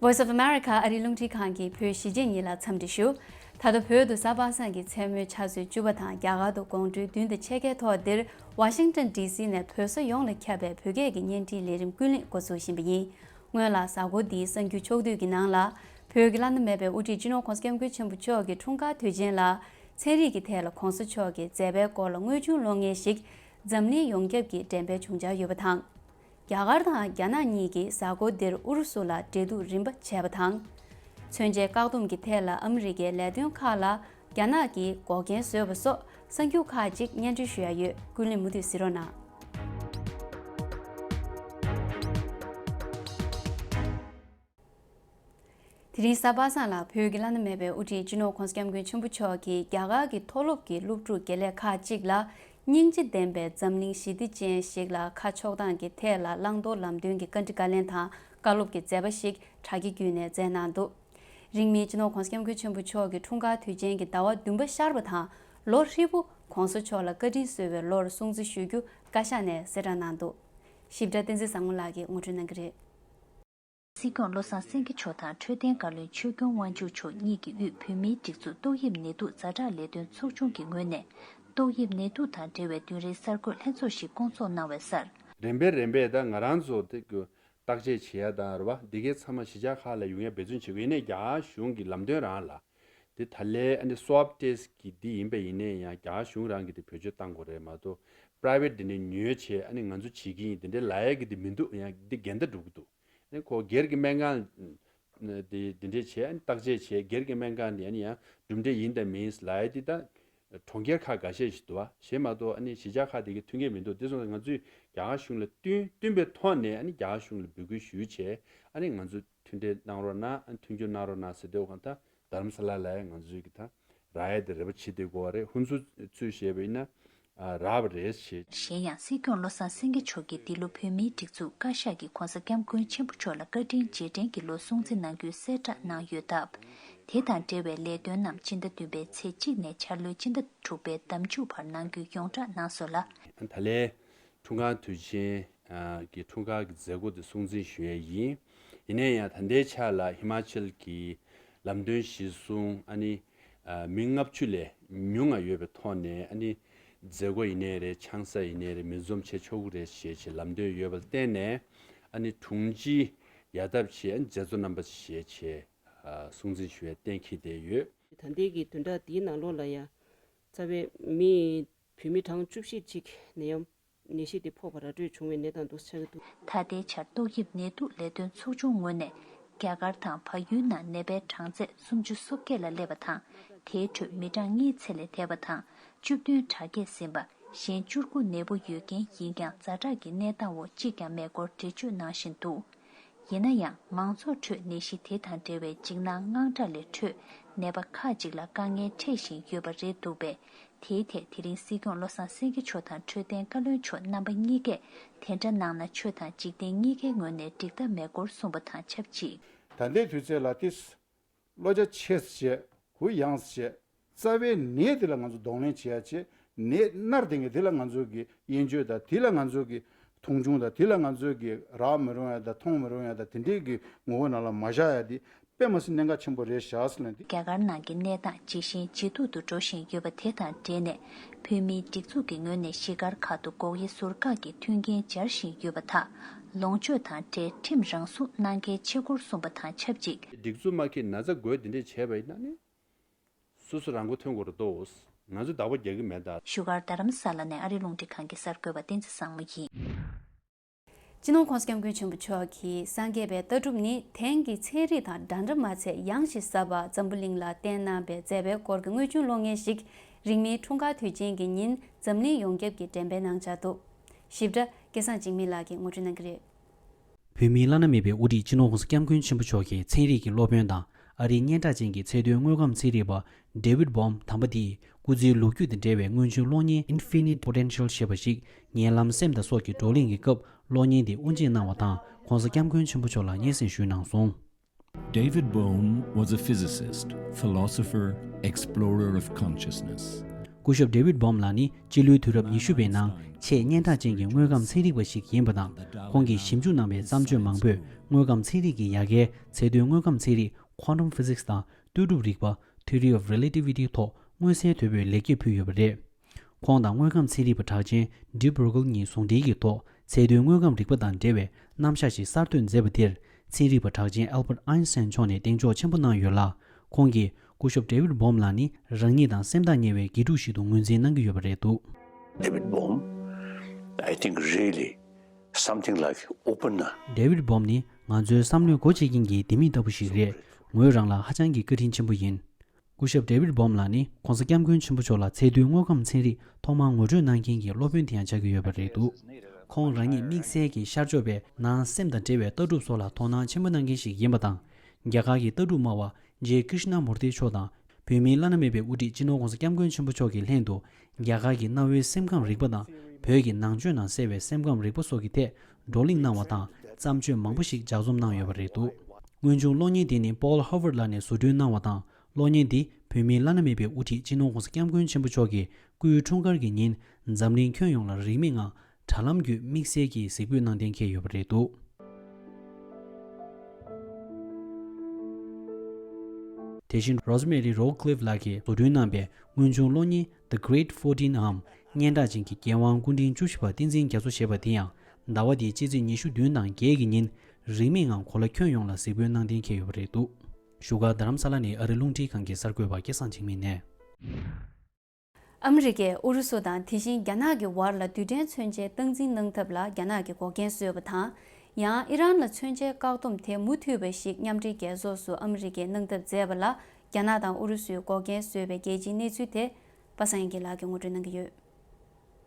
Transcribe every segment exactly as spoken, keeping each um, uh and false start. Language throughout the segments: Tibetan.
Voice of America ཨ་རིའི་རླུང་འཕྲིན་ཁང་གི་བོད་གཞིས་བྱེས་གཉིས་ལ་འཚམས་འདྲི་ཞུ། ད་ལྟ་བོད་དུ་གཟའ་པ་སངས་ཀྱི་མཚན་མོའི་ཆུ་ཚོད་བཅུ་པ་དང་རྒྱ་གར་དུ་དགོང་དྲོའི་བདུན་དང་ཕྱེད་ཀའི་ཐོག་འདིར་ཝ་ཤིང་ཏོན་ཌི་སི་ནས་བོད་ས་ཡོངས་ལ་ཁྱབ་པའི་བོད་སྐད་ཀྱི་བརྙན་འཕྲིན་ལས་རིམ་ཀུན་གླེང་འགོ་འཛུགས་བཞིན་པ་ཡིན། སྔོན་ལ་གཟའ་འཁོར་འདིའི་གསར་འགྱུར་ཕྱོགས་བསྡུས་ཀྱི་ནང་ལ། བོད་ཀྱི་བླ་ན་མེད་པའི་དབུ་ཁྲིད་སྤྱི་ནོར་༸གོང་ས་༸སྐྱབས་མགོན་ཆེན་པོ་མཆོག་གི་འཁྲུངས་སྐར་དུས་ཆེན་ལ་ཚན་རིག་གི་ཐད་ལ་༸གོང་ས་མཆོག་གི་མཛད་པའི་སྐོར་ལ་དངོས་བྱུང་གློག་བརྙན་ཞིག་འཛམ་གླིང་ཡོངས་ཁྱབ་ཀྱིས་འགྲེམས་སྤེལ་བྱུང་འཆར་ཡོད་པ་དང་། རྒྱ་གར་དང་རྒྱ་ནག་གཉིས་ཀྱིས་གཟའ་འཁོར་འདིར་ཨུ་རུ་སུ་ལ་འབྲེལ་གཏུག་རིམ་པ་བྱས་པ་དང་། མཚོན་ཆའི་བཀག་སྡོམ་གྱི་ཐད་ལ་ཨ་མི་རི་ཀའི་ལས་དོན་ཁག་ལ་རྒྱ་ནག་གིས་འགོག་རྐྱེན་བཟོས་པ་སོགས་གསར་འགྱུར་ཁག་ཅིག་སྙན་སྒྲོན་ཞུ་ཡ་ཡོད། ཀུན་གླེང་མུ་མཐུད་གཟིགས་རོགས་གནང་། དེ་རིང་གཟའ་པ་སངས་ལ་བོད་ཀྱི་བླ་ན་མེད་པའི་དབུ་ཁྲིད་སྤྱི་ནོར་༸གོང་ས་༸སྐྱབས་མགོན་ཆེན་པོ་མཆོག་གིས་རྒྱ་གར་གྱི་མཐོ་སློབ་ཀྱི་སློབ་ཕྲུག་དགེ་ལས་ཁག་ཅིག་ལ་སྙིང་རྗེ་ལྡན་པའི་འཛམ་གླིང་ཞི་བདེ་ཅན་ཞིག་ལ་ཁ་ཕྱོགས་སྟངས་ཀྱི་ཐད་ལ་བླང་དོར་ལམ་སྟོན་གྱི་བཀའ་འདྲི་བཀའ་ལན་དང་བཀའ་སློབ་ཀྱི་མཛད་པ་ཞིག་དྲ་རྒྱ་བརྒྱུད་ནས་མཛད་གནང་འདུག་རིང་མིན་སྤྱི་ནོར་༸གོང་ས་༸སྐྱབས་མགོན་ཆེན་པོ་མཆོག་གི་འཁྲུངས་སྐར་དུས་ཆེན་གྱི་ཟླ་བ་བདུན་པ་ཤར་བ་དང་ལོ་ཧྲིལ་པོ་༸གོང་ས་མཆོག་ལ་བཀའ་དྲིན་གསོ་བའི་ལོར་སྲུང་བརྩི་ཞུ་རྒྱུ་བཀའ་ཤག་ནས་གསལ་བསྒྲགས་གནང་འདུག་ཞིབ་ཕྲ་བསྟན་འཛིན་བཟང་མོ་ལགས་ཀྱིས་ངོ་སྤྲོད་གནང་གི་རེད། སྲིད་སྐྱོང་བློ་བཟང་སེང་གེ་མཆོག་དང་འཕྲོད་བསྟེན་བཀའ་བློན་ཆོས་སྐྱོང་དབང་ཕྱུག་མཆོག་གཉིས་ཀྱི་དབུས་བོད་མིའི་སྒྲིག་འཛུགས་ཏོག་དབྱིབས་ནད་དུག་ཛ་དྲག་ལས་དོན་ཚོགས་ཆུང་གི་ངོས་ནས་ཏོག་དབྱིབས་ནད་དུག་དང་འབྲེལ་བའི་བདུན་རེའི་གསར་འགོད་ལྷན་ཚོགས་ཤིག་བསྐོང་ཚོགས་གནང་བའི་སར། རིམ་པས་རིམ་པས་ད་ང་རང་ཚོ་དེ་གི་བརྟག་དཔྱད་བྱེད་ཡ་དང་རེད་བ། འདི་གའི་ཚང་མ་གཞིས་ཆགས་ཁག་ལ་ཡོང་ཡ་འབད་བརྩོན་བྱེད་དགོས། ཡིན་ནའི་རྒྱ་གར་གཞུང་གི་ལམ་སྟོན་རང་ལ་དེ་ད་ལས་ཨ་ནི་སུའབ་ཊེ་སི་གི་འདི་ཡིན་པ་ཡིན་ནའི་ཡང་རྒྱ་གར་གཞུང་རང་གི་དེ་བེད་སྤྱོད་བཏང་དགོས་རེད་མ་གཏོགས་པ་རའི་ཝེ་ཊི་འདི་ནས་ཉོས་བྱས་ཨ་ནི་ང་ཚོ་བྱེད་ཀྱི་ཡིན་དེ་འདྲའི་ལབ་ཡ་གི་དེ་མི་འདུག་ཡང་འདི་འགལ་ཟླ་འགྲོ་གི་འདུག་ཨ་ནི་ཁོ་སྒེར་གྱི་སྨན་ཁང་དེ་དེ་འདྲས་བྱས་ཨ་ནི་བརྟག་དཔྱད་བྱས་སྒེར་གྱི་སྨན་ཁང་ནས་ཨ་ནི་ཡང་གྲུབ་འབྲས་ཡིན་དང་མིན་ལབ་ཡ་དེ་ད་གྲོང་ཁྱེར་ཁག་འགའ་ཤས་ཤིག་འདུག་བ། གཞན་མ་གཏོགས་ཨ་ནི་གཞིས་ཆགས་ཁག་དེ་གའི་མཐུན་རྐྱེན་མི་འདུག་དེ་སོང་ཙང་ང་ཚོས་རྒྱ་གར་གཞུང་ལ་བསྟུན་བསྟུན་པའི་ཐོག་ནས་ཨ་ནི་རྒྱ་གར་གཞུང་ལ་འབོད་སྐུལ་ཞུས་བྱས་ཨ་ནི་ང་ཚོ་མཐུན་འབྲེལ་གནང་རོགས་གནང་ཨ་ནི་མཐུན་འགྱུར་གནང་རོགས་གནང་ཟེར་དུས་གང་ལྟར་རྡ་རམ་ས་ལ་ལ་ཡང་ང་ཚོས་ཀྱི་ད་རག་ཡས་དེ་རེ་བ་བྱེད་བསྡད་དགོས་པ་རེད། ཧུན་སུར་ཚུར་བཤད་པ་ཡིན་ན་ཨ་རག་པ་རེད་ཞེས། གཞན་ཡང་སྲིད་སྐྱོང་བློ་བཟང་སེང་གེ་མཆོག་གིས་འདི་ལོ་བོད་མིའི་སྒྲིག་འཛུགས་བཀའ་ཤག་གིས་༸གོང་ས་༸སྐྱབས་མགོན་ཆེན་པོ་མཆོག་ལ་བཀའ་དྲིན་རྗེས་དྲན་གྱི་ལོ་སྲུང་བརྩི་གནང་རྒྱུའི་གསལ་བསྒྲགས་གནང་ཡོད་སྟབས། དེ་དང་འབྲེལ་བའི་ལས་དོན་རྣམས་སྤྱི་ཟླ་བདུན་པའི་ཚེས་གཅིག་ནས་འཆར་ལོའི་སྤྱི་ཟླ་དྲུག་པའི་ཟླ་མཇུག་བར་གནང་རྒྱུའི་ཡོངས་བསྒྲགས་གནང་སོང་ལ། ད་ལན་འཁྲུངས་སྐར་དུས་ཆེན་གྱི་འཁྲུངས་སྐར་གྱི་མཛད་སྒོ་དེ་སྲུང་བརྩི་ཞུ་ཡས་ཡིན། ཡིན་ན་ཡང་ད་ལྟའི་ཆ་ལ་ཧི་མ་ཅལ་གྱི་ལམ་སྟོན་གཞིར་བཟུང་ཨ་ནི་མི་ལྔ་བཅུ་ལས་ཉུང་ང་ཡོད་པའི་ཐོག་ནས་ཨ་ནི་མཛད་སྒོ་ཡིན་ནའི་རེད། ཆང་ས་ཡིན་ནའི་རེད། མི་འཛོམས་བྱེད་ཆོག་གི་རེད་ཞེས་བྱས་ལམ་སྟོན་ཡོད་པར་བརྟེན་ནས་ཨ་ནི་དྲུང་ཆེ་ཡ་ཐབས་ཆེ་ཨ་ནི་མཛད་གཙོ་རྣམ་པ་ཞེས་བྱས་སྲུང་བརྩི་ཞུ་ཡས་གཏན་འཁེལ་བསྡད་ཡོད། ད་ལྟའི་གི་བདུན་ཕྲག་འདིའི་ནང་ལོགས་ལ་ཡང་རྩ་བའི་མི་བོད་མི་གྲངས་བཅུ་བཞི་ཅིག་ནད་ཡམས་ནད་གཞི་དེ་ཕོག་པ་ར་སྤྲོད་བྱུང་བའི་གནས་སྟངས་འདུག་ཆགས་ཀྱི་འདུག་ད་ལྟའི་ཆར་ཏོག་དབྱིབས་ནད་དུག་ལས་དོན་ཚོགས་ཆུང་ངོས་ནས་རྒྱ་གར་དང་བལ་ཡུལ་ནང་ནད་པའི་གྲངས་ཚད་སུམ་ཅུ་སོ་བརྒྱད་ལ་སླེབས་པ་དང་། དེའི་ཁྲོད་མི་གྲངས་གཉིས་ཚེ་ལས་འདས་པ་དང་བཅུ་བདུན་དྲག་སྐྱེད་ཟིན་པ། གཞན་བཅུ་དགུ་ནད་འབུ་ཡོད་མཁན་ཡིན་ཀྱང་ཛ་དྲག་གི་གནས་སྟངས་འོག་གཅིག་ཀྱང་མེད་སྐོར་འགྲེལ་བརྗོད་གནང་བཞིན་འདུག་ཡིན་ན་ཡང་མང་ཚོགས་ཁྲོད་ནད་གཞི་དེ་དང་འབྲེལ་བའི་འཇིགས་སྣང་དངངས་སྐྲག་ལས་འཕྲོས་ནད་པ་ཁག་ཅིག་ལ་དཀའ་ངལ་འཕྲད་བཞིན་ཡོད་པ་རེད་འདུག་པས། དེའི་ཐད་དེ་རིང་སྲིད་སྐྱོང་བློ་བཟང་སེང་གེ་མཆོག་དང་འཕྲོད་བསྟེན་བཀའ་བློན་མཆོག་རྣམ་པ་གཉིས་ཀས་དེ་འདྲ་གནང་ན་ཆོས་དང་འཇིག་རྟེན་གཉིས་ཀའི་ངོས་ནས་འགྲིག་ཐབས་མེད་སྐོར་གསུངས་པ་དང་ཆབས་ཅིག་ད་ལྟའི་དུས་ཚོད་ལ་ཏིས་བློ་རྒྱ་ཆེ་ཙམ་བྱས་གུ་ཡངས་ཙམ་བྱས་རྩ་བའི་ནད་དེ་ལ་ང་ཚོ་གདོང་ལེན་བྱེད་ཡ་བྱས་ནད་མནར་དེ་ངས་དེ་ལ་ང་ཚོ་གི་དབྱེན་བཅོས་དང་དེ་ལ་ང་ཚོ་གི་མཐོང་ཆུང་དང་དེ་ལ་ང་ཚོ་གི་རག་མི་རུང་ཡ་དང་མཐོང་མི་རུང་ཡ་དང་དེ་འདྲའི་གི་ངོ་བོ་ནང་ལ་མ་བཞག་ཡ་དེ་དཔེ་མ་སྲིད་གནད་འགག་ཆེན་པོ་རེད་བཞག་ཟེར་ན་དེ། རྒྱ་གར་ནང་གི་གནས་སྟངས་ཇེ་ཞན་ཇེ་སྡུག་ཏུ་འགྲོ་བཞིན་ཡོད་པ་དེ་དང་འབྲེལ་ནས་བོད་མིའི་སྒྲིག་འཛུགས་ཀྱི་ངོས་ནས་གཞིས་སྒར་ཁག་ཏུ་འགོག་དབྱེ་ཟུར་བཀག་གི་མཐུན་རྐྱེན་སྦྱར་བཞིན་ཡོད་པ་དང་ལོངས་སྤྱོད་དང་འབྲེལ་ཁྲིམས་རང་སྲུང་གནང་གལ་ཆེ་སྐོར་གསུངས་པ་དང་ཆབས་ཅིག་སྒྲིག་འཛུགས་མ་ཁེ་ན་ཚ་འགོས་དེ་འདྲས་བྱས་པ་ཡིན་ན་ནི། སོ་སོ་རང་མགོ་ཐོན་དགོས་རེད་དོ། ང་ཚོ་བདག་པོ་རྒྱག་གི་མེད་ད། བཞུགས་སྒར་རྡ་རམ་ས་ལ་ནས་ཨ་རིའི་རླུང་འཕྲིན་ཁང་གི་གསར་འགོད་པ་བསྟན་འཛིན་བཟང་མོ་ཡིན། སྤྱི་ནོར་༸གོང་ས་༸སྐྱབས་མགོན་ཆེན་པོ་མཆོག་གིས་སངས་རྒྱས་པའི་ལྟ་གྲུབ་ནི་དེང་གི་ཚན་རིག་དང་འདྲ་འདྲ་མ་ཚད་ཡངས་ཤིང་ཟབ་པ་འཛམ་བུ་གླིང་ལ་བསྟན་གནང་བའི་མཛད་པའི་སྐོར་གྱི་དངོས་བྱུང་གློག་བརྙན་ཞིག་རིང་མིན་འཁྲུངས་སྐར་དུས་ཆེན་གྱི་ཉིན་འཛམ་གླིང་ཡོངས་ཁྱབ་ཀྱིས་འགྲེམས་སྤེལ་གནང་འཆར་འདུག་ཞིབ་ཕྲ་སྐལ་བཟང་འཇིགས་མེད་ལགས་ཀྱིས་ངོ་སྤྲོད་གནང་གི་རེད། བོད་མིའི་བླ་ན་མེད་པའི་དབུ་ཁྲིད་སྤྱི་ནོར་༸གོང་ས་༸སྐྱབས་མགོན་ཆེན་པོ་མཆོག་གི་ཚན་རིག་གི་སློབ་དཔོན་དང་ཨ་རིའི་སྙན་གྲགས་ཅན་གྱི་ཚད་མཐོའི་དངོས་ཁམས་ཚན་རིག་པ་David Bohm་དམ་པ་འདིས་སྐུ་ཚེའི་ལོ་རྒྱུས་དང་འབྲེལ་བའི་དངོས་བྱུང་གློག་བརྙན་Infinite Potential་ཞེས་པ་ཞིག་ཉེ་ལམ་སེམས་དང་སྲོག་གི་བགྲོ་གླེང་གི་སྐབས་གློག་བརྙན་དེ་དབུ་འབྱེད་གནང་བ་དང་༸གོང་ས་༸སྐྱབས་མགོན་ཆེན་པོ་མཆོག་ལ་སྙན་སེང་ཞུས་གནང་སོང་། David Bohm was a physicist, philosopher, explorer of consciousness. སྐུ་ཞབས་David Bohm ལགས་ནི་སྤྱི་ལོའི་དུས་རབས་ཉི་ཤུ་པའི་ནང་ཆེས་སྙན་གྲགས་ཅན་གྱི་དངོས་ཁམས་ཚན་རིག་པ་ཞིག་ཡིན་པ་དང་། ཁོང་གིས་ཞིབ་འཇུག་གནང་བའི་བརྩམས་ཆོས་མང་པོས་དངོས་ཁམས་ཚན་རིག་གི་ཡ་གྱལ་ཚད་མཐོའི་དངོས་ཁམས་ཚན་རིག Quantum Physics དང་ལྟོས་གྲུབ་རིག་པ་Theory of Relativity ཐོག་མངོན་གསལ་དོད་པོས་ལེགས་སྐྱེས་ཕུལ་ཡོད་པ་རེད། ཁོང་དང་དངོས་ཁམས་ཚན་རིག་པ་གྲགས་ཅན་De Broglie གཉིས་ཟུང་འབྲེལ་གྱི་ཐོག་ཚད་མཐོའི་དངོས་ཁམས་རིག་པ་དང་འབྲེལ་བའི་རྣམ་གཞག་ཞིག་གསར་གཏོད་མཛད་པ་དེར་ཚན་རིག་པ་གྲགས་ཅན་Albert Einstein མཆོག་ནས་གདེང་འཇོག་ཆེན་པོ་གནང་ཡོད་ལ། ཁོང་གིས་སྐུ་ཞབས་David Bohm ལགས་ནི་རང་ཉིད་དང་སེམས་ཐག་ཉེ་བའི་དགེ་ཕྲུག་ཞིག་ཏུ་ངོས་འཛིན་གནང་གི་ཡོད་པ་རེད་འདུག David Bohm, I think, really something like opener. David Bohm ནི་ང་ཚོའི་བསམ་བློའི་སྒོ་ཕྱེ་མཁན་གྱི་ལྡེ་མིག་ལྟ་བུ་ཞིག་རེད། ངོས་རང་ལ་ཧ་ཅང་གི་བཀའ་དྲིན་ཆེན་པོ་ཡིན། སྐུ་ཞབས་David Bohm ལགས་ནི་༸གོང་ས་༸སྐྱབས་མགོན་ཆེན་པོ་མཆོག་ལ་ཚད་མཐོའི་དངོས་ཁམས་ཚན་རིག་ཐོག་མར་ངོ་སྤྲོད་གནང་མཁན་གྱི་སློབ་དཔོན་དེ་ཡང་ཆགས་ཀྱི་ཡོད་པ་རེད་འདུག་ཁོང་རང་ཉིད་དམིགས་བསལ་གྱི་ཤར་ཕྱོགས་པའི་ནང་སེམས་དང་འབྲེལ་བའི་ལྟ་གྲུབ་སོགས་ལ་དོ་སྣང་ཆེན་པོ་གནང་མཁན་ཞིག་ཡིན་པ་དང་། རྒྱ་གར་གྱི་ལྟ་གྲུབ་སྨྲ་བ་J Krishnamurti མཆོག་དང་བོད་མིའི་བླ་ན་མེད་པའི་དབུ་ཁྲིད་སྤྱི་ནོར་༸གོང་ས་༸སྐྱབས་མགོན་ཆེན་པོ་མཆོག་གི་ལྷན་དུ་རྒྱ་གར་གྱི་གནའ་བོའི་སེམས་ཁམས་རིག་པ་དང་བོད་ཀྱི་ནང་ཆོས་ནང་གསལ་བའི་སེམས་ཁམས་རིག་པ་སོགས་ཀྱི་ཐད་བགྲོ་གླེང་གནང་བ་དང་བརྩམས་ཆོས་མང་པོ་ཞིག་ལྗགས་རྩོམ་གནང་ཡོད་པ་རེད་འདུག་དངོས་བྱུང་གློག་བརྙན་དེ་ནི་Paul Howard ལགས་ནས་བཟོ་སྐྲུན་གནང་བ་དང་། གློག་བརྙན་འདི་བོད་མིའི་བླ་ན་མེད་པའི་དབུ་ཁྲིད་སྤྱི་ནོར་༸གོང་ས་༸སྐྱབས་མགོན་ཆེན་པོ་མཆོག་གི་སྐུའི་འཁྲུངས་སྐར་གྱི་ཉིན་འཛམ་གླིང་ཁྱོན་ཡོངས་ལ་རིན་མེད་ངང་དྲ་ལམ་བརྒྱུད་དམིགས་བསལ་གྱིས་གཟིགས་འབུལ་གནང་གཏན་འཁེལ་ཡོད་པ་རེད་འདུག་དེ་བཞིན་Rosemary Rockcliffe ལགས་ཀྱིས་བཟོ་སྐྲུན་གནང་པའི་དངོས་བྱུང་གློག་བརྙན་The Great Fourteen འམ་སྙན་གྲགས་ཅན་གྱི་རྒྱལ་དབང་སྐུ་ཕྲེང་བཅུ་བཞི་པ་བསྟན་འཛིན་རྒྱ་མཚོ་ཞེས་པ་དེ་ཡང་ཟླ་བ་འདིའི་ཕྱི་ཚེས་ཉི་ཤུ་བདུན་དང་བརྒྱད་ཀྱི་ཉིན་རིན་མེད་ངང་གོ་ལ་ཁྱོན་ཡོངས་ལ་གཟིགས་འབུལ་གནང་གཏན་འཁེལ་ཡོད་པ་རེད་འདུག་བཞུགས་སྒར་རྡ་རམ་ས་ལ་ནས་ཨ་རི་རླུང་འཕྲིན་ཁང་གི་གསར་འགོད་པ་སྐལ་བཟང་འཇིགས་མེད་ནས། ཨ་མི་རི་ཀས་ཨུ་རུ་སུ་དང་དེ་བཞིན་རྒྱ་ནག་གི་བར་ལ་རྡུལ་ཕྲན་མཚོན་ཆའི་སྟངས་འཛིན་གནང་ཐབས་ལ་རྒྱ་ནག་གིས་འགོག་རྐྱེན་བཟོས་པ་དང་། ཡང་ཨི་རན་ལ་མཚོན་ཆའི་བཀག་སྡོམ་དེ་མུ་མཐུད་པ་ཞིག་མཉམ་འབྲེལ་རྒྱལ་ཚོགས་སུ་ཨ་མི་རི་ཀས་གནང་ཐབས་མཛད་པ་ལ་རྒྱ་ནག་དང་ཨུ་རུ་སུས་འགོག་རྐྱེན་བཟོས་པའི་རྒྱལ་སྤྱིའི་གནས་ཚུལ་དེ་པ་སངས་དབྱངས་སྐྱིད་ལགས་ཀྱིས་ངོ་སྤྲོད་གནང་གི་ཡོད།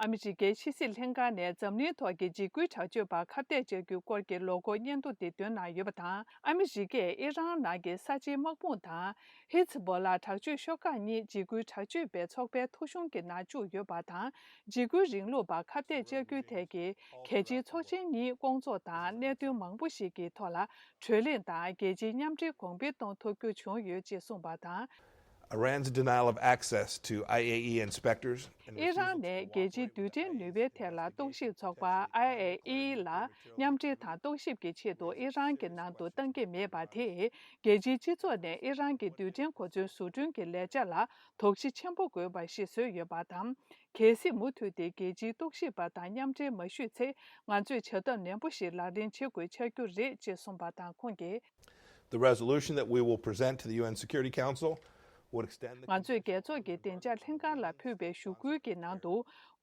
ཨ་མི་རི་ཀའི་ཕྱི་སྲིད་ལྷན་ཁང་ནས་འཛམ་གླིང་ཐོག་གི་འཇིགས་སྐུལ་དྲག་སྤྱོད་པར་ཁ་གཏད་བཅག་རྒྱུའི་སྐོར་གྱི་ལོ་འཁོར་སྙན་ཐོ་དེ་བཏོན་གནང་ཡོད་པ་དང་། ཨ་མི་རི་ཀས་ཨི་རན་ནང་གི་གསར་བརྗེའི་དམག་དཔུང་དང་། ཧི་ཛ་བྷོ་ལ་དྲག་སྤྱོད་ཤོག་ཁག་གཉིས་འཇིགས་སྐུལ་དྲག་སྤྱོད་པའི་ཚོགས་པའི་ཐོ་གཞུང་གི་ནང་བཅུག་ཡོད་པ་དང་། འཇིགས་སྐུལ་རིང་ལུགས་པར་ཁ་གཏད་བཅག་རྒྱུའི་ཐད་ཀྱི་གལ་ཆེའི་ཚོགས་ཆེན་གཉིས་སྐོང་ཚོགས་དང་། གནད་དོན་མང་པོ་ཞིག་གི་ཐོག་ལ་གྲོས་གླེང་དང་རྒྱལ་སྤྱིའི་མཉམ་འབྲེལ་གོང་འཕེལ་གཏོང་ཐུབ་རྒྱུ་བྱུང་ཡོད་ཅེས་གསུངས་པ་དང་། Iran's denial of access to I A E inspectors and ཨི་རན་ནས་རྒྱལ་སྤྱིའི་རྡུལ་ཕྲན་ནུས་པའི་ཐད་ལ་རྟོག་ཞིབ་ཚོགས་པ་I A E ལ་མཉམ་འབྲེལ་དང་རྟོག་ཞིབ་ཀྱི་ཆེད་དུ་ཨི་རན་གྱི་ནང་དུ་གཏང་གི་མེད་པ་དེས། རྒྱལ་སྤྱིའི་སྤྱི་ཚོགས་ནས་ཨི་རན་གྱི་རྡུལ་ཕྲན་གོ་མཚོན་བཟོ་སྐྲུན་གྱི་ལས་འཆར་ལ་དོགས་གཞི་ཆེན་པོ་དགོས་པ་ཞིག་བཟོས་ཡོད་པ་དང་། གལ་སྲིད་མུ་མཐུད་དེ་རྒྱལ་སྤྱིའི་རྟོག་ཞིབ་པ་དང་མཉམ་འབྲེལ་མ་ཞུས་ཚེ། ང་ཚོས་བྱ་ཐབས་ནན་པོ་ཞིག་ལག་ལེན་བྱེད་དགོས་ཆགས་རྒྱུ་རེད་ཅེས་གསུངས་པ་དང་། ཁོང་གིས། The resolution that we will present to the U N Security Council would extend the ང་ཚོས་རྒྱལ་ཚོགས་ཀྱི་བདེ་འཇགས་ལྷན་ཁང་ལ་ཕུལ་བའི་ཞུ་སྐུལ་གྱི་ནང་དུ།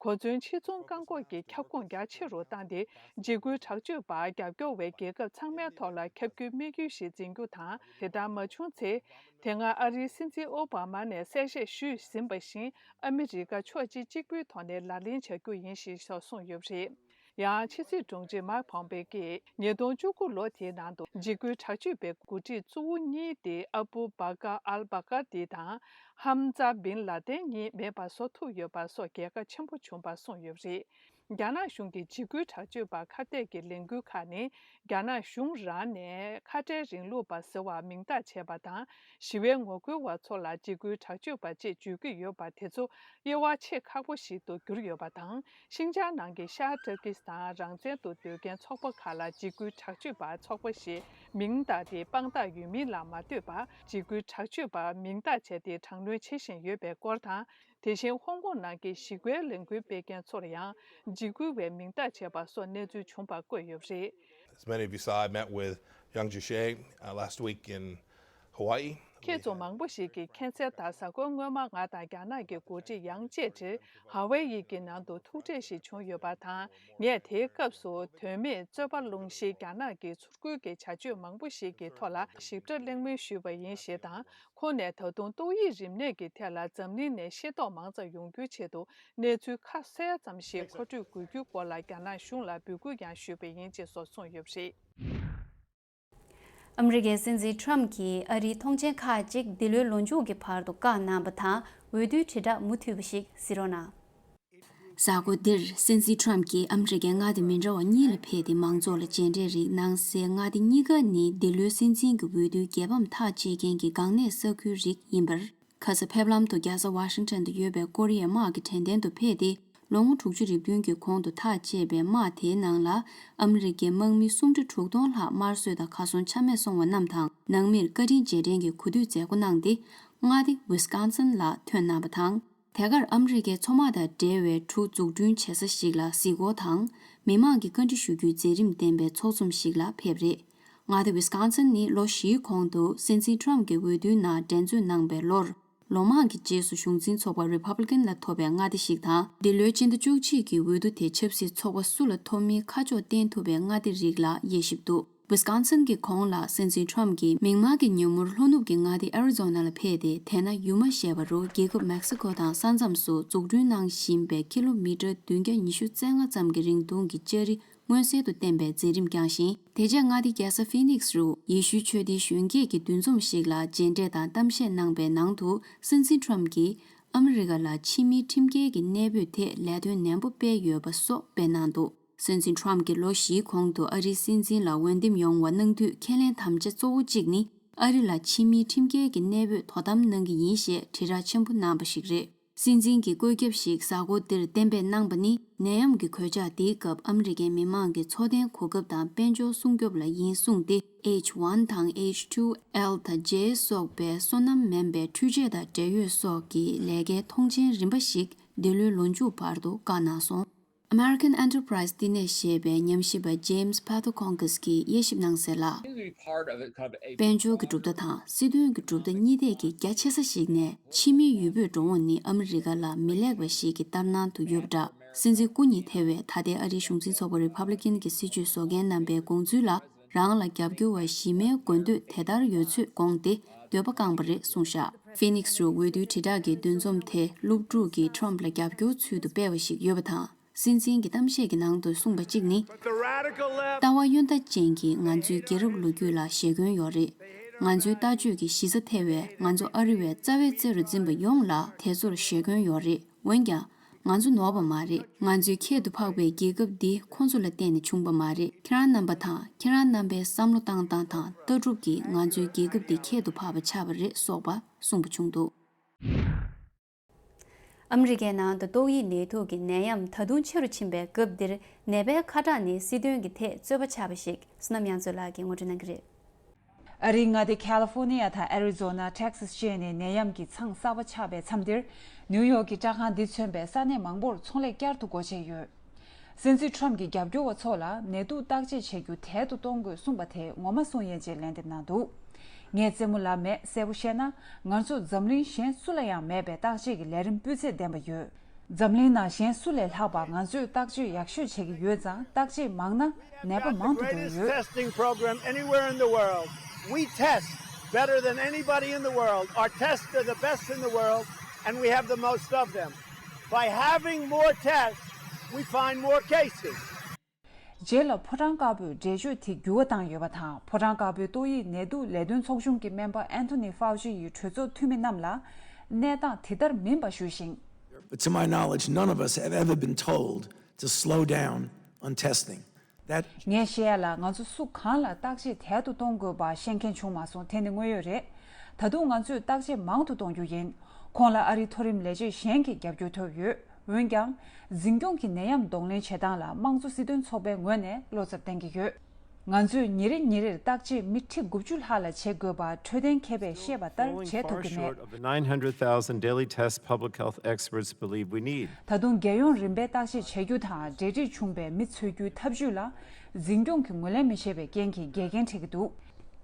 གོ་མཚོན་ཕྱིར་ཚོང་བཀག་འགོག་གི་ཁྱབ་ཁོངས་རྒྱ་ཆེ་རུ་བཏང་སྟེ། འཇིགས་སྐུལ་དྲག་སྤྱོད་པར་རྒྱབ་སྐྱོར་བའི་རྒྱལ་ཁབ་ཚང་མའི་ཐོག་ལ་ཁྱབ་རྒྱུའི་དམིགས་ཡུལ་ཞིག་འཛིན་རྒྱུ་དང་། དེ་ལྟར་མ་བྱུང་ཚེ། དེ་སྔ་ཨ་རིའི་སྲིད་འཛིན་ཨོ་བྷ་མ་ནས་གསལ་བཤད་ཞུས་ཟིན་པ་བཞིན། ཨ་མི་རི་ཀ་ཕྱོགས་གཅིག་གཅིག་པུའི་ཐོག་ནས་ལག་ལེན་བྱ་རྒྱུ་ཡིན་ཞེས་སོགས་གསུངས་ཡོད་པ་རེད། ཡང་ཕྱི་སྲིད་དྲུང་ཆེ་མཱིག་ཕོམ་པེ་ཀྱིས་ཉིས་སྟོང་བཅུ་དགུ་ལོ་དེའི་ནང་དུ་འཇིགས་སྐུལ་དྲག་སྤྱོད་པའི་འགོ་ཁྲིད་གཙོ་བོ་གཉིས་ཏེ་ཨ་བུ་བྷ་ཀར་ཨལ་བྷ་ཀར་ཏི་དང་ཧམ་ཛ་བིན་ལ་ཏན་གཉིས་མེད་པར་བཟོ་ཐུབ་ཡོད་པ་སོགས་རྒྱལ་ཁ་ཆེན་པོ་བྱུང་བ་གསུངས་ཡོད་པ་རེད། རྒྱ་ནག་གཞུང་གིས་འཇིགས་སྐུལ་དྲག་སྤྱོད་པར་ཁ་གཏད་ཀྱི་ལས་འགུལ་ཁག་ནི་རྒྱ་ནག་གཞུང་རང་ནས་ཁ་བྲལ་རིང་ལུགས་པ་ཟེར་བ་མིང་བཏགས་བྱས་པ་དང་། ཞི་བའི་ངོ་རྒོལ་བ་ཚོ་ལ་འཇིགས་སྐུལ་དྲག་སྤྱོད་པ་ཅེས་བརྗོད་ཀྱི་ཡོད་པ་དེ་ཚོ་དབྱེ་བ་ཕྱེ་ཁག་པོ་ཞིག་ཏུ་གྱུར་ཡོད་པ་དང་། ཤིན་ཅང་ནང་གི་ཤར་ཏུར་ཀི་སི་ཐན་རང་བཙན་དུ་འདོད་མཁན་ཚོགས་པ་ཁག་ལ་འཇིགས་སྐུལ་དྲག་སྤྱོད་པ་ཚོགས་པ་ཞེས་མིང་བཏགས་ཏེ་དཔང་རྟགས་ཡོད་མིན་ལ་མ་ལྟོས་པར་འཇིགས་སྐུལ་དྲག་སྤྱོད་པ་མིང་བཏགས་བྱས་ཏེ་དྲག་གནོན་བྱེད་བཞིན་ཡོད་པའི་སྐོར་དང་། དེ་བཞིན་ཧོང་ཀོང་ནང་གི་ཞི་བའི་ལས་འགུལ་སྤེལ་མཁན་ཚོར་ཡང་འཇིགས་སྐུལ་བའི་མིང་བཏགས་བྱས་པ་སོགས་གནས་ཚུལ་བྱུང་བ་བཀོད་ཡོད་པ་རེད། As many of you saw, I met with Yang Jiechi, uh, last week in Hawaii. ཁྱེད་ཚོ་མང་པོ་ཞིག་གིས་མཁྱེན་གསལ་ལྟར། གཟའ་འཁོར་སྔོན་མ་ང་དང་རྒྱ་ནག་གི་འགོ་ཁྲིད་ཡང་ཅེ་ཀྲི་ཧ་ཝེ་ཡི་གི་ནང་དུ་ཐུག་འཕྲད་ཞིག་བྱུང་ཡོད་པ་དང་། ངས་དེའི་སྐབས་སུ་དོན་མེད་རྩོད་པ་སློང་གཞིའི་རྒྱ་ནག་གི་ཚུར་རྒོལ་གྱི་བྱ་སྤྱོད་མང་པོ་ཞིག་གི་ཐོག་ལ་ཞིབ་ཕྲ་གླེང་མོལ་ཞུས་པ་ཡིན་ཞེས་དང་། ཁོང་ནས་ད་དུང་ཏོག་དབྱིབས་རིམས་ནད་ཀྱི་ཐད་ལ་འཛམ་གླིང་ནས་ཤེས་རྟོགས་མང་ཙམ་ཡོང་རྒྱུའི་ཆེད་དུ་གནས་ཚུལ་ཁ་གསལ་ཙམ་ཞིག་མཁོ་སྤྲོད་དགོས་རྒྱུའི་སྐོར་ལ་རྒྱ་ནག་གཞུང་ལ་འབོད་སྐུལ་ཡང་ཞུས་པ་ཡིན་ཅེས་སོགས་གསུངས་ཡོད་པ་རེད། ཨ་མི་རི་ཀའི་སྲིད་འཛིན་ཊམ་གྱིས་ཨ་རིའི་ཐོངས་མཆན་ཁག་ཅིག་འདི་ལོའི་ལོ་མཇུག་གི་བར་དུ་བཀག་གནང་བ་དང་། འོས་བསྡུའི་དྲིལ་བསྒྲགས་མུ་མཐུད་པ་ཞིག་གཟིགས་རོགས་གནང་། གཟའ་འཁོར་འདིར་སྲིད་འཛིན་ཊམ་གྱིས་ཨ་མི་རི་ཀའི་མངའ་སྡེ་མི་འདྲ་བ་གཉིས་ལ་ཕེབས་ཏེ་མང་ཚོགས་ལ་མཇལ་འཕྲད་རིགས་གནང་སའི་མངའ་སྡེ་གཉིས་ཀ་ནི་འདི་ལོའི་སྲིད་འཛིན་གྱི་འོས་བསྡུའི་རྒྱལ་ཕམ་ཐག་གཅོད་མཁན་གྱི་འགག་གནད་ས་ཁུལ་རིགས་ཡིན་པར། ཁ་ས་ཕེབས་ལམ་དུ་རྒྱལ་ས་ཝ་ཤིང་ཊོན་དུ་ཡོད་པའི་ཀོ་རི་ཡའི་དམག་གི་དྲན་རྟེན་དུ་ཕེབས་ཏེ། ལོ་ངོ་དྲུག་ཅུ་རེ་བདུན་གྱི་གོང་དུ་ཐག་བཅད་པའི་དམག་དེའི་ནང་ལ་ཨ་མི་རི་ཀའི་དམག་མི་སུམ་ཁྲི་དྲུག་སྟོང་ལྷག་དམར་གསོད་དང་གར་སོང་ཆ་མེད་སོང་བ་རྣམས་དང་། ནང་མིར་བཀའ་དྲིན་རྗེས་དྲན་གྱི་གོ་སྒྲིག་མཛད་སྒོ་གནང་སྟེ། མངའ་སྡེ་ཝི་སི་ཀོན་སིན་ལ་ཐོན་གནང་བ་དང་། དེ་གར་ཨ་མི་རི་ཀའི་མཚོ་དམག་དང་འབྲེལ་བའི་གྲུ་འཛུགས་སྐྲུན་བྱེད་ས་ཞིག་ལ་གཟིགས་སྐོར་དང་། མི་མང་གི་བཀའ་འདྲི་ཞུ་རྒྱུའི་མཛད་རིམ་ལྡན་པའི་ཚོགས་འཛོམས་ཤིག་ལ་ཕེབས་རེད། མངའ་སྡེ་ཝི་སི་ཀོན་སིན་ནི་ལོ་བཞིའི་གོང་དུ་སྲིད་འཛིན་ཊམ་གྱི་འོས་བསྡུའི་ནང་འགྲན་རྩོད་གནང་པའི་ལོར། ལོ་མང་གི་རྗེས་སུ་གཞུང་འཛིན་ཚོགས་པ་རི་པབ་ལི་ཀན་ལ་ཐོབ་པའི་མངའ་སྡེ་ཞིག་དང་། འདི་ལོའི་སྤྱི་ཟླ་བཅུ་གཅིག་གི་འོས་བསྡུ་དེ་ཆབ་སྲིད་ཚོགས་པ་སུ་ལ་ཐོབ་མིན་ཁ་ཕྱོགས་བསྟན་ཐུབ་པའི་མངའ་སྡེ་རིགས་ལ་དབྱེ་ཞིབ་འདུག་ཝི་སི་ཀོན་སིན་གྱི་གོང་ལ་སྲིད་འཛིན་ཊམ་གྱིས་མིག་དམར་གྱི་ཉིན་མོར་ལྷོ་ནུབ་ཀྱི་མངའ་སྡེ་ཨེ་རི་ཛོ་ན་ལ་ཕེབས་ཏེ། དེ་ན་ཡུལ་མ་བཞེས་པ་རུ་རྒྱལ་ཁབ་མེག་སི་ཀོ་དང་ས་མཚམས་སུ་འཛུགས་སྐྲུན་གནང་བཞིན་པའི་ཀི་ལོ་མི་ཊར་བདུན་བརྒྱ་ཉི་ཤུ་རྩ་ལྔ་ཙམ་གྱི་རིང་ཐུང་གི་ལྕགས་རི་མངོན་གསལ་དུ་བསྟན་པའི་མཛད་རིམ་བསྐྱངས་ཤིང་། དེ་རྗེས་མངའ་སྡེ་རྒྱལ་ས་ཕི་ནིག་སི་རུ་ཡེ་ཤུའི་ཆོས་ལྡན་གཞོན་སྐྱེས་ཀྱི་འདུ་འཛོམས་ཤིག་ལ་མཇལ་འཕྲད་དང་གཏམ་བཤད་གནང་པའི་ནང་དུ། སྲིད་འཛིན་ཊམ་གྱིས་ཨ་མི་རི་ཀ་ལ་ཕྱི་མིའི་ཁྲིམས་འགལ་གྱི་གནས་སྤོས་ཐད་ལས་དོན་ནན་པོ་སྤེལ་ཡོད་པ་སོགས་སྤེལ་གནང་འདུག་སྲིད་འཛིན་ཊམ་གྱིས་ལོ་བཞིའི་གོང་དུ་ཨ་རིའི་སྲིད་འཛིན་ལ་འོས་འདེམས་ཡོང་བ་གནང་དུས། ཁས་ལེན་དམ་བཅའ་གཙོ་བོ་གཅིག་ནི་ཨ་རི་ལ་ཕྱི་མིའི་ཁྲིམས་འགལ་གྱི་གནས་སྤོས་དོ་དམ་གནང་གི་ཡིན་ཞེས་དྲིལ་བསྒྲགས་ཆེན་པོ་གནང་པ་ཞིག་རེད། སྲིད་འཛིན་གྱི་བཀོད་ཁྱབ་ཞིག་གཟའ་འཁོར་འདིར་གཏན་འབེབས་གནང་པ་ནི། ནད་ཡམས་ཀྱི་གོད་ཆག་འདིའི་སྐབས་ཨ་མི་རི་ཀའི་མི་མང་གི་འཚོ་རྟེན་གོ་སྐབས་དང་དཔལ་འབྱོར་སྲུང་སྐྱོབ་ལ་ཡིན་གསུངས་ཏེ། ཨེཆ་ཝན་དང་ཨེཆ་ཊུ་ཨེལ་དང་ཇེ་སོགས་པའི་སོ་ནམ་མིན་པའི་འཕྲུལ་ཆས་དང་འབྲེལ་ཡོད་སོགས་ཀྱི་ལས་ཀའི་མཐོང་མཆན་རིམ་པ་ཞིག་འདི་ལོའི་ལོ་མཇུག་བར་དུ་བཀག་གནང་སོང་། American Enterprise་བསྟི་གནས་ཞེས་པའི་ཉམས་ཞིབ་པ་James Pato Konkos་གིས་དབྱེ་ཞིབ་གནང་གསལ་ལ། དཔལ་འབྱོར་གྱི་གྲུབ་མཐའ་དང་སྲིད་དོན་གྱི་གྲུབ་མཐའ་གཉིས་ཐད་ཀྱི་རྒྱ་ཆེ་ས་ཞིག་ནས། ཕྱི་མིའི་ཡུལ་སྤོས་འགྲོ་འོང་ནི་ཨ་མི་རི་ཀ་ལ་མི་ལེགས་པ་ཞིག་གི་ལྟར་སྣང་དུ་ཡོད་པ་འདྲ། སྲིད་འཛིན་སྐུ་ཉིད་ཐེ་བའི་ད་ལྟའི་ཨ་རིའི་གཞུང་འཛིན་ཚོགས་པ་རི་པབ་ལི་ཀན་གྱི་སྲིད་བྱུས་བཟོ་མཁན་རྣམ་པའི་དགོངས་ཚུལ་ལ། རང་ལ་རྒྱབ་སྐྱོར་བ་གཞི་མའི་དགོས་འདོད་དེ་ལྟར་ཡོད་ཚུལ་དགོངས་ཏེ། འདོད་པ་བསྐངས་པ་རེད་གསུངས་བཞག་ཕི་ནིག་སི་རུ་འོས་བསྡུའི་དྲིལ་བསྒྲགས་ཀྱི་འདུ་འཛོམས་དེ་སློབ་ཕྲུག་གིས་ཊམ་ལ་རྒྱབ་སྐྱོར་ཚུལ་དུ་སྤེལ་བ་ཞིག་ཡོད་པ་དང་། སྲིད་འཛིན་གྱི་གཏམ་བཤད་ཀྱི་ནང་དུ་གསུངས་པ་གཅིག་ནི། ལྟ་བ་གཡོན་ལྟ་ཅན་གྱིས་ང་ཚོའི་རྒྱལ་རབས་ལོ་རྒྱུས་ལ་ཞེ་འཁོན་ཡོད་རེད། ང་ཚོའི་ལྟ་སྤྱོད་ཀྱི་གཞི་རྩ་ཐེ་བས་ང་ཚོ་ཨ་རི་བའི་རྩ་བའི་རྩེ་རུ་འཛིན་པ་ཡོངས་ལ་དེ་ཚོར་ཞེ་འཁོན་ཡོད་རེད། འོན་ཀྱང་། ང་ཚོ་ནོར་བ་མ་རེད། ང་ཚོའི་ཁྱད་དུ་འཕགས་པའི་རྒྱལ་ཁབ་འདི་ཁོང་ཚོ་ལ་བརྟེན་ནས་བྱུང་བ་མ་རེད། ཁྱེད་རང་རྣམ་པ་དང་ཁྱེད་རང་རྣམ་པའི་བསམ་བློ་བཏང་སྟངས་དང་ལྟ་གྲུབ་ཀྱིས་ང་ཚོའི་རྒྱལ་ཁབ་འདི་ཁྱད་དུ་འཕགས་པ་ཆགས་པ་རེད་སོགས་པ་གསུངས་པ་བྱུང་འདུག་ཨ་མི་རི་ཀའི་ནང་དུ་ཏོག་དབྱིབས་ནད་དུག་གི་ནད་ཡམས་ད་དུང་ཆེ་རུ་ཕྱིན་པའི་སྐབས་འདིར། ནད་པའི་ཁ་གྲངས་ནི་སྲིད་དོན་གྱི་ཐད་རྩོད་པ་ཆགས་པ་ཞིག་བསོད་ནམས་དབྱངས་མཚོ་ལགས་ཀྱིས་ངོ་སྤྲོད་གནང་གི་རེད། ཨ་རིའི་མངའ་སྡེ་ཁ་ལི་ཧྥོར་ནི་ཡ་དང་ཨེ་རི་ཛོ་ན། ཊེག་སཱས་བཅས་ནས་ནད་ཡམས་ཀྱི་ཚང་གསར་པ་ཆགས་པའི་མཚམས་འདིར། ནིའུ་ཡོག་གི་སྐྲག་ཁང་འདི་མཚོན་པའི་ས་གནས་མང་པོར་ཚོང་ལས་བསྐྱར་དུ་སྒོ་ཕྱེ་ཡོད། སྲིད་འཛིན་ཊམ་གྱིས་རྒྱབ་སྐྱོར་བ་ཚོ་ལ་ནད་དུག་བརྟག་དཔྱད་བྱེད་རྒྱུ་དལ་དུ་གཏོང་དགོས་གསུངས་པ་དེ་ངོ་མ་གསུང་ཡས་ཅེས་ལན་འདེབས་གནང་འདུག་ངས་རྩེད་མོ་ལབ་མེད། གསལ་པོ་བཤད་ན། ང་ཚོ་འཛམ་གླིང་གཞན་སུ་ལ་ཡང་མེད་པའི་བརྟག་དཔྱད་ཀྱི་ལས་རིམ་སྤུས་ཚད་ལྡན་པ་ཡོད། འཛམ་གླིང་ནང་གཞན་སུ་ལས་ལྷག་པ་ང་ཚོས་བརྟག་དཔྱད་ཡག་ཤོས་བྱེད་ཀྱི་ཡོད་ཙང་། བརྟག་དཔྱད་མང་ན་ནད་པ་མང་དུ་འགྲོ་གི་ཡོད། Testing program anywhere in the world. We test better than anybody in the world. Our tests are the best in the world, and we have the most of them. By having more tests, we find more cases. རྗེས་ལ་ཕོ་བྲང་དཀར་པོས་འགྲེལ་བརྗོད་དེ་འགྱུར་བ་བཏང་ཡོད་པ་དང་། ཕོ་བྲང་དཀར་པོའི་ཏོག་དབྱིབས་ནད་དུག་ལས་དོན་ཚོགས་ཆུང་གི་སྨན་པ་ཨན་ཐོ་ནི་ཧྥའོ་ཅི་ཡིས་གྲོས་ཚོགས་འཐུས་མི་རྣམས་ལ་གནས་སྟངས་དེ་ལྟར་མིན་པ་ཞུས་ཤིང་། But to my knowledge, none of us have ever been told to slow down on testing. That ངས་བཤད་ཡ་ལ། ང་ཚོ་སུ་གང་ལ་བརྟག་དཔྱད་དལ་དུ་གཏོང་དགོས་པ་བཤད་མཁན་བྱུང་མ་སོང་། དེ་ནི་དངོས་ཡོད་རེད། ད་དུང་ང་ཚོས་བརྟག་དཔྱད་མང་དུ་གཏོང་རྒྱུ་ཡིན། ཁོང་ལ་ཨ་རིའི་མཐོ་རིམ་ལས་བྱེད་གཞན་གྱི་རྒྱབ་སྐྱོར་ཐོབ་ཡོད། འོན་ཀྱང་། འཛིན་སྐྱོང་གི་ནད་ཡམས་གདོང་ལེན་བྱེད་སྟངས་ལ་དམངས་གཙོ་སྲིད་དོན་ཚོགས་པའི་ངོས་ནས་བློ་འཚབ་བསྟན་གྱི་ཡོད། ང་ཚོས་ཉིན་རེ་ཉིན་རེར་བརྟག་དཔྱད་མི་ཁྲི་དགུ་བཅུ་ལྷག་ལ་བྱེད་དགོས་པ་འཕྲོད་བསྟེན་མཁས་པས་བཤད་པ་ལྟར་བྱེད་ཐུབ་ཀྱི་མེད། Falling far short of the nine hundred thousand daily tests public health experts believe we need. ད་དུང་རྒྱལ་ཡོངས་རིམ་པའི་བརྟག་དཔྱད་བྱ་རྒྱུ་དང་། འབྲེལ་འདྲིས་བྱུང་བའི་མི་འཚོལ་རྒྱུའི་ཐབས་ཇུས་ལ་འཛིན་སྐྱོང་གིས་ངོས་ལེན་མི་བྱེད་པའི་རྐྱེན་གྱིས་འགལ་རྐྱེན་འཕྲད་ཀྱི་འདུག་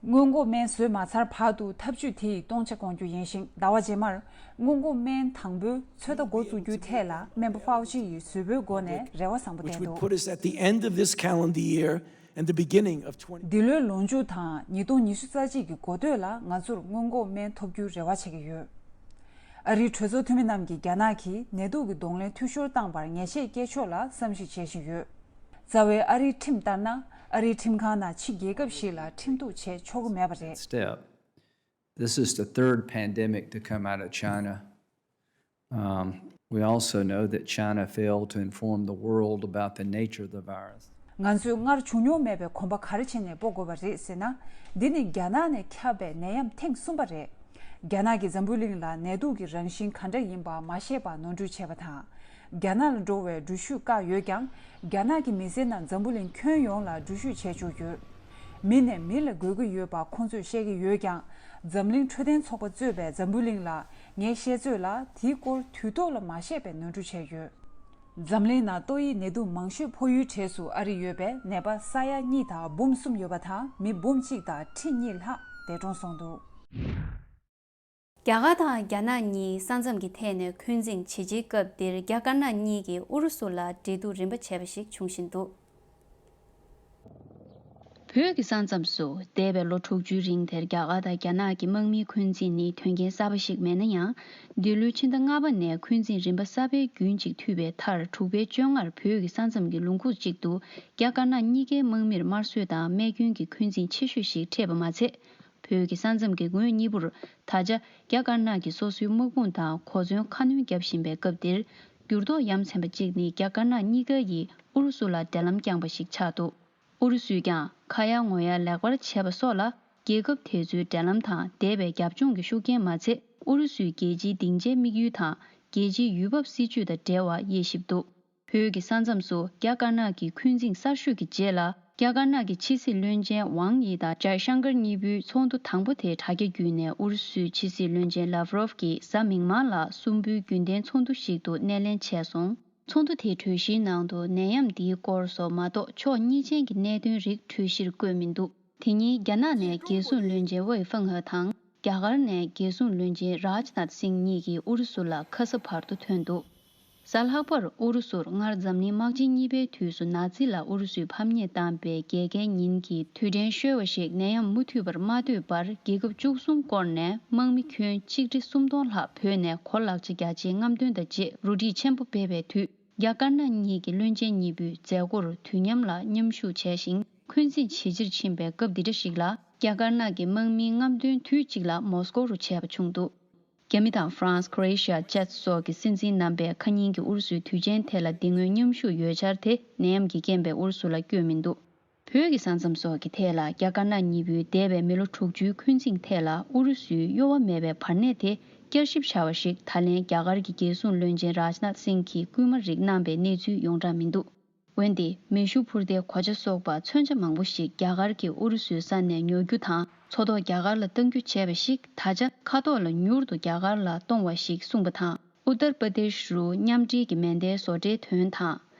སྔོན་འགོག་སྨན་བཟོས་མ་ཚར་བར་དུ་ཐབས་ཇུས་དེ་ཡི་སྟོང་ཆ་སྐོང་རྒྱུ་ཡིན་ཞིང་། ཟླ་བ་རྗེས་མར་སྔོན་འགོག་སྨན་དང་པོའི་ཚོད་ལྟ་འགོ་བཙུགས་རྒྱུའི་ཐད་ལ་སྨན་པ་ཧྥའོ་ཅི་ཡིས་བཟོད་པོའི་སྒོ་ནས་རེ་བ་བཟང་པོ་Which བསྟན་འདུག put us at the end of this calendar year and the beginning of twenty འདི་ལོའི་ལོ་མཇུག་དང་ཉིས་སྟོང་ཉི་ཤུ་རྩ་གཅིག་གི་འགོ་སྟོད་ལ་ང་ཚོར་སྔོན་འགོག་སྨན་ཐོབ་རྒྱུའི་རེ་བ་བྱེད་ཀྱི་ཡོད། ཨ་རིའི་གྲོས་ཚོགས་འཐུས་མི་རྣམས་ཀྱིས་རྒྱ་ནག་གིས་ནད་དུག་གི་གདོང་ལེན་འཐུས་ཤོར་བཏང་བར་ངེས་ཤེས་སྐྱེ་ཕྱོགས་ལ་བསམ་གཞིག་བྱེད་བཞིན་ཡོད། རྩ་བའི་ཨ་རིའི་ཁྲིམས་ལྟར་ན། ཨ་རིའི་ཁྲིམས་ཁང་ནང་ཕྱི་རྒྱལ་ཁབ་ཞིག་ལ་ཁྲིམས་གཏུག་བྱེད་ཆོག་གི་མེད་པ་རེད། Step. This is the third pandemic to come out of China. Um, we also know that China failed to inform the world about the nature of the virus. ང་ཚོས་སྔར་བྱུང་མྱོང་མེད་པའི་གོམ་པ་ག་རེ་བྱས་ནས་སྤོ་དགོས་པ་རེད་ཟེར་ན། འདི་ནི་རྒྱ་ནག་ནས་ཁྱབ་པའི་ནད་ཡམས་ཐེངས་གསུམ་པ་རེད། རྒྱ་ནག་གིས་འཛམ་བུ་གླིང་ལ་ནད་དུག་གི་རང་བཞིན་ག་འདྲ་ཡིན་པ་མ་ཤེས་པར་ནོར་འཁྲུལ་བྱས་པ་དང་། རྒྱ་ནག་ལ་འགྲོ་བའི་འགྲུལ་བཞུད་བཀག་ཡོད་ཀྱང་། རྒྱ་ནག་གི་མི་སེར་རྣམས་འཛམ་བུ་གླིང་ཁྱོན་ཡོངས་ལ་འགྲུལ་བཞུད་བྱས་ཆོག་ཡོད། མི་ནས་མི་ལ་འགོས་ཀྱི་ཡོད་པ་ཁོང་ཚོས་བཤད་ཀྱི་ཡོད་ཀྱང་། འཛམ་གླིང་འཕྲོད་བསྟེན་ཚོགས་པ་གཙོས་པའི་འཛམ་བུ་གླིང་ལ་ངས་བཤད་ཚོད་ལ་དེའི་སྐོར་དུས་ཐོག་ལ་མ་བཤད་པའི་ནོར་འཁྲུལ་བྱས་ཡོད། འཛམ་གླིང་ནང་ཏོག་དབྱིབས་ནད་དུག་མང་ཤོས་ཕོག་ཡུལ་གྲས་སུ་ཨ་རི་ཡོད་པས་ནད་པ་ས་ཡ་གཉིས་དང་འབུམ་གསུམ་ཡོད་པ་དང་མི་འབུམ་གཅིག་དང་ཁྲི་གཉིས་ལྷག་འདས་གྲོངས་སོང་འདུག། རྒྱ་གར་དང་རྒྱ་ནག་གཉིས་ས་མཚམས་ཀྱི་ཐད་ནས་འཁོན་འཛིང་བྱེད་རྗེས་སྐབས་འདིར་རྒྱ་དཀར་ནག་གཉིས་ཀྱིས་ཨུ་རུ་སུ་ལ་འབྲེལ་གཏུག་རིམ་པ་བྱས་པ་ཞིག་འབྱུང་བཞིན་འདུག། བོད་ཀྱི་ས་མཚམས་སུ་འདས་པའི་ལོ་དྲུག་ཅུའི་རིང་དེར་རྒྱ་གར་དང་རྒྱ་ནག་གི་དམག་མིའི་འཁོན་འཛིང་ནི་དོན་རྐྱེན་གསར་པ་ཞིག་མེད་ན་ཡང་། འདི་ལོའི་ཕྱི་ཟླ་ལྔ་པ་ནས་འཁོན་འཛིང་རིམ་པ་གསར་པའི་རྒྱུན་གཅིག་མཐུད་པའི་མཐར་དྲུག་པའི་བཅོ་ལྔར་བོད་ཀྱི་ས་མཚམས་ཀྱི་ལུང་ཁུག་ཅིག་ཏུ་རྒྱ་དཀར་ནག་གཉིས་ཀའི་དམག་མིར་དམར་གསོད་དང་རྨས་སྐྱོན་གྱི་འཁོན་འཛིང་ཆེ་ཤོས་ཤིག་འཕྲད་པ་མ་ཚད། བོད་ཀྱི་ས་མཚམས་ཀྱི་ངོས་གཉིས་པོར་ད་ཆ་རྒྱ་དཀར་ནག་གིས་སོ་སོའི་དམག་དཔུང་དང་གོ་མཚོན་ཁ་སྣོན་བརྒྱབ་བཞིན་པའི་སྐབས་འདིར། འགྱུར་ལྡོག་ཡ་མཚན་པ་གཅིག་ནི་རྒྱ་དཀར་ནག་གཉིས་ཀ་ཡིས་ཨུ་རུ་སུ་ལ་འབྲེལ་ལམ་བསྐྱངས་པ་ཞིག་ཆགས་འདུག། ཨུ་རུ་སུས་ཀྱང་ཁ་ཡ་ངོ་ཡ་ལེགས་པར་བྱས་པ་སོགས་ལ། རྒྱལ་ཁབ་དེ་ཚོའི་འབྲེལ་ལམ་དང་འདས་པའི་རྒྱབ་ལྗོངས་ཀྱི་ཤུགས་རྐྱེན་མ་ཚད། ཨུ་རུ་སུའི་རྒྱལ་སྤྱིའི་སྡིངས་ཆའི་དམིགས་ཡུལ་དང་རྒྱལ་སྤྱིའི་ཡུལ་བབ་སྲིད་ཇུས་དང་འབྲེལ་བ་དབྱེ་ཞིབ་འདུག། བོད་ཀྱི་ས་མཚམས་སུ་རྒྱ་དཀར་ནག་གི་འཁོན་འཛིང་གསར་ཤོས་ཀྱི་རྗེས་ལ། རྒྱ་དཀར་ནག་གི་ཕྱི་སྲིད་བློན་ཆེན་ཝང་དབྱི་དང་ཇའི་ཤང་ཀར་གཉིས་པོའི་ཚོགས་འདུ་དང་པོ་དེ་དྲ་རྒྱ་བརྒྱུད་ནས་ཨུ་རུ་སུའི་ཕྱི་སྲིད་བློན་ཆེན་ལཱབ་རོབ་ཀྱིས་གཟའ་མིག་དམར་ལ་གསུམ་པོའི་རྒྱུན་ལྡན་ཚོགས་འདུ་ཞིག་ཏུ་སྣེ་ལེན་བྱས་སོང་། ཚོགས་འདུ་དེའི་གྲོས་གཞིའི་ནང་དུ་ནད་ཡམས་འདིའི་སྐོར་སོགས་མ་གཏོགས་ཕྱོགས་གཉིས་ཅན་གྱི་གནད་དོན་རིགས་གྲོས་གཞིར་བཀོད་མི་འདུག། དེ་ཉིན་རྒྱ་ནག་ནས་རྒྱལ་སྲུང་བློན་ཆེན་ཝེ་ཧྥེང་ཧེ་དང་། རྒྱ་གར་ནས་རྒྱལ་སྲུང་བློན་ཆེན་རཱཇ་ནཱཐ་སིང་གཉིས་ཀྱིས་ཨུ་རུ་སུ་ལ་ཁ་ས་བར་དུ་ཐོན་འདུག། གཟའ་ལྷག་པར་ཨུ་རུ་སུར་སྔར་འཛམ་གླིང་དམག་ཆེན་གཉིས་པའི་དུས་སུ་ནཱ་ཛི་ལ་ཨུ་རུ་སུས་ཕམ་ཉེས་བཏང་པའི་འགལ་རྐྱེན་ཉིན་གྱི་དུས་དྲན་ཤོར་བ་ཞིག་ནད་ཡམས་མུ་མཐུད་པར་མ་ཐོས་པར་རྒྱལ་ཁབ་བཅུ་གསུམ་བསྐོར་ནས་དམག་མི་ཁྱོན་ཆིག་ཁྲི་སུམ་སྟོང་ལྷག་བོད་ནས་གོ་ལག་ཆ་རྒྱ་ཆེའི་རྔམ་སྟོན་དང་བཅས་རུ་སྒྲིག་ཆེན་པོ་སྤེལ་བའི་དུས། རྒྱ་དཀར་ནག་གཉིས་ཀྱི་བློན་ཆེན་གཉིས་པོས་མཛད་སྒོར་དུས་མཉམ་ལ་མཉམ་ཞུགས་བྱས་ཤིང་འཁོན་འཛིང་ཇེ་ཆེར་ཕྱིན་པའི་སྐབས་འདི་འདྲ་ཞིག་ལ་རྒྱ་དཀར་ནག་གི་དམག་མིའི་རྔམ་སྟོན་དུས་གཅིག་ལ་མོ་སྐོ་རུ་བྱས་པ་བྱུང་འདུག། རྒྱ་མི་དང་ཧྥ་རན་སི། ཁོ་རེ་ཤི་ཡ་བཅས་སོགས་ཀྱི་སྲིད་འཛིན་རྣམ་པས་ཁ་ཉིན་གྱི་ཨུ་རུ་སུའི་དུས་ཆེན་དེ་ལ་འདི་སྔོན་མཉམ་ཞུགས་ཡོད་འཆར་དེ་ནད་ཡམས་ཀྱི་རྐྱེན་པས་ཨུ་རུ་སུ་ལ་བསྐྱོད་མི་འདུག། བོད་ཀྱི་ས་མཚམས་སོགས་ཀྱི་ཐད་ལ་རྒྱ་དཀར་ནག་གཉིས་པོའི་འདས་པའི་མི་ལོ་དྲུག་ཅུའི་འཁོན་འཛིང་ཐད་ལ་ཨུ་རུ་སུའི་གཡོ་བ་མེད་པའི་བར་གནས་དེ་བསྐྱར་ཞིབ་བྱ་བ་ཞིག་ད་ལན་རྒྱ་གར་གྱི་རྒྱལ་སྲུང་བློན་ཆེན་རཱཇ་ནཱཐ་སིང་གིས་སྐུལ་མ་རིགས་གནང་པའི་གནས་ཚུལ་ཡོངས་གྲགས་མི་འདུག། འོན་ཏེ་མེ་ཤུགས་འཕུར་མདེལ་གོ་ཆ་སོགས་པ་མཚོན་ཆ་མང་པོ་ཞིག་རྒྱ་གར་གྱིས་ཨུ་རུ་སུའི་ས་ནས་ཉོ་རྒྱུ་དང་མཚོ་ཐོག་རྒྱ་གར་ལ་གཏང་རྒྱུ་བྱས་པ་ཞིག་ད་ཆ་མཁའ་ཐོག་ལ་མྱུར་དུ་རྒྱ་གར་ལ་གཏོང་བ་ཞིག་གསུངས་པ་དང་། ཨུ་ཏར་པར་དེ་ཤི་རུ་མཉམ་འབྲེལ་གྱི་མེ་མདའི་བཟོ་གྲྭའི་དོན་དང་།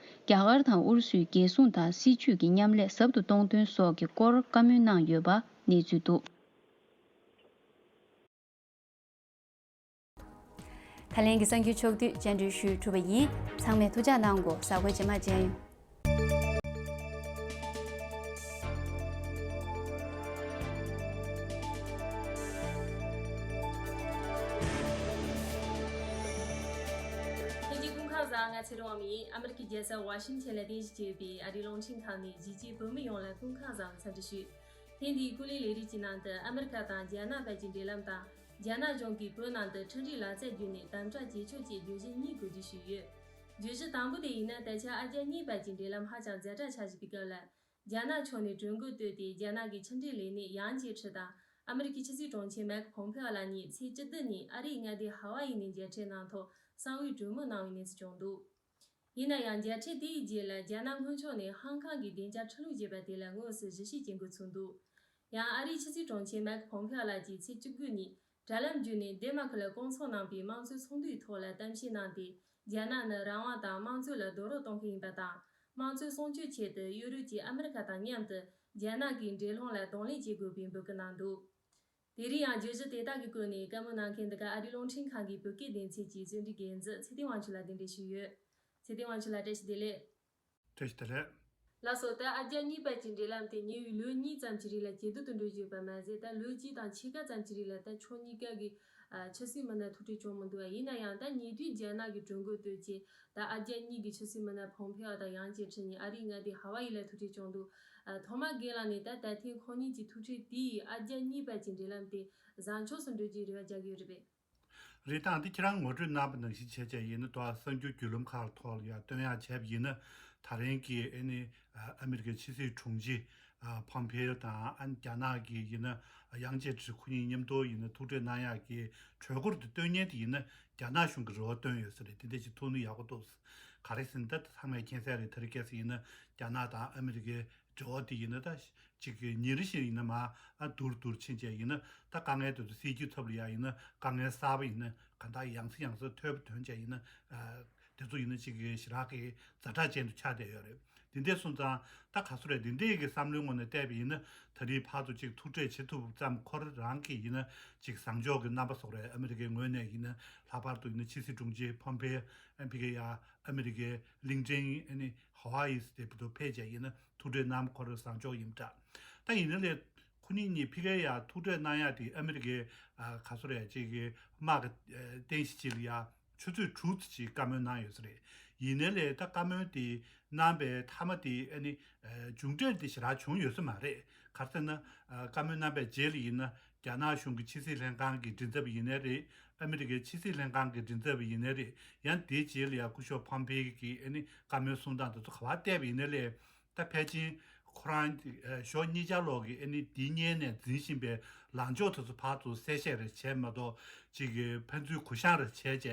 རྒྱ་གར་དང་ཨུ་རུ་སུའི་རྒྱལ་སྲུང་དང་སྲིད་ཇུས་ཀྱི་མཉམ་ལས་ཟབ་ཏུ་གཏོང་དོན་སོགས་ཀྱི་སྐོར་བཀའ་མོལ་གནང་ཡོད་པ་གནས་ཚུལ་འདུག། ད་ལན་གྱི་གསར་འགྱུར་ཕྱོགས་བསྡུས་སྤྱན་འབུལ་ཞུས་གྲུབ་པ་ཡིན། ཚང་མས་ཐུགས་ཅག་གནང་གོ། གཟའ་འཁོར་རྗེས་མ་མཇལ་ཡོང་། ཐེངས་འདིའི་སྐུ་ཁམས་བཟང་། ང་ཚེ་རིང་དབང་མོ་ཡིན། ཨ་མི་རི་ཀའི་རྒྱལ་ས་ཝ་ཤིང་ཊོན་ལ་རྟེན་གཞི་བྱས་པའི་ཨ་རིའི་རླུང་འཕྲིན་ཁང་ནས་གཞིས་བྱེས་བོད་མི་ཡོངས་ལ་སྐུ་ཁམས་བཟང་འཚམས་འདྲི་ཞུ། ཐེངས་འདིའི་སྐུ་ལས་ལས་རིམ་གྱི་ནང་དུ་ཨ་མི་རི་ཀ་དང་རྒྱ་ནག་བར་གྱི་འབྲེལ་ལམ་དང་། རྒྱ་ནག་གཞུང་གིས་བོད་ནང་དུ་འཕྲུལ་རིག་ལག་རྩལ་བརྒྱུད་ནས་དམ་དྲག་བྱེད་ཕྱོགས་བཅས་བརྗོད་གཞི་གཉིས་གོ་སྒྲིག་ཞུས་ཡོད། བརྗོད་གཞི་དང་པོ་དེ་ཡིན་ན། ད་ཆ་ཨ་རྒྱ་གཉིས་བར་གྱི་འབྲེལ་ལམ་ཧ་ཅང་ཛ་དྲག་ཆགས་བཞིན་པའི་སྐབས་ལ། རྒྱ་ནག་ཕྱོགས་ནས་གྲོས་འགོ་བཏོན་ཏེ། རྒྱ་ནག་གི་ཕྱི་འབྲེལ་ལས་སྣེ་ཡང་ཅེ་ཁྲི་དང་ཨ་མི་རི་ཀའི་ཕྱི་སྲིད་དྲུང་ཆེ་མེག་ཕོམ་ཕེ་ཨོ་ལགས་གཉིས་ཚེས་བཅུ་བདུན་ཉིན་ཨ་རིའི་མངའ་སྡེ་ཧ་ཝ་ཡི་ནས་མཇལ་འཕྲད་གནང་ཐོག་གསང་བའི་གྲོས་མོལ་གནང་བའི་གནས་ཚུལ་བྱུང་འདུག། ཡིན་ན་ཡང་། མཇལ་འཕྲད་དེའི་རྗེས་ལ་རྒྱ་ནག་སྔོན་ཕྱོགས་ནས་ཧང་ཀང་གི་བདེ་འཇགས་ཁྲིམས་ལུགས་ཅེས་པ་དེ་ལ་དངོས་སུ་གཞི་བྱེས་བྱེད་འགོ་ཚུགས་འདུག། ཡང་ཨ་རིའི་ཕྱི་སྲིད་དྲུང་ཆེ་མེག་ཕོམ་ཕེ་ཨོ་ལགས་ཀྱིས་ཚེས་བཅུ་དགུ་ཉིན་དྲ་ལམ་བརྒྱུད་ནས་ལྡེན་མ་ཀི་ལ་སྐོང་ཚོགས་གནང་པའི་དམངས་གཙོའི་ཚོགས་འདུའི་ཐོག་ལ་གཏམ་བཤད་གནང་སྟེ། རྒྱ་ནག་ནི་རང་དབང་དང་དམངས་གཙོ་ལ་རྡོག་རོལ་གཏོང་མཁན་ཡིན་པ་དང་། དམངས་གཙོ་སྲུང་སྐྱོབ་ཆེད་དུ་ཡུ་རོབ་ཀྱི་ཨ་མི་རི་ཁ་དང་མཉམ་དུ་རྒྱ་ནག་གི་འབྲེལ་ལྷུང་ལ་གདོང་ལེན་བྱེད་དགོས་པའི་འབོད་སྐུལ་གནང་འདུག། དེ་རིང་ཡང་བརྗོད་གཞི་དེ་དག་གི་སྐོར་ནས་བཀའ་མོལ་གནང་མཁན་འདི་ག་ཨ་རིའི་རླུང་འཕྲིན་ཁང་གི་བོད་སྐད་སྡེ་ཚན་གྱི་རྩོམ་སྒྲིག་འགན་འཛིན་ཚེ་བརྟན་དབང་ཕྱུག་ལ་གདན་འདྲེན་ཞུས་ཡོད། ཚེ་བརྟན་དབང་ཕྱུག་ལ་བཀྲ་ཤིས་བདེ་ལེགས། བཀྲ་ཤིས་བདེ་ལེགས། ལགས་སོ། ད་ཨ་རྒྱ་གཉིས་བར་གྱི་འབྲེལ་ལམ་དེ་ཉེ་བའི་ལོ་གཉིས་ཙམ་གྱི་རིང་ལ་ཇེ་སྡུག་ཏུ་འགྲོ་བཞིན་ཡོད་པ་མ་ཟད། ད་ལོ་གཅིག་དང་ཕྱེད་ཀ་ཙམ་གྱི་རིང་ལ་ད་ཕྱོགས་གཉིས་ཀ་གི་ཨ་ཆབ་སྲིད་མི་སྣ་ཐུག་འཕྲད་བྱུང་མི་འདུག། ཡིན་ན་ཡང་། ད་ཉེ་དུས་རྒྱ་ནག་གིས་གྲོས་འགོ་བཏོན་རྗེས། ད་ཨ་རྒྱ་གཉིས་ཀྱི་ཆབ་སྲིད་མི་སྣ་ཕོམ་ཕེ་ཨོ་དང་ཡང་ཅེ་ཁྲི་གཉིས་ཨ་རིའི་མངའ་སྡེ་ཧ་ཝ་ཡི་ལ་ཐུག་འཕྲད་བྱུང་འདུག། ཨ་ཐོག་མར་རྒན་ལགས་ནས། ད་ད་ཐེངས་ཁོང་གཉིས་ཀྱི་ཐུག་འཕྲད་དེས་ཨ་རྒྱ་གཉིས་བར་གྱི་འབྲེལ་ལམ་དེ་བཟང་ཕྱོགས་སུ་འགྲོ་རྒྱུའི་རེ་བ་རྒྱག་གི་ཡོད་རེད་པས། རེད། ད་འདི་ཁྱེད་རང་ངོ་སྤྲོད་གནང་པ་ནང་བཞིན་བྱས་བྱས་ཡིན་ན། ད་གསར་འགྱུར་བརྒྱུད་ལམ་ཁག་ཐོག་ལ་ཡང་བཏོན་ཡག་བྱས་པ་ཡིན་ན། ད་རིང་གི་ཨ་ནི་ཨ་མི་རི་ཀའི་ཕྱི་སྲིད་དྲུང་ཆེ་ ཕོམ་ཕེ་དང་ཨ་ནི་རྒྱ་ནག་གི་ཡིན་ན་ཡང་ཅེ་ཁྲི་ཁོ་གཉིས་མཉམ་དུ་ཡིན་ན་ཐུག་འཕྲད་གནང་ཡག་གི་གྲོས་འགོར་དེ་བཏོན་མཁན་དེ་ཡིན་ན་རྒྱ་ནག་གཞུང་གི་རེ་བ་བཏོན་ཡོད་ས་རེད། དེ་འདྲ་ཞིག་ཐུག་ན་ཡག་པོ་འདུག་ག་རེ་ཟེར་ན་ད་ཚང་མས་མཁྱེན་གསལ་རེད། དེ་རིང་ཁ་སང་ཡིན་ན་རྒྱ་ནག་དང་ཨ་མི་རི་ཀའི་འབྲེལ་བ་དེ་ཡིན་ན་ད་ཅིག་གི་ཉིན་རེ་བཞིན་ཡིན་ན་མར་ཨ་སྡུག་རུ་སྡུག་རུ་ཕྱིན་བྱས་ཡིན་ན་ད་དཀའ་ངལ་དེ་ཚོ་སེལ་རྒྱུའི་ཐབས་ལ་ཡ་ཡིན་ན་དཀའ་ངལ་གསར་པ་ཡིན་ན་གང་ལྟར་ཡང་སེ་ཡང་སེ་ཐོན་པ་ཐོན་བྱས་ཡིན་ན་ཨ་དེ་ཚོ་ཡིན་ན་ཅིག་གི་ཞེ་དྲག་གི་ཛ་དྲག་ཅན་དུ་ཆགས་བསྡད་ཡོད་རེད། འདི་འདྲས་སོང་ཙང་ད་ག་ཚོད་རེད། འདི་འདྲས་ཀྱི་བསམ་བློའི་ངོས་ནས་བལྟས་པ་ཡིན་ན་ད་རེས་ཕར་ཚུར་ཅིག་ཐུག་འཕྲད་བྱེད་ཐུབ་ཙམ་ཁོ་རང་གི་ཡིན་ན་ཅིག་བཟང་ཕྱོགས་ཀྱི་རྣམ་པ་བཟོ་རེད། ཨ་མི་རི་ཀའི་ངོས་ནས་ཡིན་ན་ལྷག་པར་དུ་ཡིན་ན་ཕྱི་སྲིད་དྲུང་ཆེ་ཕོམ་ཕེ་ཨ་ཕི་ཀ་ཡ་ཨ་མི་རི་ཀའི་གླིང་ཕྲན་ཨ་ནི་ཧ་ཝ་ཡི་སི་དེ་བུ་དུ་ཕེབས་བྱས་ཡིན་ན་ཐུག་འཕྲད་གནང་ཁོ་རང་བཟང་ཕྱོགས་ཡིན་འདྲ། ད་ཡིན་ན་ལས་ཁོ་གཉིས་གཉིས་ཕི་ཀ་ཡ་ཐུག་འཕྲད་གནང་ཡ་དེ་ཨ་མི་རི་ཀའི་ཨ་ག་ཚོད་རེད་ཅིག་གི་དམག་གི་ཨ་རྟེན་གཞི་ཅིག་ལ་ཡ་ཆུ་ཚོད་དྲུག་ཙམ་ཅིག་བཀའ་མོལ་གནང་ཡོད་ས་རེད། ཡིན་ནའི་ལས་ད་བཀའ་མོལ་དེ་གནང་པའི་མཐའ་མ་དེ་ཨ་ནི་ཨ་མཇུག་འབྲས་དེ་ཞེ་དྲག་བྱུང་ཡོད་ས་མ་རེད། ག་རེ་ཟེར་ན་ཨ་བཀའ་མོལ་གནང་པའི་རྗེས་ལ་ཡིན་ན་རྒྱ་ནག་གཞུང་གི་ཕྱི་སྲིད་ལྷན་ཁང་གི་མགྲིན་ཚབ་ཡིན་ནའི་རེད། ཨ་མི་རི་ཀའི་ཕྱི་སྲིད་ལྷན་ཁང་གི་མགྲིན་ཚབ་ཡིན་ནའི་རེད། ཡང་དེའི་རྗེས་ལ་ཡང་སྐུ་ཞབས་ཕོམ་ཕེ་གིས་ཨ་ནི་བཀའ་མོལ་གསུང་སྟངས་དེ་ཚོ་ག་པར་བལྟས་པ་ཡིན་ནའི་ལས། ད་ཕལ་ཆེར་ཁོ་རང་ཨ་ཞོགས་གཉིས་ཆར་ལོག་གི་ཨ་ནི་འདི་སྔོན་ནས་འཛིན་བཞིན་པའི་ལངས་ཕྱོགས་དེ་ཚོ་ཕར་ཚུར་གསལ་བཤད་རེ་བྱས་མ་གཏོགས་ཅིག་གི་ཕན་ཚུན་གུ་བཤངས་རེ་བྱས་བྱས་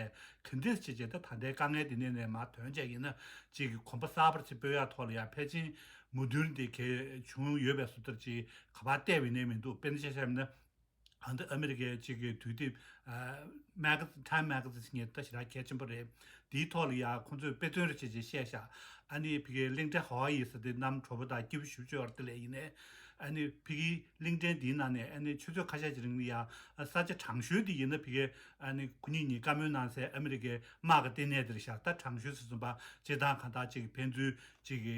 ག་འདྲས་བྱས་བྱས་ད་ད་ལྟའི་དཀའ་ངལ་འདི་ནས་ནས་མར་ཐོན་བྱས་ཡིན་ན་ཅིག་གི་གོམ་པ་གསར་པ་ཅིག་སྤོ་ཡག་ཐོག་ལ་ཡང་ཕལ་ཆེར་མོས་མཐུན་འདི་གལ་བྱུང་ཡོད་པའི་བཟོ་ལྟར་ཅིག་ག་པར་བལྟས་པ་ཡིན་ནའི་མི་འདུག་དཔེར་ན་ཆ་བཞག་ན། ཨ་འདི་ཨ་མི་རི་ཀའི་གཅིག་གི་དུས་དེབ་ཨ་མེ་ག་ཊའིམ་མེ་ག་ཛིན་ཞིག་ངས་ད་ཞེ་དྲག་གལ་ཆེན་པོ་རེད། དེའི་ཐོག་ལ་ཡང་ཁོང་ཚོས་དཔེ་སྟོན་རེ་བྱས་བྱས་བཤད་ཤག་ཨ་ནི་ཕ་གིའི་གླིང་ཕྲན་ཧ་ཝ་ཡི་ཟེར་དེ་གནམ་དྲོ་པོ་དང་སྐྱིད་པོ་ཞེ་པོ་ཅིག་ཡོད་རེད། དེ་ལས་ཡིན་ནའི་ཨ་ནི་ཕ་གིའི་གླིང་ཕྲན་དེའི་ནང་ནས་ཨ་ནི་ཆུ་ཚོད་ཁ་ཤས་ཀྱི་རིང་ལ་ཡང་ས་ཆ་དྲང་ཤོས་དེ་ཡིན་ན་ཕ་གིའི་ཨ་ནི་ཁོ་གཉིས་གཉིས་བཀའ་མོལ་གནང་སའི་ཨ་མི་རི་ཀའི་དམག་གི་ལྟེ་གནས་དེ་རེད་ཤག་ད་དྲང་ཤོས་ཟེར་སོང་པ་སྤྱིར་བཏང་གང་ལྟར་གཅིག་གི་ཕན་ཚུན་གཅིག་གི་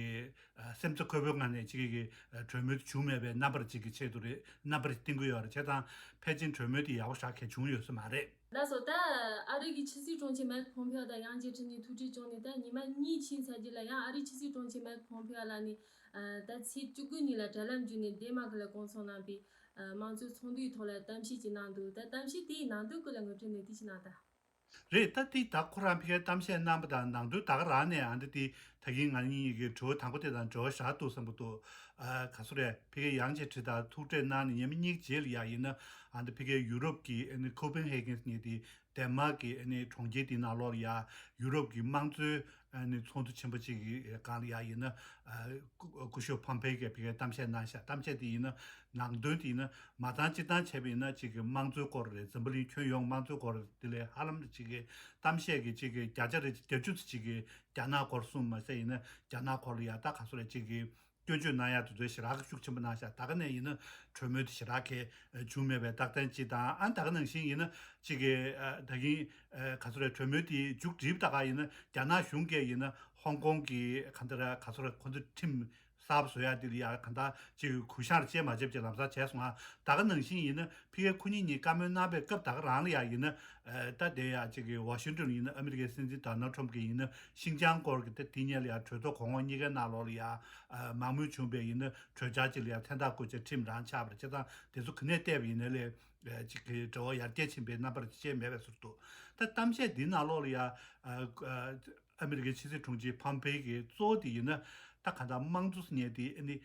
ཨ་སེམས་རྩ་འཁོལ་པོའི་ངང་ནས་གཅིག་གི་ཨ་གྲོས་མོལ་དེ་བྱུང་མེད་པའི་རྣམ་པར་གཅིག་གི་ཆེད་དུ་རེད། རྣམ་པར་བསྟན་གྱི་ཡོད་རེད། བྱས་ཙང་ཕལ་ཆེར་གྲོས་མོལ་དེ་ཡག་པོ་ཞེ་དྲག་བྱུང་ཡོད་ས་མ་རེད། ལགས་སོ། ད་ཨ་རི་གི་ཕྱི་སྲིད་དྲུང་ཆེ་མེག་ཕོམ་ཕེའོ་དང་ཡང་ཅེ་ཁྲི་གཉིས་ཐུག་འཕྲད་བྱུང་ནས་ད་ཉི་མ་གཉིས་ཕྱིན་ཚར་རྗེས་ལ་ཡང་ཨ་རིའི་ཕྱི་སྲིད་དྲུང་ཆེ་མེག་ཕོམ་ཕེའོ་ལགས་ནས་ཨ་ད་ཚེས་བཅུ་དགུ་ཉིན་ལ་དྲ་ལམ་བརྒྱུད་ནས་ཌེན་མཱག་ལ་སྐོང་ཚོགས་གནང་པའི་ཨ་དམངས་གཙོའི་ཚོགས་འདུའི་ཐོག་ལ་གཏམ་བཤད་ཅིག་གནང་འདུག་ད་གཏམ་བཤད་དེའི་ནང་དོན་སྐོར་ལ་ངོ་སྤྲོད་ནན་ཏན་ཅིག་གནང་དང་། རེད། ད་འདི་ད་ཁོ་རང་ཕ་གིར་གཏམ་བཤད་གནང་པ་དང་ནང་དོན་ད་ག་རང་ནས་ཨ་འདི་དེ་ད་གིན་ང་གཉིས་ཀྱི་དྲི་བ་དང་པོ་དེ་དང་འབྲེལ་བ་ཞེ་དྲག་འདུག་བསམ་གྱི་འདུག་ཨ་ག་ཚོད་རེད། ཕ་གིར་ཡང་ཅེ་ཁྲི་དང་ཐུག་འཕྲད་གནང་ནས་ཉི་མ་གཉིས་རྗེས་ལ་ཡ་ཡིན་ན་ཨ་འདི་ཕ་གིའི་ཡུ་རོབ་ཀྱི་ཨ་ནི་ཁོ་པན་ཧེ་གན་ཟེར་མཁན་དེ་ཌེན་མཱག་གི་ཨ་ནི་གྲོང་ཁྱེར་དེའི་ནང་ལོགས་ལ་ཡ་ཡུ་རོབ་ཀྱི་དམངས་གཙོའི་ཨ་ནི་ཚོགས་འདུ་ཆེན་པོ་གཅིག་གི་སྒང་ལ་ཡ་ཡིན་ན་ཨ་སྐུ་སྐུ་ཞབས་ཕོམ་ཕེ་གིས་ཕ་གིར་གཏམ་བཤད་གནང་ཤག་གཏམ་བཤད་དེ་ཡིན་ན་ནང་དོན་དེ་ཡིན་ན་མ་ཚང་སྤྱིར་བཏང་བྱས་པ་ཡིན་ན་གཅིག་གི་དམངས་གཙོའི་སྐོར་རེད། འཛམ་བུ་གླིང་ཁྱོན་ཡོངས་དམངས་གཙོའི་སྐོར་དེ་ལས་ཧ་ལམ་གཅིག་གི་གཏམ་བཤད་ཀྱི་གཅིག་གི་བརྒྱ་ཆ་རེ་བརྒྱད་ཅུ་ཙམ་གཅིག་གི་རྒྱ་ནག་སྐོར་གསུངས་མ་ཟད་ཡིན་ན་རྒྱ་ནག་སྐོར་ལ་ཡ་ད་ག་ཚོད་རེད་གཅིག་གི་སྐྱོན་བརྗོད་གནང་ཡག་དེ་ཚོ་ཞེ་དྲག་གི་ཤུགས་ཆེན་པོ་གནང་ཤག་ད་ག་ནས་ཡིན་ན་གྲོས་མོལ་དེ་ཞེ་དྲག་གི་བྱུང་མེད་པའི་རྟགས་མཚན་གཅིག་དང་ཨ་ད་ག་ནང་བཞིན་ཡིན་ན་གཅིག་གི་ད་གིན་ག་ཚོད་རེད་གྲོས་མོལ་དེ་མཇུག་སྒྲིལ་ད་ག་ཡིན་ན་རྒྱ་ནག་གཞུང་གིས་ཡིན་ན་ཧོང་ཀོང་གི་ག་འདི་ར་ག་ཚོད་རེད་ཁོ་ཚོ་ཁྲིམས་གསར་པ་བཟོ་ཡག་དེ་ལ་ཡ་ག་འདྲ་གཅིག་གི་གུ་ཤར་བྱས་མ་བྱས་པ་ཅིག་ལམ་སང་བྱས་སོང་ང་། ད་ག་ནང་བཞིན་ཡིན་ན་ཕ་གིར་ཁོ་གཉིས་གཉིས་བཀའ་མོལ་གནང་པའི་སྐབས་ད་ག་རང་ལ་ཡ་ཡིན་ན་ད་དེ་ཡ་གཅིག་གི་ཝ་ཤིང་ཏོན་ཡིན་ན་ཨ་མི་རི་ཀའི་སྲིད་འཛིན་ཌོ་ནལ་ཊམ་གྱིས་ཡིན་ན་ཤིང་ཅང་སྐོར་གྱི་ད་དེ་སྔོན་ལ་ཡ་གྲོས་ཚོགས་གོང་འོག་གཉིས་ཀའི་ནང་ལོགས་ལ་ཡ་མང་མོས་བྱུང་བའི་ཡིན་ན་གྲོས་འཆར་ཅིག་ལ་ཡ་མཚན་རྟགས་བཀོད་བྱས་ཁྲིམས་རང་ཆགས་པ་རེད། བྱས་ཙང་དེ་ཚོ་ག་ནས་བལྟས་པ་ཡིན་ན་ལས་གཅིག་གི་འབྲེལ་བ་ཡར་རྒྱས་ཕྱིན་པའི་རྣམ་པ་ཅིག་མེད་པའི་ཟུར་དུ་ད་གཏམ་བཤད་འདིའི་ནང་ལོགས་ལ་ཡ་ཨ་མི་རི་ཀའི་ཕྱི་སྲིད་དྲུང་ཆེ་ཕོམ་ཕེ་གི་གཙོ་བོ་དེ་ཡིན་ན་ད་ག་འདྲ་དམངས་གཙོ་ཟེར་མཁན་དེ་ཨ་ནི་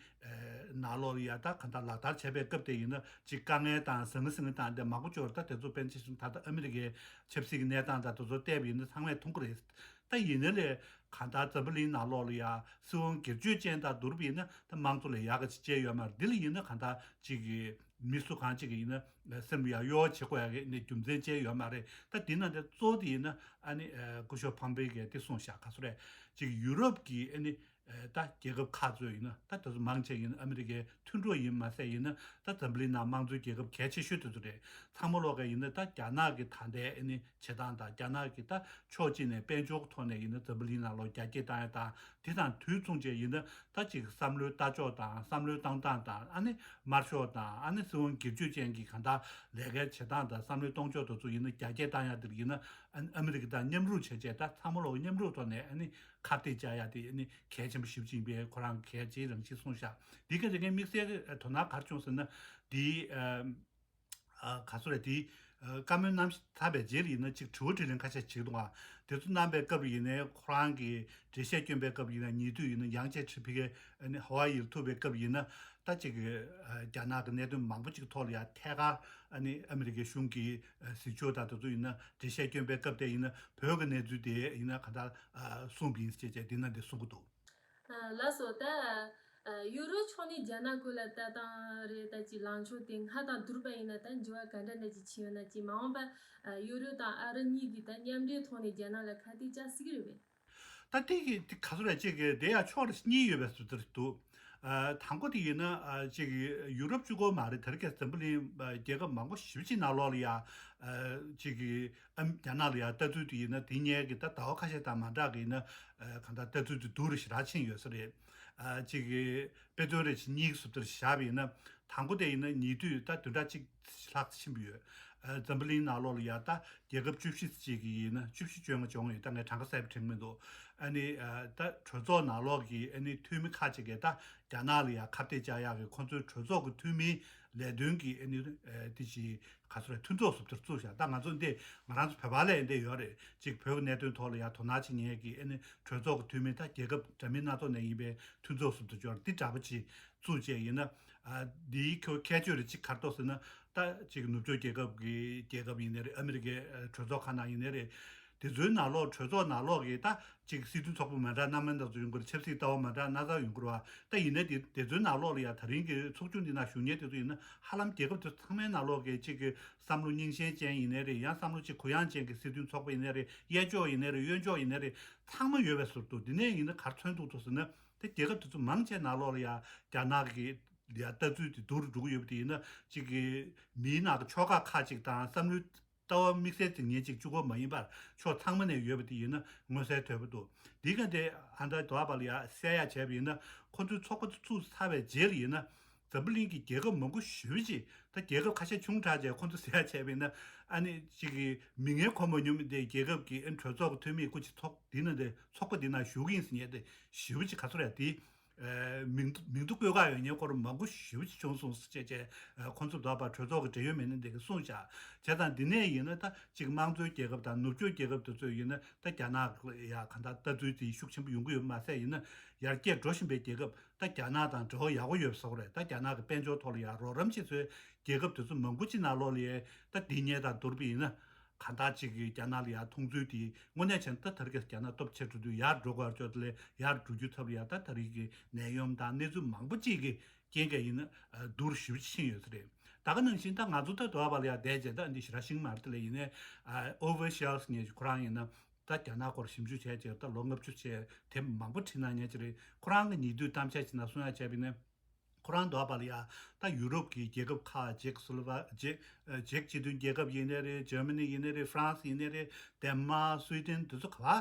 ནང་ལོགས་ལ་ཡ་ད་ག་འདྲ་ལག་བསྟར་བྱས་པའི་སྐབས་དེ་ཡིན་ན་ཅིག་དཀའ་ངལ་དང་ཟང་ངེ་ཟིང་ངེ་དང་དེ་མང་པོ་ཅིག་ཡོད་རེད། ད་དེ་ཚོ་དཔེར་ན་ཆ་བཞག་ན་ད་ལྟ་ཨ་མི་རི་ཀའི་ཆབ་སྲིད་ཀྱི་གནས་སྟངས་དང་དེ་ཚོ་བལྟས་པ་ཡིན་ན་ཚང་མས་མཐོང་གི་རེད། ད་ཡིན་ན་ལས་གང་ལྟར་འཛམ་བུ་གླིང་ནང་ལོགས་ལ་ཡ་སྲིད་དབང་སྒེར་གཅོད་ཅན་དང་བསྡུར་བ་ཡིན་ན་ད་དམངས་གཙོ་ལས་ཡག་གི་ཅིག་བྱས་ཡོད་མ་རེད། འདི་ལ་ཡིན་ན་གང་ལྟར་ཅིག་གི་མི་སུ་གང་ཅིག་གིས་ཡིན་ན་སེམས་ཡ་གཡོ་བ་བྱེད་དགོས་ཡ་གི་ནི་རྒྱུ་མཚན་ཅིག་ཡོད་མ་རེད། ད་འདི་ནང་དེ་གཙོ་བོ་དེ་ཡིན་ན་ཨ་ནི་སྐུ་ཞབས་ཕོམ་པེ་གིས་དེ་གསུངས་ཤག་ག་ཚོད་རེད། ཅིག་ཡུ་རོབ་ཀྱི་ཨ་ནི་ད་རྒྱལ་ཁབ་ཁག་ཚོ་ཡིན་ན་ད་དེ་ཚོ་མང་ཆེ་ཡིན་ན་ཨ་མི་རི་ཀའི་མཐུན་གྲོགས་ཡིན་མ་ཟད་ཡིན་ན་ད་འཛམ་བུ་གླིང་ནང་དམངས་གཙོའི་རྒྱལ་ཁབ་གལ་ཆེ་ཤོས་དེ་ཚོ་རེད། ཚང་མ་ལོག་ག་ཡིན་ན་ད་རྒྱ་ནག་གི་ད་ལྟའི་ཨ་ནི་བྱེད་སྟངས་དང་རྒྱ་ནག་གི་ད་ཕྱོགས་གཅིག་ནས་དཔལ་འབྱོར་ཐོག་ནས་ཡིན་ན་འཛམ་བུ་གླིང་ནང་ལོག་རྒྱ་སྐྱེད་བཏང་ཡ་དང་དེ་དང་དུས་མཚུངས་བྱས་ཡིན་ན་ད་ཅིག་བསམ་བློའི་ལྟ་ཕྱོགས་དང་བསམ་བློའི་གཏོང་སྟངས་དང་ཨ་ནི་དམར་ཤོག་དང་ཨ་ནི་སྲིད་དབང་སྒེར་གཅོད་ཅན་གྱི་གང་ལྟར་ལས་ཀའི་བྱེད་སྟངས་དང་བསམ་བློའི་གཏོང་ཕྱོགས་དེ་ཚོ་ཡིན་ན་རྒྱ་སྐྱེད་བཏང་ཡ་དེར་ཡིན་ན་ཨ་ཨ་མི་རི་ཀ་དང་མཉམ་རུབ་བྱས་བྱས་ད་ཚང་མ་ལོག་མཉམ་རུབ་ཐོག་ནས་ཨ་ནི་ཁ་གཏད་བཅག་ཡ་དེ་ཨ་ནི་གལ་ཆེན་པོ་ཞེ་པོ་ཅིག་ཡིན་པའི་ཁོ་རང་གལ་ཆེའི་རང་བཞིན་གསུངས་ཤག་འདི་ག་རེ་ངས་དམིགས་བསལ་གྱི་དོ་སྣང་ག་རེ་བྱུང་ཟེར་ན་འདི་ཨ། ཨ་ག་ཚོད་རེད་དེ། བཀའ་མོལ་གནང་ཚར་བའི་རྗེས་ལ་ཡིན་ན་ཅིག་དྲི་བ་དྲིས་ལན་ཁ་ཤས་བྱེད་ཀྱི་འདུག་ཨ། དེ་ཚོ་གནང་པའི་སྐབས་ལ་ཡིན་ནའི་ཁོ་རང་གིས་འགྲེལ་བཤད་བསྐྱོན་པའི་སྐབས་ལ་ཡིན་ན། ཉེ་དུས་ཡིན་ན་ཡང་ཅིག་ཕི་གེ་ཧ་ཝ་ཡིར་ཐུག་པའི་སྐབས་ཡིན་ན་ད་ཅིག་རྒྱ་ནག་གི་གནད་དོན་མང་པོ་ཅིག་ཐོག་ལ་ཡང་ཐད་ཀར་ཨ་ནི་ཨ་མི་རི་ཀའི་གཞུང་གི་གཟིགས་ཕྱོགས་དང་དེ་ཚོ་ཡིན་ན་འགྲེལ་བཤད་བསྐྱོན་པའི་སྐབས་དེ་ཡིན་ན་བོད་ཀྱི་གནས་ཚུལ་དེ་ཡིན་ན་ག་འདྲ་གསུངས་པ་ཡིན་ཞེས་བྱས་འདི་ན་འདི་གསུང་གི་འདུག། ལགས་སོ། ད་ཡུ་རོབ་ཕྱོགས་ནས་རྒྱ་ནག་སྐོར་ལ་ལྟ་སྟངས་རེད། ད་ཅིག་ལངས་ཕྱོགས་དེ་སྔ་དང་བསྡུར་བ་ཡིན་ན་ད་འགྱུར་བ་ག་འདྲ་འདྲ་ཅིག་ཕྱིན་ཡོད་ན། ཅིག་མ་འོངས་པ་ཡུ་རོབ་དང་ཨ་རི་གཉིས་ཀྱིས་ད་མཉམ་འབྲེལ་ཐོག་ནས་རྒྱ་ནག་ལ་ཁ་གཏད་བཅག་སྲིད་ཀྱི་རེད་པས། ད་དེ་གི་དེ་ག་ཚོད་རེད་ཅེས་གི་དེ་ཡང་ཕྱོགས་རེ་གཉིས་ཡོད་པའི་བཟོ་འདྲ་འདུག། དང་པོ་དེ་ཡིན་ན་ཅིག་ཡུ་རོབ་གཅིག་པོ་མ་རེད། དེ་རིང་ཁ་སང་འཛམ་བུ་གླིང་རྒྱལ་ཁབ་མང་པོ་ཞེ་པོ་ཅིག་ནང་ལོགས་ལ་ཡ་ཅིག་གི་ཨམ་རྒྱ་ནག་ལ་ཡ་ལྟ་ཚུལ་དེ་ཡིན་ན་དེ་སྔོན་གྱི་ད་ཟླ་བ་ཁ་ཤས་དང་མ་འདྲ་གི་ཡིན་ན་གང་ལྟར་ལྟ་ཚུལ་དེ་སྡུག་རུ་ཞེ་དྲག་ཕྱིན་ཡོད་ས་རེད། ཅིག་གི་དཔེ་མཚོན་རེ་ཅིག་གཉིས་ཀྱི་བཟོ་འདྲ་བཞག་པ་ཡིན་ན། དང་པོ་དེ་ཡིན་ན་ཉེ་དུས་ད་བདུན་ཕྲག་གཅིག་ལྷག་ཙམ་ཕྱིན་པ་ཡོད། ཨ་འཛམ་བུ་གླིང་ནང་ལོགས་ལ་ཡ་ད་རྒྱལ་ཁབ་བཅུ་བཞི་ཙམ་ཅིག་གི་ཡིན་ན། བཅུ་བཞི་བཅོ་ལྔ་བྱུང་ཡོད། ད་ངས་གྲངས་ཀ་གསལ་པོ་དྲན་གྱི་མི་འདུག། ཨ་ནི་ཨ་ད་གྲོས་ཚོགས་ནང་ལོགས་ཀྱི་ཨ་ནི་འཐུས་མི་ཁག་ཅིག་གིས་ད་རྒྱ་ནག་ལ་ཡ་ཁ་གཏད་བཅག་ཡག་གི་ཁོང་ཚོའི་གྲོས་ཚོགས་ཀྱི་འཐུས་མིའི་ལས་དོན་གྱི་ཨ་ནི་ཨ་དེ་ཅིག་ག་ཚོད་རེད། མཐུན་ཚོགས་བཟོ་འདྲ་བཙུགས་བཞག། ད་ང་ཚོ་འདི་ང་རང་ཚོ་བོད་པ་ལ་ཡ་འདི་ཡོད་རེད། ཅིག་བོད་ཀྱི་གནད་དོན་ཐོག་ལ་ཡ་དོ་སྣང་བྱེད་མཁན་གྱི་ཨ་ནི་གྲོས་ཚོགས་ཀྱི་འཐུས་མི་ད་རྒྱལ་ཁབ་འདྲ་མིན་སྣ་ཚོགས་ནས་ཡིན་པའི་མཐུན་ཚོགས་བཟོ་འདྲ་ཅིག་ཡོད་རེད། འདི་འདྲ་པོ་ཅིག་བཙུགས་བྱས་ཡིན་ན། ཨ་འདིའི་ཁྱོ་ཁྱད་ཆོས་རེ་ཅིག་ག་རེ་འདུག་ཟེར་ན། ད་ཅིག་ནུབ་ཕྱོགས་རྒྱལ་ཁབ་ཀྱི་རྒྱལ་ཁབ་ཡིན་ནའི་རེད། ཨ་མི་རི་ཀའི་ཨ་གྲོས་ཚོགས་ཁག་ནང་ཡིན་ནའི་རེད། དེ་ཚོའི་ནང་ལོགས་གྲོས་ཚོགས་ནང་ལོགས་ཀྱི་ད་ཅིག་སྲིད་དོན་ཚོགས་པ་མ་འདྲ་སྣ་མིན་སྣ་ཚོགས་ཡོང་གི་རེད། ཆབ་སྲིད་ལྟ་བ་མ་འདྲ་སྣ་ཚོགས་ཡོང་གི་རེད་བ། ད་ཡིན་ནའི་དེ་དེ་ཚོའི་ནང་ལོགས་ལ་ཡ་ད་རིང་གི་ཚོགས་ཆུང་འདི་ནང་ཞུགས་མཁན་དེ་ཚོ་ཡིན་ན་ཧ་ལམ་རྒྱལ་ཁབ་དེ་ཚང་མའི་ནང་ལོགས་ཀྱི་ཅིག་གི་བསམ་བློ་རྙིང་ཞེན་ཅན་ཡིན་ནའི་རེད། ཡང་བསམ་བློ་ཅིག་གུ་ཡངས་ཅན་གྱི་སྲིད་དོན་ཚོགས་པ་ཡིན་ནའི་རེད། གཡས་ཕྱོགས་ཡིན་ནའི་རེད། གཡོན་ཕྱོགས་ཡིན་ནའི་རེད། ཚང་མ་ཡོད་པའི་ཟུར་དུ་འདི་ནས་ཡིན་ན་ག་རེ་མཚོན་ཐུབ་འདུག་ཟེར་ན། དེ་རྒྱལ་ཁབ་དེ་ཚོ་མང་ཆེ་ནང་ལོགས་ལ་ཡ་རྒྱ་ནག་གི་ཡ་ལྟ་ཚུལ་དེ་སྡུག་རུ་འགྲོ་གི་ཡོད་པ་དེ་ཡིན་ན། གཅིག་གི་མིའི་ནང་གི་ཕྱོགས་ཁག་ཁག་ཅིག་དང་བསམ་བློའི་ལྟ་བ་དམིགས་བསལ་ཅིག་ངེས་ཅིག་གཅིག་པོ་མ་ཡིན་པར་ཕྱོགས་ཚང་མ་ནས་ཡོད་པ་དེ་ཡིན་ན་མངོན་གསལ་དོད་པོ་འདུག། འདི་ག་དེ་ཨ་མདའ་དོ་བ་ལ་ཡ་གསལ་ཡ་བྱས་པ་ཡིན་ན། ཁོ་ཚོའི་ཚོགས་པ་དེ་བཙུགས་ཚར་བའི་རྗེས་ལ་ཡིན་ན། འཛམ་བུ་གླིང་གི་རྒྱལ་ཁབ་མང་པོ་ཞེ་པོ་ཅིག་ད་རྒྱལ་ཁབ་ཁ་ཤས་ཆུང་དྲགས་བྱས་ཁོ་ཚོ་ཟེར་ཡ་བྱས་པ་ཡིན་ན། ཨ་ནི་གཅིག་གི་མིང་ངན་གོ་མ་མྱོང་མི་དེ་རྒྱལ་ཁབ་ཀྱི་ཨ་ནི་གྲོས་ཚོགས་ཀྱི་འཐུས་མི་སྐུ་མཁྱེན་ཚོགས་འདི་ན་དེ་ཚོགས་པ་འདི་ན་ཞུགས་ཀྱི་ཡིན་ཟེར་མཁན་དེ་ཞེ་པོ་ཅིག་ག་ཚོད་རེད་དེ། ཨ་མིང་མིང་ཐོ་བཀོད་ག་ཡོད་མཁན་སྐོར་མང་པོ་ཞེ་པོ་ཅིག་བྱུང་སོང་ཟེར་བྱས་བྱས། ཨ་ཁོ་ཚོ་འདོད་པ་གྲོས་ཚོགས་ཀྱི་འབྲེལ་ཡོད་མི་སྣ་འདི་གིས་གསུངས་བཞག། བྱས་ཙང་འདི་ནས་ཡིན་ན་ད་གཅིག་དམངས་གཙོའི་རྒྱལ་ཁབ་དང་ནུབ་ཕྱོགས་རྒྱལ་ཁབ་དེ་ཚོ་ཡིན་ན་ད་རྒྱ་ནག་ལ་ཡ་གང་ལྟར་ལྟ་ཚུལ་དེ་ཤུགས་ཆེན་པོ་ཡོང་གི་ཡོད་པ་མ་ཟད། ཡིན་ན་ཡར་རྒྱས་འགྲོ་བཞིན་པའི་རྒྱལ་ཁབ་ད་རྒྱ་ནག་དང་འབྲེལ་བ་ཡག་པོ་ཡོད་པ་བཟོ་གི་རེད། ད་རྒྱ་ནག་གི་དཔལ་འབྱོར་ཐོག་ལ་ཡ་རོགས་རམ་བྱེད་སའི་རྒྱལ་ཁབ་དེ་ཚོ་མང་པོ་ཅིག་ནང་ལོགས་ལ་ཡ་ད་འདི་སྔོན་དང་བསྡུར་བ་ཡིན་ན། གང་ལྟར་ཅིག་གིས་རྒྱ་ནག་ལ་ཡ་མཐོང་ཚུལ་དེ་དངོས་གནས་བྱས་ན་ད་དེ་རིང་ཁ་སང་རྒྱ་ནག་སྟོབས་ཆེར་འགྲོ་དུས་ཡར་འགྲོ་དགོས་ཡ་ཅོག་དེ་ལས་ཡར་འགྲོ་རྒྱུའི་ཐབས་ལ་ཡ་ད་དེ་རིང་གི་ནད་ཡམས་དང་གནས་ཚུལ་མང་པོ་ཅིག་གི་རྐྱེན་གྱིས་ཡིན་ན་ཨ་སྡུག་རུ་ཞེ་པོ་ཅིག་ཕྱིན་ཡོད་ས་རེད། ད་ག་ནང་བཞིན་ད་ང་ཚོ་ད་དོ་བ་ལ་ཡ་བསྡད་བྱས་ད་འདི་ཞེ་དྲག་ཤེས་ཀྱི་མ་རེད། དེ་ལས་ཡིན་ནའི་ཨ་ཨོ་ཝེ་ཤལ་ཟེར་མཁན་ཅིག་ཁོ་རང་ཡིན་ན་ད་རྒྱ་ནག་སྐོར་ཞིབ་འཇུག་བྱས་བྱས་ད་ལོ་ལྔ་བཅུ་བྱས་དེབ་མང་པོ་བྲིས་གནང་མཁན་ཅིག་རེད། ཁོ་རང་གི་ཉེ་དུས་གཏམ་བཤད་ཅིག་ནང་གསུང་ཡ་བྱས་པ་ཡིན་ན། ཁོ་རང་འདོད་པ་ལ་ཡ་ད་ཡུ་རོབ་ཀྱི་རྒྱལ་ཁབ་ཁག་ཅེཀ་སི་ལོ་ཝ་ཅེཀ་ཨ་ཅེཀ་སྤྱི་མཐུན་རྒྱལ་ཁབ་ཡིན་ནའི་རེད། འཇར་མ་ནི་ཡིན་ནའི་རེད། ཧྥ་རན་སི་ཡིན་ནའི་རེད། ཌེན་མཱག་སུའི་ཌེན་དེ་ཚོ་ག་བ་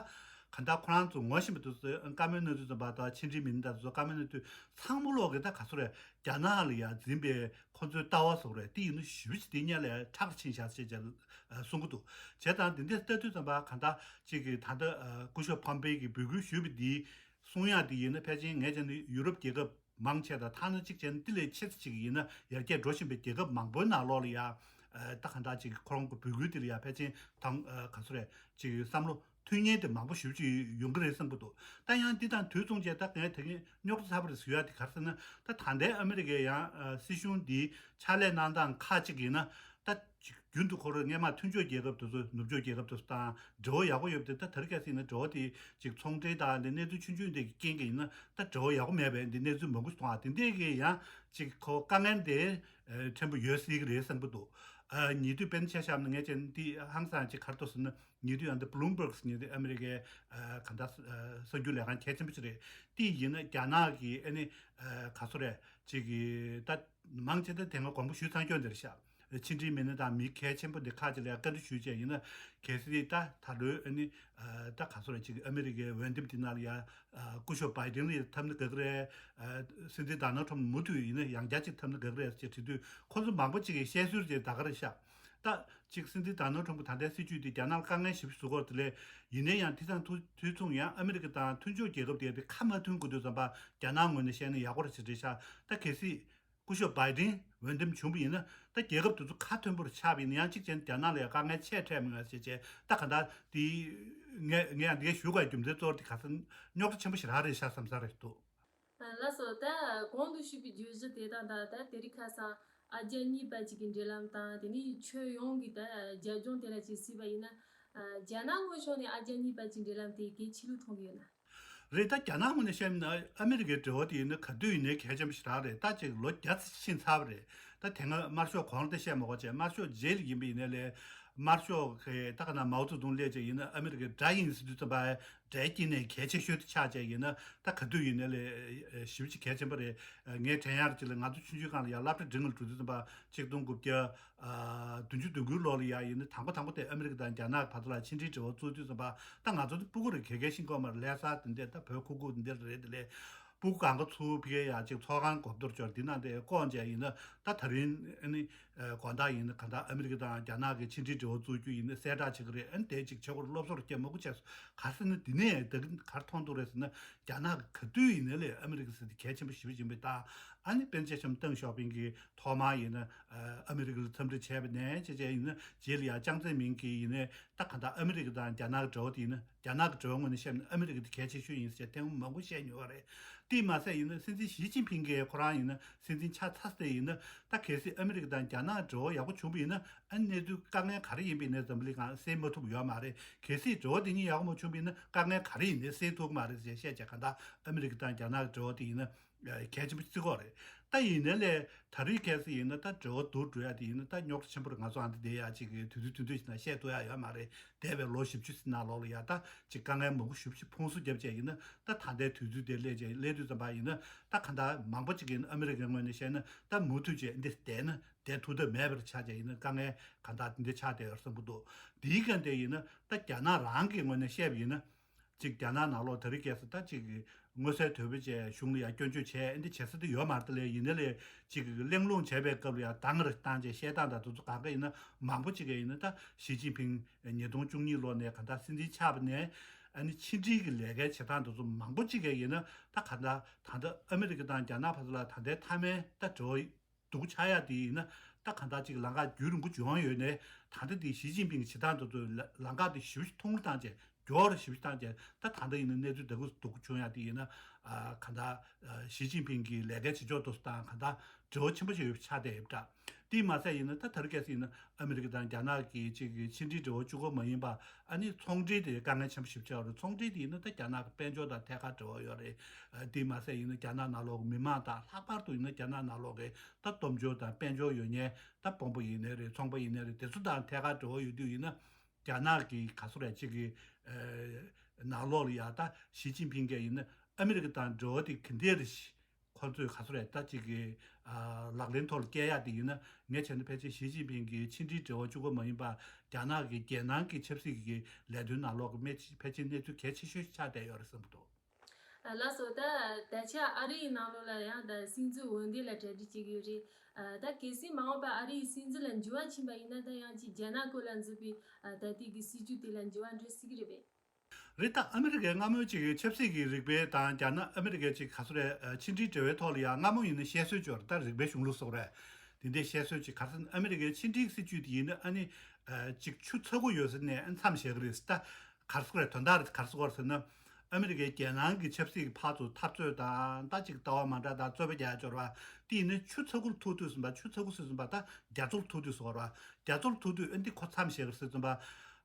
ག་འདྲ་ཁོ་རང་ཚོ་ངོ་ཤེས་པ་དེ་ཚོ་བཀའ་མོལ་གནང་དུས་ཙམ་པ་དང་ཕྱི་འབྲེལ་མི་སྣ་དང་དེ་ཚོ་བཀའ་མོལ་གནང་དུས་ཚང་མ་ལོག་གི་ད་ག་ཚོད་རེད། རྒྱ་ནག་ལ་ཡ་འཛིན་པའི་ཁོ་ཚོའི་ལྟ་བ་སོགས་རེད། དེ་ཡིན་ན་ཞེ་པོ་ཅིག་དེ་སྔོན་ལས་མཁྲེགས་ཕྱིན་བཞག་ཅེས་ཀྱང་གསུང་གི་འདུག། བྱས་ཙང་འདི་འདྲ་ལྟ་དུས་ཙམ་པ་ག་འདྲ་ཅིག་གི་ད་ལྟ་སྐུ་ཞབས་ཕོམ་པེ་གིས་འབོད་སྐུལ་ཞུས་པ་འདི་གསུང་ཡག་འདི་ཡིན་ན། ཕལ་ཆེར་ངས་བྱས་ན་ཡུ་རོབ་རྒྱལ་ཁབ་མང་ཆེ་དང་ཐ་ན་གཅིག་བྱས་ན་འདི་ལས་ཆེ་ཙམ་ཅིག་ཡིན་ན་ཡར་རྒྱས་འགྲོ་བཞིན་པའི་རྒྱལ་ཁབ་མང་པོའི་ནང་ལོགས་ལ་ཡ་ད་ག་འདྲ་ཅིག་ཁོ་རང་གི་འབོད་སྐུལ་འདི་ལ་ཡ་ཕལ་ཆེར་དང་ག་ཚོད་རེད་ཅིག་བསམ་བློ་མཐུན་རྐྱེན་དེ་མང་པོ་ཞེ་པོ་ཅིག་ཡོང་གི་རེད་བསམ་གྱི་འདུག། ད་ཡང་འདི་དང་དུས་མཚུངས་བྱས་ད་ངས་དེ་གིན་རྙོག་དྲ་ཚ་པོ་རེད་ཟེར་ཡ་དེ་ག་རེ་ཟེར་ན། ད་ད་ལྟའི་ཨ་མི་རི་ཀའི་ཡང་ཨ་སྲིད་གཞུང་འདིའི་ཕྱག་ལས་གནང་སྟངས་ཁག་ཅིག་ཡིན་ན། ད་ཅིག་རྒྱུན་དུ་ཁོ་རང་སྔོན་མ་མཐུན་ཕྱོགས་རྒྱལ་ཁབ་དེ་ཚོ་ནུབ་ཕྱོགས་རྒྱལ་ཁབ་དེ་ཚོ་དང་འབྲེལ་བ་ཡག་པོ་ཡོད་པ་དེ་ད་དེ་རིང་ཁ་སང་ཡིན་ན་འབྲེལ་བ་དེ་ཅིག་ཚོང་འབྲེལ་དང་འདི་གནས་ཚུལ་ཆུང་ཆུང་འདི་གི་རྐྱེན་གྱིས་ཡིན་ན་ད་འབྲེལ་བ་ཡག་པོ་མེད་པའི་འདི་གནས་ཚུལ་མང་པོ་ཞིག་མཐོང་བ། དེ་འདྲས་ཀྱི་ཡང་ཅིག་ཁོ་དཀའ་ངལ་དེ་ཕྲན་བུ་ཡོད་སྲིད་ཀྱི་རེད་བསམ་གྱི་འདུག། ཨ་ཉེ་དུས་དཔེར་ན་ཆ་བཞག་ན་ངས་བྱས་ན་འདི་ཧང་སང་ཅིག་ག་རེ་འདུག་ཟེར་ན། ཉེ་དུས་ཡང་འདི་བྷི་ལུམ་བྷརག་ཟེར་མཁན་དེ་ཨ་མི་རི་ཀའི་ཨ་གང་ལྟར་ཨ་གསར་འགྱུར་ལས་ཁང་གལ་ཆེན་པོ་ཅིག་རེད། དེ་ཡིན་ན་རྒྱ་ནག་གི་ཨ་ནི་ཨ་ག་ཚོད་རེད་ཅིག་གི་ད་མང་ཆེ་ད་དེ་སྔ་དགོངས་པ་ཞུས་ཚར་སྐྱོན་དེ་རེད་ཤག། ཕྱི་འབྲེལ་མི་སྣ་དང་མི་གལ་ཆེན་པོ་འདི་ཁག་ཅིག་ལ་ཡང་བཀའ་འདྲི་ཞུས་བྱས་ཡིན་ན། གལ་སྲིད་ད་ད་ལོའི་ཨ་ནི་ཨ་ད་ག་ཚོད་རེད་ཅིག་ཨ་མི་རི་ཀའི་འོས་འདེམས་དེ་ནང་ལ་ཡང་ཨ་སྐུ་ཞབས་བྷའི་ཌེན་ལ་ཡང་འཐབ་ན་དགའ་གི་རེད། ཨ་སྲིད་འཛིན་ཌོ་ནལ་ཊམ་མུ་མཐུད་ཡིན་ན་ཡང་བསྐྱར་ཅིག་འཐབ་ན་དགའ་གི་རེད་ཅེས་དྲི་དུས། ཁོ་ཚོ་མང་པོ་ཅིག་གིས་བཤད་སྲོལ་དེ་ད་ག་རེད་ཤག། ད་ཅིག་སྲིད་འཛིན་ཌོ་ནལ་ཊམ་གྱི་ད་ལྟའི་སྲིད་བྱུས་དེ་རྒྱ་ནག་ལ་དཀའ་ངལ་ཞེ་པོ་བཟོ་གི་ཡོད་རེད། དེ་ལས་ཡིན་ན་ཡང་དེ་དང་དུས་དུས་མཚུངས་ཡང་ཨ་མི་རི་ཀ་དང་མཐུན་ཕྱོགས་རྒྱལ་ཁབ་དེ་དེ་ཁ་མ་མཐུན་དགོས་དུས་ཙམ་པ་རྒྱ་ནག་ངོས་ནས་བཤད་ན་ཡག་པོ་རེད་ཅེས་བྲིས་ཤག། ད་གལ་སྲིད་ སྐུ་ཞབས་བྷའི་ཌེན་འོས་འདེམས་བྱུང་བ་ཡིན་ན། ད་རྒྱལ་ཁབ་དེ་ཚོ་ཁ་མཐུན་པོར་ཆགས་པ་ཡིན་ན། ཡང་གཅིག་བྱས་ན་རྒྱ་ནག་ལ་ཡང་དཀའ་ངལ་ཆེ་འཕྲད་མི་ཡོང་ཞེས་བྱས། ད་ག་འདྲ་དེ་ངས་ངས་ཡང་འདི་ག་ཞུ་དགོས་རྒྱུ་མཚན་གཙོ་བོ་དེ་ག་ས་རྙོག་དྲ་ཆེན་པོ་ཞེ་དྲག་རེད་ཤག་བསམ་ས་རེད་འདུག། ལགས་སོ། ད་གོང་དུ་ཞུས་པའི་བརྗོད་གཞི་དེ་དང་ད་ད་དེ་རིང་ཁ་སང་ཨ་རྒྱ་གཉིས་བར་གཅིག་གི་འབྲེལ་ལམ་དང་། དེ་ནས་ཁྱོན་ཡོངས་ཀྱི་ད་རྒྱབ་ལྗོངས་དེ་ལ་ཅིག་གཟིགས་པ་ཡིན་ན། རྒྱ་ནག་ངོས་ཕྱོགས་ནས་ཨ་རྒྱ་གཉིས་བར་གྱི་འབྲེལ་ལམ་དེ་གལ་ཆེ་ལུགས་མཐོང་གི་ཡོད་ན། རེད། ད་རྒྱ་ནག་ངོས་ནས་བཤད་ན་ཨ་མི་རི་ཀའི་འབྲེལ་བ་དེ་ཡིན་ན་ག་དུས་ཡིན་ནའི་གལ་ཆེན་པོ་ཞེ་དྲག་རེད། ད་ཅིག་ལོ་བརྒྱ་ཕྱིན་ཚར་བ་རེད། ད་དེ་སྔ་དམར་ཤོག་གོང་དེ་བཤད་མ་དགོས་བྱས། དམར་ཤོག་རྗེས་ལ་ཡིན་པ་ཡིན་ནའི་ལས། དམར་ཤོག་གི་ད་ག་ན་མའོ་ཙེ་ཏུང་སླེབས་བྱས་ཡིན་ན་ཨ་མི་རི་ཀའི་དགྲ་ཡིན་ཟེར་དུས་ཙམ་པ། དགྲའི་དཀྱིལ་ནས་གལ་ཆེ་ཤོས་དེ་ཆགས་བྱས་ཡིན་ན། ད་ག་དུས་ཡིན་ནའི་ལས་ཞེ་པོ་ཅིག་གལ་ཆེན་པོ་རེད། ངས་དྲན་ཡག་ཅིག་ལ་ང་ཚོ་ཆུང་ཆུང་སྒང་ལ་ཡང་སློབ་གྲྭ་འབྲིང་ལ་འགྲོ་དུས་ཙམ་པ། ཆིག་སྟོང་དགུ་བརྒྱ་ཨ་བདུན་ཅུ་དོན་དགུའི་ལོ་ལ་ཡ་ཡིན་ན། དང་པོ་དང་པོ་དེ་ཨ་མི་རི་ཀ་དང་རྒྱ་ནག་གི་བར་དུ་ལ་ཕྱི་འབྲེལ་འབྲེལ་བ་བཙུགས་དུས་ཙམ་པ། ད་ང་ཚོ་དེ་སྤུ་གུ་རེད། ག་གེ་ཤེས་ཀྱི་ཡོད་མ་རེད། ལྷ་ས་དེ་འདྲ། ད་བོད་ཁུག་ཁུག་དེ་འདྲ་རེད། དེ་ལས་སྤུ་གུ་སྒང་ག་ཚུར་ཕ་གིར་ཡ་ཅིག་ཚོགས་ཁང་སྒོ་རྡོལ་ཅོག་འདི་ནང་དེ་བསྐོངས་བྱས་ཡིན་ན། ད་ད་རིང་ཨ་ནི་དགོང་དག་ཡིན་ན་གང་ལྟར་ཨ་མི་རི་ཀ་དང་རྒྱ་ནག་གི་ཕྱི་འབྲེལ་འབྲེལ་བ་བཙུགས་རྒྱུ་ཡིན་ན་གསལ་བསྒྲགས་བྱེད་ཀྱི་རེད། ཨ་ནི་དེ་ཅིག་བྱེད་སྒོར་སློབ་གསོ་རྒྱག་མང་པོ་བྱས་སོང་། ག་རེ་ཟེར་ན་འདི་ནས་ད་ག་རེ་མཐོང་འདུག་རེད་ཟེར་ན། རྒྱ་ནག་གི་ག་དུས་ཡིན་ནའི་ལས་ཨ་མི་རི་ཀ་ཟེར་དེ་གལ་ཆེན་པོ་ཞེ་པོ་ཡིན་པའི་རྟགས། ཨ་ནི་དཔེར་ན་ཆ་བཞག་ན་ཏེང་ཞའོ་ཕིང་གིས་ཐོག་མར་ཡིན་ན་ཨ་མི་རི་ཀ་ལ་འཚམས་འདྲི་བྱས་པ་ནས་བྱས་བྱས་ཡིན་ན། རྗེས་ལ་ཡང་ཅང་ཙེ་མིན་གྱིས་ཡིན་ནའི། ད་གང་ལྟར་ཨ་མི་རི་ཀ་དང་རྒྱ་ནག་གི་འབྲེལ་བ་དེ་ཡིན་ན། རྒྱ་ནག་གི་འབྲེལ་བ་ངོས་ནས་བཤད་ན་ཨ་མི་རི་ཀ་དེ་གལ་ཆེ་ཤོས་ཡིན་ཟེར་ཐེངས་མང་པོ་བཤད་མྱོང་བ་རེད། དེས་མ་ཟད་ཡིན་ན་སྲིད་འཛིན་ཞི་ཅིན་ཕིང་གིས་ཁོ་རང་ཡིན་ན་སྲིད་འཛིན་ཆགས་ཚར་ཏེ་ཡིན་ན། ད་གལ་སྲིད་ཨ་མི་རི་ཀ་དང་རྒྱ་ནག་འབྲེལ་བ་ཡག་པོ་བྱུང་བ་ཡིན་ན། ཨ་ནི་གནས་ཚུལ་དཀའ་ངལ་ག་རེ་ཡིན་པ་ཡིན་ནའི་འཛམ་བུ་གླིང་སྒང་སེལ་མ་ཐུབ་ཡོད་མ་རེད། གལ་སྲིད་འབྲེལ་བ་དེ་གཉིས་ཡག་པོ་མ་བྱུང་བ་ཡིན་ན་དཀའ་ངལ་ག་རེ་ཡིན་ནའི་སེལ་ཐུབ་ཀྱི་མ་རེད་ཟེར་བཤད་བྱས། གང་ལྟར་ཨ་མི་རི་ཀ་དང་རྒྱ་ནག་གི་འབྲེལ་བ་དེ་ཡིན་ན་གལ་ཆེན་པོ་བརྩི་གི་ཡོད་རེད། ད་ཡིན་ནའི་ལས་ད་རེས་གལ་སྲིད་ཡིན་ན་ད་འབྲེལ་བ་སྡུག་འགྲོ་ཡ་དེ་ཡིན་ན། ད་རྙོག་དྲ་ཆེན་པོ་རེད། ང་ཚོ་ཨ་འདི་བསྡད་ཡ་ཅིག་གི་དུས་ཚོད་དུས་ཚོད་ཞིག་ནང་བཤད་ཐུབ་ཡ་ཡོད་མ་རེད། འདས་པའི་ལོ་བཞི་བཅུ་ཙམ་ནང་ལོགས་ལ་ཡ་ད་ཅིག་དཀའ་ངལ་མང་པོ་ཞེ་པོ་ཅིག་ཕུང་གསུམ་བརྒྱབ་བྱས་ཡིན་ན། ད་ད་ལྟའི་དུས་ཚོད་དེ་སླེབས་བྱས་སླེབས་དུས་ཙམ་པ་ཡིན་ན། ད་གང་ལྟར་མང་པོ་ཅིག་གིས་ཨ་མི་རི་ཀའི་ངོས་ནས་བཤད་ན། ད་མུ་མཐུད་བྱས་འདི་བསྡད་ན་བསྡད་ཐུབ་ཐབས་མེད་པར་ཆགས་བྱས་ཡིན་ན། དཀའ་ངལ་གང་ལྟར་འདི་འདྲ་ཆགས་བསྡད་ཡོད་བསམ་གྱི་འདུག། འདིའི་སྒང་དེ་ཡིན་ན་ད་རྒྱ་ནག་རང་གི་ངོས་ནས་བཤད་པ་ཡིན་ན། ཅིག་རྒྱ་ནག་ནང་ལོགས་ད་རེས་གལ་སྲིད་ད་ཅིག་མངོན་གསལ་དོད་པོ་བྱས་གཞུང་ལ་ཡང་སྐྱོན་བརྗོད་བྱས་འདི་བྱེད་ས་དེ་ཡོད་མ་རེད། དེ་ལས་ཡིན་ནའི་ལས་ཅིག་གླེང་སློང་བྱས་པའི་སྐབས་ལ་ཡང་ད་ག་རེ་བཏང་བྱས་བཤད་སྟངས་དང་དེ་ཚོ་གང་ག་ཡིན་ན། མང་པོ་ཅིག་གིས་ཡིན་ན་ད་ཞི་ཅིན་ཕིང་ཉིས་སྟོང་བཅུ་གཉིས་ལོ་ནས་གང་ལྟར་སྲིད་འཛིན་ཆགས་པ་ནས། ཨ་ནི་ཕྱི་འབྲེལ་གྱི་ལས་ཀའི་བྱེད་སྟངས་དེ་ཚོ་མང་པོ་ཅིག་གིས་ཡིན་ན། ད་གང་ལྟར་ད་ལྟ་ཨ་མི་རི་ཀ་དང་རྒྱ་ནག་བར་དུ་ལ་ད་ལྟའི་མཐའ་མའི་ད་འབྲེལ་བ་སྡུག་ཆགས་ཡ་དེ་ཡིན་ན། ད་གང་ལྟར་ཅིག་ལམ་ཁ་རྒྱུན་རིང་པོ་ཅིག་ཡོང་ཡོད་ནའི། ད་ལྟ་དེ་ཞི་ཅིན་ཕིང་གི་བྱེད་སྟངས་དེ་ཚོ་ལམ་ཁ་དེ་ཞེ་པོ་ཅིག་ཐུང་རུ་བཏང་བྱས། མགྱོགས་རུ་ཞེ་པོ་ཅིག་བཏང་བྱས། ད་ད་ལྟ་ཡིན་ན་གནས་ཚུལ་ད་གུ་སྡུག་པོ་བྱུང་ཡ་དེ་ཡིན་ན། ཨ་གང་ལྟར་ཨ་ཞི་ཅིན་ཕིང་གི་ལས་ཀའི་བྱེད་ཕྱོགས་དེ་ཚོ་དང་གང་ལྟར་འབྲེལ་བ་ཆེན་པོ་ཞིག་ཡོད་པ་ཆགས་བསྡད་ཡོད་པ་འདྲ། དེས་མ་ཟད་ཡིན་ན་ད་ད་རེས་གལ་སྲིད་ཡིན་ན་ཨ་མི་རི་ཀ་དང་རྒྱ་ནག་གི་ཅིག་གི་ཕྱི་འབྲེལ་འབྲེལ་བ་གཅིག་པོ་མ་ཡིན་པ། ཨ་ནི་ཚོང་འབྲེལ་དེ་དཀའ་ངལ་ཆེན་པོ་ཞེ་པོ་ཅིག་ཡོད་རེད། ཚོང་འབྲེལ་དེ་ཡིན་ན་ད་རྒྱ་ནག་གི་དཔལ་འབྱོར་དང་ཐད་ཀར་འབྲེལ་བ་ཡོད་རེད། ཨ་དེས་མ་ཟད་ཡིན་ན་རྒྱ་ནག་ནང་ལོགས་ཀྱི་མི་མང་དང་། ལྷག་པར་དུ་ཡིན་ན་རྒྱ་ནག་ནང་ལོགས་ཀྱི་ད་སྟོབས་འབྱོར་དང་དཔལ་འབྱོར་ཡོད་མཁན་ད་དཔོན་པོ་ཡིན་ནའི་རེད། ཚོང་པ་ཡིན་ནའི་རེད། དེ་ཚོ་དང་ཐད་ཀར་འབྲེལ་བ་ཡོད་དུས་ཡིན་ན། རྒྱ་ནག་གི་ག་ཚོད་རེད། ཅིག་གི་ཨ་ནང་ལོགས་ལ་ཡ་ད་ཞི་ཅིན་ཕིང་གིས་ཡིན་ན་ཨ་མི་རི་ཀ་དང་འབྲེལ་བ་དེ་ག་འདྲ་རེད། ཁོ་ཚོས་ག་ཚོད་རེད། ད་ཅིག་གི་ཨ་ལག་ལེན་ཐོག་ལ་བསྐྱལ་ཡ་དེ་ཡིན་ན། ངས་བྱས་ན་ཕལ་ཆེར་ཞི་ཅིན་ཕིང་གི་ཕྱི་འབྲེལ་འབྲེལ་བ་གཅིག་པོ་མ་ཡིན་པ། རྒྱ་ནག་གི་རྒྱལ་ནང་གི་ཆབ་སྲིད་ཀྱི་ལས་དོན་ནང་ལོགས་ཀྱི་ཕལ་ཆེར་གནས་ཚུལ་གལ་ཆེ་ཤོས་ཤིག་ཆགས་བསྡད་ཡོད་རེད་བསམ་གྱི་འདུག། ལགས་སོ། ད་ད་ཆ་ཨ་རིའི་ནང་ལོགས་ལ་ཡང་ད་སྲིད་འཛིན་འོས་འདེམས་ལ་གྲ་སྒྲིག་བྱེད་ཀྱི་ཡོད་རེད། ད་གལ་སྲིད་མ་འོངས་པ་ཨ་རིའི་སྲིད་འཛིན་ལ་འགྱུར་བ་ཕྱིན་པ་ཡིན་ན། ད་ཡང་ཅིག་རྒྱ་ནག་སྐོར་ལ་འཛིན་པའི་ད་ལྟའི་གི་སྲིད་ཇུས་དེ་ལ་འགྱུར་བ་འགྲོ་སྲིད་ཀྱི་རེད་པས། རེད། ད་ཨ་མི་རི་ཀའི་སྔ་མོའི་ཅིག་ཆབ་སྲིད་ཀྱི་རིག་པའི་དང་། རྒྱ་ནག་ཨ་མི་རི་ཀའི་ཅིག་ག་ཚོད་རེད། ཕྱི་འབྲེལ་འབྲེལ་བའི་ཐོག་ལ་ཡང་སྔ་མོ་ཡིན་ན་བཤད་སྲོལ་ཅིག་ཡོད་རེད། ད་རིག་པའི་གཞུང་ལུགས་སོགས་རེད། དེ་འདྲའི་བཤད་སྲོལ་ཅིག། ག་རེ་ཟེར་ན་ཨ་མི་རི་ཀའི་ཕྱི་འབྲེལ་སྲིད་ཇུས་དེ་ཡིན་ན། ཨ་ནི་ཅིག་ཆུ་ཚ་པོ་ཡོད་ས་ནས་མཚམས་བཞག་གི་རེད། ད་ག་རེ་ཟེར་དགོས་རེད། དོན་དག་རེད། ག་རེ་ཟེར་དགོས་རེད་ཟེར་ན། ཨ་མི་རི་ཀའི་རྒྱལ་ནང་གི་ཆབ་སྲིད་ཀྱི་ཕར་ཚུར་འཐབ་རྩོད་དང་། ད་ཅིག་ལྟ་བ་མ་འདྲ་དང་རྩོད་པ་རྒྱག་ཡ་ཅིག་ཡོད་རེད་པ། དེ་ཡིན་ན་ཆུ་ཚ་པོ་ལ་ཐུག་དུས་ཙམ་པ། ཆུ་ཚ་པོ་ཟེར་དུས་ཙམ་པ་ད་རྒྱ་མཚོ་ལ་ཐུག་དུས་ཟེར་དགོས་རེད་པ། རྒྱ་མཚོ་ལ་ཐུག་དུས་ཨ་འདི་ཁོ་མཚམས་བཞག་གི་རེད་ཟེར་དུས་ཙམ་པ།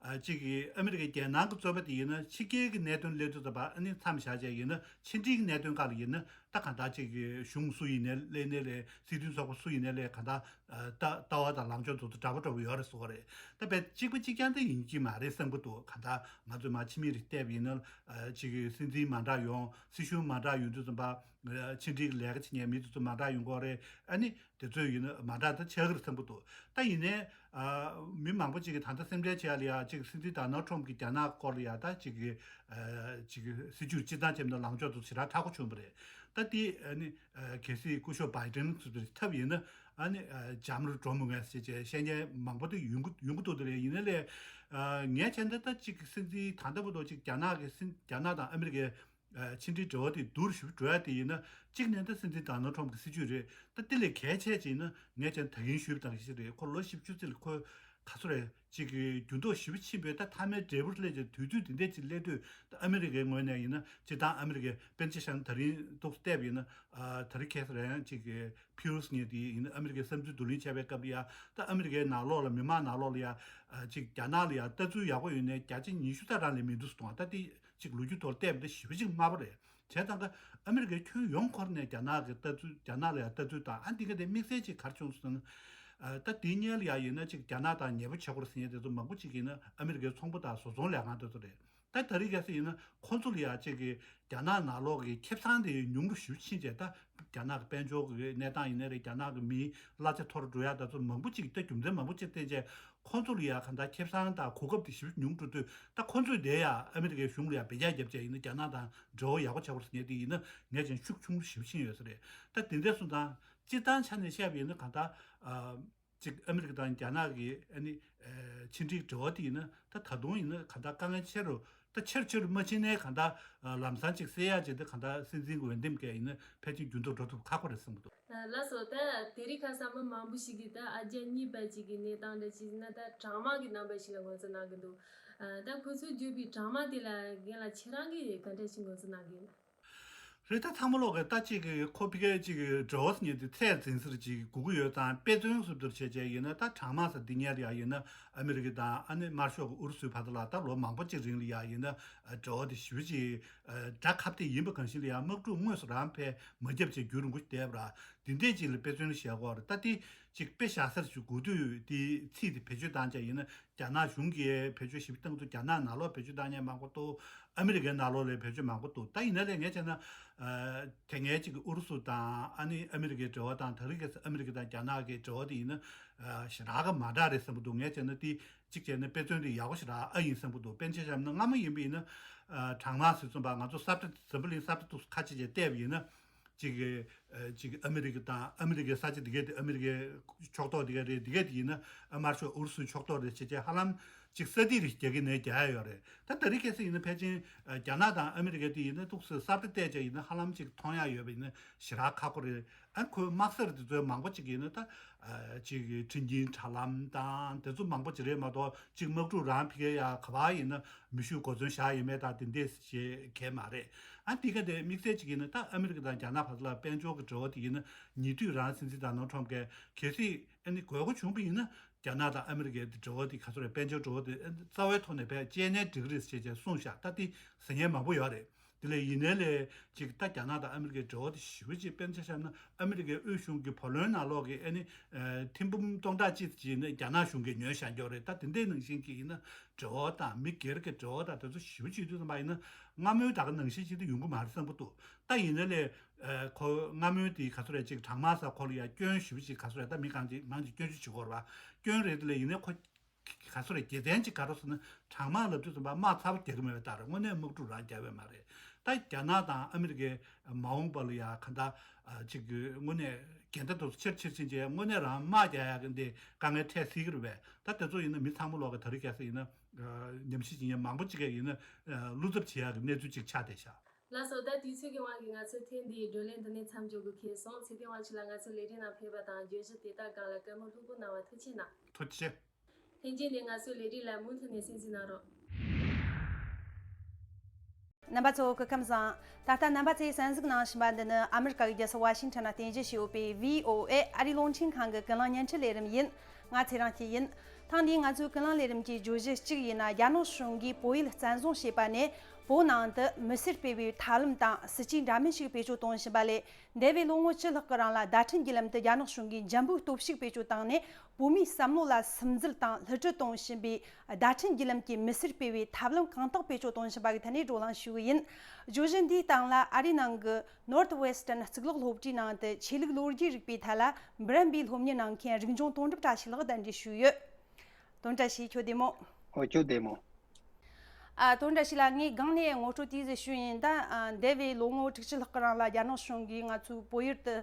ཨ་ཅིག་གི་ཨ་མི་རི་ཀའི་རྒྱལ་ནང་གི་རྩོད་པ་དེ་ཡིན་ན་ཕྱི་རྒྱལ་གྱི་གནད་དོན་སླེབས་དུས་ཙམ་པ་ཨ་ནི་མཚམས་བཞག་བྱས་ཡིན་ན། ཕྱི་འབྲེལ་གྱི་གནད་དོན་སྒང་ལ་ཡིན་ན། ད་གང་ལྟར་ཅིག་གི་གཞུང་སུ་ཡིན་ནའི་ལས་ནའི་ལས། སྲིད་དོན་ཚོགས་པ་སུ་ཡིན་ནའི་ལས། གང་ལྟར་ཨ་ལྟ་ལྟ་བ་དང་ལངས་ཕྱོགས་དེ་ཚོ་འདྲ་པོ་འདྲ་པོ་ཡོད་རེད་ཟེར་དགོས་རེད། ད་དཔེ་གཅིག་པ་གཅིག་རྐྱང་དེ་ཡིན་གྱི་མ་རེད་བསམ་གྱི་འདུག། གང་ལྟར་ང་ཚོས་མར་ཕྱི་མིག་རེ་བལྟས་པ་ཡིན་ན། ཨ་ཅིག་གི་སྲིད་འཛིན་མ་འདྲ་ཡོང་། སྲིད་གཞུང་མ་འདྲ་ཡོང་དུས་ཙམ་པ། ཨ་ཕྱི་འབྲེལ་གྱི་ལས་ཀ་བྱེད་མཁན་མི་དེ་ཚོ་མ་འདྲ་ཡོང་གི་རེད། ཨ་ནི་དེ་ཚོས་ཡིན་ན་མ་འདྲ་ད་ཆགས་ཀྱི་རེད་བསམ་གྱི་འདུག། ད་ཡིན་ནའི་ཨ་མི་མང་པོ་ཅིག་གིས་ད་ལྟ་སེམས་ཁྲལ་བྱེད་ཡ་ལ་ཡ། ཅིག་སྲིད་འཛིན་ཌོ་ནལ་ཊམ་གྱིས་རྒྱ་ནག་སྐོར་ལ་ཡ་ད་ཅིག་གི་ཨ་ཅིག་གི་སྲིད་ཇུས་སྤྱིར་བཏང་བྱས་ན་ལངས་ཕྱོགས་དེ་ཚོ་ཞེ་དྲག་མཁྲེགས་པོ་བྱུང་བ་རེད། ད་དེ་ཨ་ནི་ཨ་གལ་སྲིད་སྐུ་ཞབས་བྷའི་ཌེན་ཚོ་དེ་འཐབ་ཡིན་ན། ཨ་ནི་ཨ་འཇམ་རུ་འགྲོ་མི་ངེས་ཟེར་བྱས་བཤད་མཁན་མང་པོ་དེ་ཡོང་གི་ཡོང་གི་འདུག། དེ་རེད། ཡིན་ནའི་ལས་ཨ་ངས་བྱས་ན་ད་ཅིག་སྲིད་འཛིན་ད་ལྟ་བར་དུ་ཅིག་རྒྱ་ནག་གི་སྲིད། རྒྱ་ནག་དང་ཨ་མི་རི་ཀའི་ ཕྱི་འབྲེལ་འབྲེལ་བ་དེ་སྡུག་རུ་ཞིག་འགྲོ་ཡ་དེ་ཡིན་ན། གཅིག་ནས་ད་སྲིད་འཛིན་ཌོ་ནལ་ཊམ་གྱི་སྲིད་ཇུས་རེད། ད་དེ་ལས་གལ་ཆེ་ཅིག་ཡིན་ན་ངས་ཀྱང་ད་གིན་ཞུས་པ་དང་ཞིག་རེད། ཁོ་ལོ་བཞི་བཅུ་ཙམ་ལ་ཁོས་ག་ཚོད་རེད། ཅིག་གི་འགྱུར་ལྡོག་ཞེ་པོ་ཕྱིན་པའི་ད་མཐའ་མའི་འབྲས་བུ་སླེབས་ཀྱི་དུས་ཚོད་དེ་འདྲས་ཅིག་སླེབས་དུས། ད་ཨ་མི་རི་ཀའི་ངོས་ནས་ཡིན་ན་སྤྱིར་བཏང་ཨ་མི་རི་ཀའི་དཔེར་ན་ཆ་བཞག་ན་ད་རིང་ཏོག་ཙམ་བལྟས་པ་ཡིན་ན། ཨ་ད་རིང་ཁ་སང་རང་ཅིག་གི་ཕིའུ་སི་ངེས་དེ་ཡིན་ན་ཨ་མི་རི་ཀའི་བསམ་ཚུལ་བསྡུ་ལེན་བྱས་པའི་སྐབས་ལ་ཡ། ད་ཨ་མི་རི་ཀའི་ནང་ལོགས་ལ་མི་མང་ནང་ལོགས་ལ་ཡ། ཨ་ཅིག་རྒྱ་ནག་ལ་ཡ་ལྟ་ཚུལ་ཡག་པོ་ཡོད་ནའི་བརྒྱ་ཆ་ཉི་ཤུ་རྩ་གྲངས་ལས་མི་འདུག་ཟེར་གཏོང་བ། ད་དེ་ཅིག་ལོ་རྒྱུས་ཐོག་བལྟས་པ་ད་ཞེ་པོ་ཅིག་དམའ་པོ་རེད། བྱས་ཙང་ཀ་ཨ་མི་རི་ཀའི་ཁྱོན་ཡོངས་ཁོར་ནས་རྒྱ་ནག་གི་ལྟ་ཚུལ། རྒྱ་ནག་ལ་ཡང་ལྟ་ཚུལ་དང་། ཨ་འདི་ག་དེ་དམིགས་བསལ་ཅིག་ག་རེ་བྱུང་སོང་ཟེར་ན། ཨ་ད་དེའི་སྔོན་ལ་ཡང་ཡིན་ན་ཅིག་རྒྱ་ནག་དང་ཉེ་པོ་བྱེད་དགོས་ཟེར་མཁན་དེ་ཚོ་མང་པོ་ཅིག་ཡིན་ན་ཨ་མི་རི་ཀའི་ཚོང་པ་དང་བཟོ་ཚོང་ལས་ཁང་དེ་ཚོ་རེད། ད་ད་རེས་གལ་སྲིད་ཡིན་ན་ཁོང་ཚོ་ལ་ཡང་ཅིག་གི་རྒྱ་ནག་ནང་ལོགས་ཀྱི་ཁེ་བཟང་དེ་ཉུང་རུ་ཞེ་པོ་ཕྱིན་བྱས། ད་རྒྱ་ནག་གི་དཔལ་འབྱོར་གྱི་གནས་སྟངས་ཡིན་ན་རེད། རྒྱ་ནག་གི་མིའི་གླ་ཆ་མཐོ་རུ་འགྲོ་ཡ་དེ་ཚོ་མང་པོ་ཅིག་ད་རྒྱུ་མཚན་མང་པོ་ཅིག་བསྟན་བྱས། ཁོང་ཚོ་ལ་ཡ་གང་ལྟར་ཁེ་བཟང་དང་གོ་སྐབས་དེ་ཞེ་པོ་ཉུང་འགྲོ་དུས། ད་ཁོང་ཚོས་དེ་ཡ་ཨ་མི་རི་ཀའི་གཞུང་ལ་ཡ་འབུད་རྒྱག་བརྒྱབ་བྱས་ཡིན་ན་རྒྱ་ནག་དང་འབྲེལ་བ་ཡག་པོ་བྱ་དགོས་ཟེར་མཁན་དེ་ཡིན་ན་ངས་ཀྱང་ཤུགས་ཆུང་རུ་ཞེ་པོ་ཕྱིན་ཡོད་ས་རེད། ད་དེ་འདྲ་སོང་ཙང་སྤྱིར་བཏང་ཆ་ནས་བཤད་པ་ཡིན་ན་གང་ལྟར། ཨ་ཅིག་ཨ་མི་རི་ཀ་དང་རྒྱ་ནག་གི་ཨ་ནི་ཨ་ཕྱི་འབྲེལ་འབྲེལ་བ་དེ་ཡིན་ན་ད་ད་དུང་ཡིན་ན་གང་ལྟར་དཀའ་ངལ་ཆེ་རུ། ད་ཆེ་རུ་ཆེ་རུ་མ་ཕྱིན་ནའི་གང་ལྟར་ཨ་ལམ་སང་ཅིག་སེལ་ཡག་ཅིག་ད་གང་ལྟར་སྲིད་འཛིན་གྱི་འོས་འདེམས་ཀྱིས་ཡིན་ན་ཕལ་ཆེར་འགྱུར་ལྡོག་འགྲོ་ཐུབ་ཁག་པོ་རེད་བསམ་གྱི་འདུག། ལགས་སོ། ད་དེ་རིང་ཁ་སང་མི་མང་པོ་ཞིག་གིས་ད་ཨ་རྒྱ་གཉིས་བར་གཅིག་གི་གནས་སྟངས་འདྲ་ཅིག་ན་ད་གྲང་དམག་གི་རྣམ་པ་ཞིག་ལ་ངོས་འཛིན་གནང་གི་འདུག། ད་ཁོ་ཚོས་བརྗོད་པའི་གྲང་དམག་དེ་ལ་རྒན་ལགས་ཁྱེད་རང་གིས་ག་འདྲ་ཞིག་ངོས་འཛིན་གནང་གི་ཡིན། རེད། ད་ཚང་མ་ལོག་གི་ད་ཅིག་གི་ཁོ་ཕི་ཀའི་ཅིག་གི་འབྲེལ་བ་ཟེར་མཁན་དེ་ཚད་འཛིན་སར་ཅིག་དགོས་ཀྱི་ཡོད་ཙང་། དཔེ་མཚོན་བཟོ་བསྡུར་བྱས་བྱས་ཡིན་ན་ད་གྲང་དམག་ཟེར་འདི་ཉལ་ཡ་ཡིན་ན་ཨ་མི་རི་ཀ་དང་ཨ་ནི་དམར་ཤོག་གི་ཨུ་རུ་སུའི་བར་དུ་ལ་ད་ལོ་མང་པོ་ཅིག་རིང་ལ་ཡ་ཡིན་ན་འབྲེལ་བ་དེ་ཞེ་པོ་ཅིག་ཨ་དགྲ་ཁ་གཏད་ཡིན་པ་གང་ཞིག་ལ་ཡང་དམག་འཁྲུག་དངོས་སུ་རང་ཕན་མ་བརྒྱབ་བྱས་རྒྱུན་རིང་པོ་བསྡད་པ་ར། འདི་འདྲས་ཅིག་ལ་དཔེ་མཚོན་བཞག་གོ་ར། ད་དེ་ཅིག་དཔེ་བཞག་སར་ཞིག་དགོས་དུས་དེའི་ཚིག་དེ་བེད་སྤྱོད་བཏང་བྱས་ཡིན་ན་རྒྱ་ནག་གཞུང་གིས་བེད་སྤྱོད་ཞིབ་བཏང་དུས་རྒྱ་ནག་ནང་ལོགས་བེད་སྤྱོད་བཏང་མཁན་མང་པོ་འདུག། ཨ་མི་རི་ཀའི་ནང་ལོགས་ལ་བེད་སྤྱོད་མང་པོ་འདུག། ད་ཡིན་ན་ལས་ངས་བྱས་ན་ཨ་དེ་སྔའི་ཅིག་ཨུ་རུ་སུ་དང་ཨ་ནི་ཨ་མི་རི་ཀའི་འབྲེལ་བ་དང་ད་རེས་ཀྱི་ཨ་མི་རི་ཀ་དང་རྒྱ་ནག་གི་འབྲེལ་བ་དེ་ཡིན་ན་ཨ་ཞེ་དྲག་གི་མ་འདྲ་རེད་བསམ་གྱི་འདུག། ངས་བྱས་ན་དེ་གཅིག་བྱས་ན་དཔེ་མཚོན་དེ་ཡག་པོ་ཞེ་དྲག་ཨ་ཡིན་བསམ་གྱི་འདུག། དཔེར་ན་ཆ་བཞག་ན་སྔ་མོ་ཡིན་པ་ཡིན་ན་ཨ་གྲང་དམག་ཟེར་ཙམ་པ་ང་ཚོ་ས་བཀྲ་འཛམ་བུ་གླིང་ས་བཀྲ་ཏོག་ཙམ་ཁ་ཕྱེ་བྱས་བལྟས་པ་ཡིན་ན། ཅིག་གི་ཨ་ཅིག་ཨ་མི་རི་ཀ་དང་ཨ་མི་རི་ཀའི་ས་ཆ་འདི་ག་དེ་ཨ་མི་རི་ཀའི་ཕྱོགས་གཏོགས་འདི་ག་རེད། འདི་ག་དེ་ཡིན་ན་ཨ་དམར་ཤོག་ཨུ་རུ་སུའི་ཕྱོགས་གཏོགས་རེད་བྱས་བྱས་ཧ་ལམ་ཅིག་ས་ཐིག་རེ་རྒྱག་གི་ནས་རྒྱག་ཡ་ཡོད་རེད། ད་ད་རེས་ཁ་སང་ཡིན་ན་ཕལ་ཆེར་ཨ་རྒྱ་ནག་དང་ཨ་མི་རི་ཀ་དེ་ཡིན་ན་ཏོག་ཙམ་ས་བཀྲ་བལྟས་བྱས་ཡིན་ན་ཧ་ལམ་ཅིག་མཐོང་ཡ་ཡོད་པ་ཡིན་ན་ཞེ་དྲག་ཁག་པོ་རེད། ཨ་ཁོའི་དམག་སར་དེ་ཚོའི་མང་པོ་ཅིག་ཡིན་ན་ད་ཨ་ཅིག་གི་ཁྲིམས་འགལ་དྲ་ལམ་དང་དེ་ཚོ་མང་པོ་ཅིག་རེད་མ་གཏོགས། གཅིག་དམག་འཁྲུག་རང་ཕི་གེ་ཡ་ག་བ་ཡིན་ན་མི་ཤུགས་གོ་མཚོན་བཞག་ཡོད་མེད་དང་དེ་འདྲས་ཞེས་གལ་མ་རེད། ཨ་འདི་ག་དེ་དམིགས་བསལ་གཅིག་ཡིན་ན་ད་ཨ་མི་རི་ཀ་དང་རྒྱ་ནག་བར་ལ་དཔལ་འབྱོར་གྱི་འབྲེལ་བ་དེ་ཡིན་ན་ཉེ་དུས་རང་སྲིད་འཛིན་ཌོ་ནལ་ཊམ་གྱིས་གལ་སྲིད་ཨ་ནི་དགོས་མཁོ་བྱུང་བ་ཡིན་ན་རྒྱ་ནག་དང་ཨ་མི་རི་ཀའི་འབྲེལ་བ་དེ་ག་ཚོད་རེད། དཔལ་འབྱོར་འབྲེལ་བ་དེ་རྩ་བའི་ཐོག་ནས་བས་བཅད་ནས་འགྲིག་གི་རེད་ཞེས་བྱས་གསུངས་བཞག། ད་དེ་ཟེར་མཁན་མང་པོ་ཡོད་རེད། དེ་ལས་ཡིན་ནའི་ལས་ཅིག་ད་རྒྱ་ནག་དང་ཨ་མི་རི་ཀའི་འབྲེལ་བ་དེ་ཞེ་པོ་ཅིག་དཔེར་ན་ཆ་བཞག་ན་ཨ་མི་རི་ཀའི་དབུས་གཞུང་གི་བུ་ལོན་ནང་ལོགས་ཀྱི་ཨ་ནི་ཨ་ཐེར་འབུམ་སྟོང་ཕྲག་གཅིག་ཅིག་ནི་རྒྱ་ནག་གཞུང་གིས་ཉོས་བཞག་འགྱོ་རེད། ད་དེ་འདྲའི་ནང་བཞིན་གྱི་ཡིན་ན་འབྲེལ་བ་དང་མི་སྒེར་གྱི་འབྲེལ་བ་དང་དེ་ཚོ་ཞེ་པོ་ཅིག་དུས་ཙམ་པ་ཡིན་ན་སྔ་མོའི་ད་ག་ནང་བཞིན་ཅིག་ཏུ་ཡོང་གི་མ་རེད་བསམ་གྱི་འདུག། ད་ཡིན་ནའི་ལས་ཨ་ཁོ་སྔ་མོའི་དེ་ག་ཚོད་རེད། ཅིག་གྲང་དམག་ས་ཁོ་ལ་ཡ་སྐྱོན་ཞེ་པོ་ཅིག་ག་ཚོད་རེད། ད་མི་གང་ཅིག་མང་ཅིག་སྐྱོན་བརྗོད་བྱེད་དགོས་རེད་པ། སྐྱོན་རེད། དེ་ལས་ཡིན་ནའི་ཁོ་ག་ཚོད་རེད། དགེ་མཚན་ཅིག་ག་རེ་ཟེར་ན་གྲང་དམག་ལབ་དུས་ཙམ་པ་དམག་ཚ་པོ་རྒྱག་གི་མེད་པའི་ལྟར་དངོས་གནས་དམག་འཁྲུག་རང་རྒྱག་པས་མ་རེད། ད་རྒྱ་ནག་དང་ཨ་མི་རི་ཀའི་མ་འོངས་པ་ལ་ཡ་ག་འདྲ་ཨ་ཅིག་གི་དངོས་གནས་འགལ་ཟླ་དེ་ཚོ་ཆེར་ཆེར་ཕྱིན་རྗེས་དངོས་གནས་རང་དམག་རྒྱག་ཡག་གི་འདི་དཀའ་ངལ་འཕྲད་སྲིད་ཀྱི་རེད་པས། ད་དེ་ཚོ་ཡིན་ན་མི་ཚང་མ་ལོག་གི་ད་རེས་གལ་སྲིད་ཡིན་ན་ཨ་ཉམས་ཞིབ་བྱེད་མཁན་མང་པོ་ཅིག་གིས་ཡིན་ན་ཨ་བློ་འཚབ་བྱེད་ཡག་གི་གནས་ཚུལ་ཅིག་ཆགས་བསྡད་ཤག། ལགས་སོ། ད་དུས་ཚོད་ཀྱི་དབང་གིས་ང་ཚོའི་ཐེངས་འདིའི་བགྲོ་གླེང་འདི་ནས་མཚམས་འཇོག་དགོས་ཁེལ་སོང་། ཚེ་བརྟན་དབང་ཕྱུག་ལགས་ང་ཚོའི་ལས་རིམ་ནང་ཕེབས་པ་དང་བརྗོད་གཞི་དེ་དག་སྒང་ལ་བཀའ་མོལ་ལྷུག་པོ་གནང་བར་ཐུགས་རྗེ་གནང་། ཐུགས་རྗེ་ཆེ། ལྷན་རྒྱས་ནས་ང་ཚོའི་ལས་རིམ་ལ་མུ་མཐུད་ནས་གསན་གཟིགས་གནང་རོགས། རྣམ་པ་ཚོ་སྐུ་ཁམས་བཟང་། ད་ལྟ་རྣམ་པ་ཚོས་གསན་གཟིགས་གནང་བཞིན་པ་འདི་ནི་ཨ་མི་རི་ཀ་གི་རྒྱལ་ས་ཝ་ཤིང་ཊོན་ནང་རྟེན་གཞི་བྱས་ཡོད་པའི་བྷི་ཨོ་ཨེ་ཨ་རིའི་རླུང་འཕྲིན་ཁང་གི་ཀུན་གླེང་བརྙན་འཕྲིན་ལས་རིམ་ཡིན། ང་ཚེ་རིང་སྐྱིད་ཡིན། ཐེངས་འདིའི་ང་ཚོའི་ཀུན་གླེང་ལས་རིམ་གྱི་བརྗོད་གཞི་གཅིག་ཡིན་ན། རྒྱ་ནག་གཞུང་གིས་བོད་ཡུལ་བཙན་བཟུང་བྱས་པ་ནས་བོད་ནང་དུ་མི་སེར་སྤེལ་བའི་ཐབས་ལམ་དང་སྲིད་ཇུས་འདྲ་མིན་ཞིག་བེད་སྤྱོད་གཏོང་བཞིན་པ་ལས། འདས་པའི་ལོ་ངོ་བཅུ་ལྷག་གི་རིང་ལ་བརྡ་འཕྲིན་བརྒྱུད་ལམ་དུ་རྒྱ་ནག་གཞུང་གིས་འཇམ་པོའི་སྟོབས་ཤུགས་བེད་སྤྱོད་བཏང་ནས། བོད་མིའི་བསམ་བློ་ལ་སིམ་འཛུལ་དང་བསླུ་བྲིད་གཏོང་བཞིན་པའི་བརྡ་འཕྲིན་བརྒྱུད་ལམ་གྱི་མི་སེར་སྤེལ་བའི་ཐབས་ལམ་གང་དག་བེད་སྤྱོད་གཏོང་བཞིན་པ་གི་ཐད་ནས་བགྲོ་གླེང་ཞུ་གི་ཡིན། བརྗོད་གཞི་འདིའི་སྟེང་ལ་ཨ་རིའི་ནང་གི་Northwestern་གཙུག་ལག་སློབ་གྲྭའི་ནང་དུ་ཆོས་ལུགས་ལོ་རྒྱུས་རིག་པའི་ཐད་ལ་འབུམ་རམས་པའི་སློབ་གཉེར་གནང་མཁན་རིག་འབྱུང་དོན་གྲུབ་བཀྲ་ཤིས་ལགས་གདན་འདྲེན་ཞུས་ཡོད། དོན་བཀྲ་ཤིས་ཁྱོད་བདེ་མོ། ཨོ་ཁྱོད་བདེ་མོ། ཨ་དོན་བཀྲ་ཤིས་ལགས། ངས་སྒང་ནས་ངོ་སྤྲོད་དེ་ཟིག་ཞུས་ཡིན། ད་ཨ་འདས་པའི་ལོ་ངོ་དྲུག་ཅུ་ལྷག་གི་རིང་ལ་རྒྱ་ནག་གཞུང་གིས་ང་ཚོའི་བོད་ཡུལ་དུ་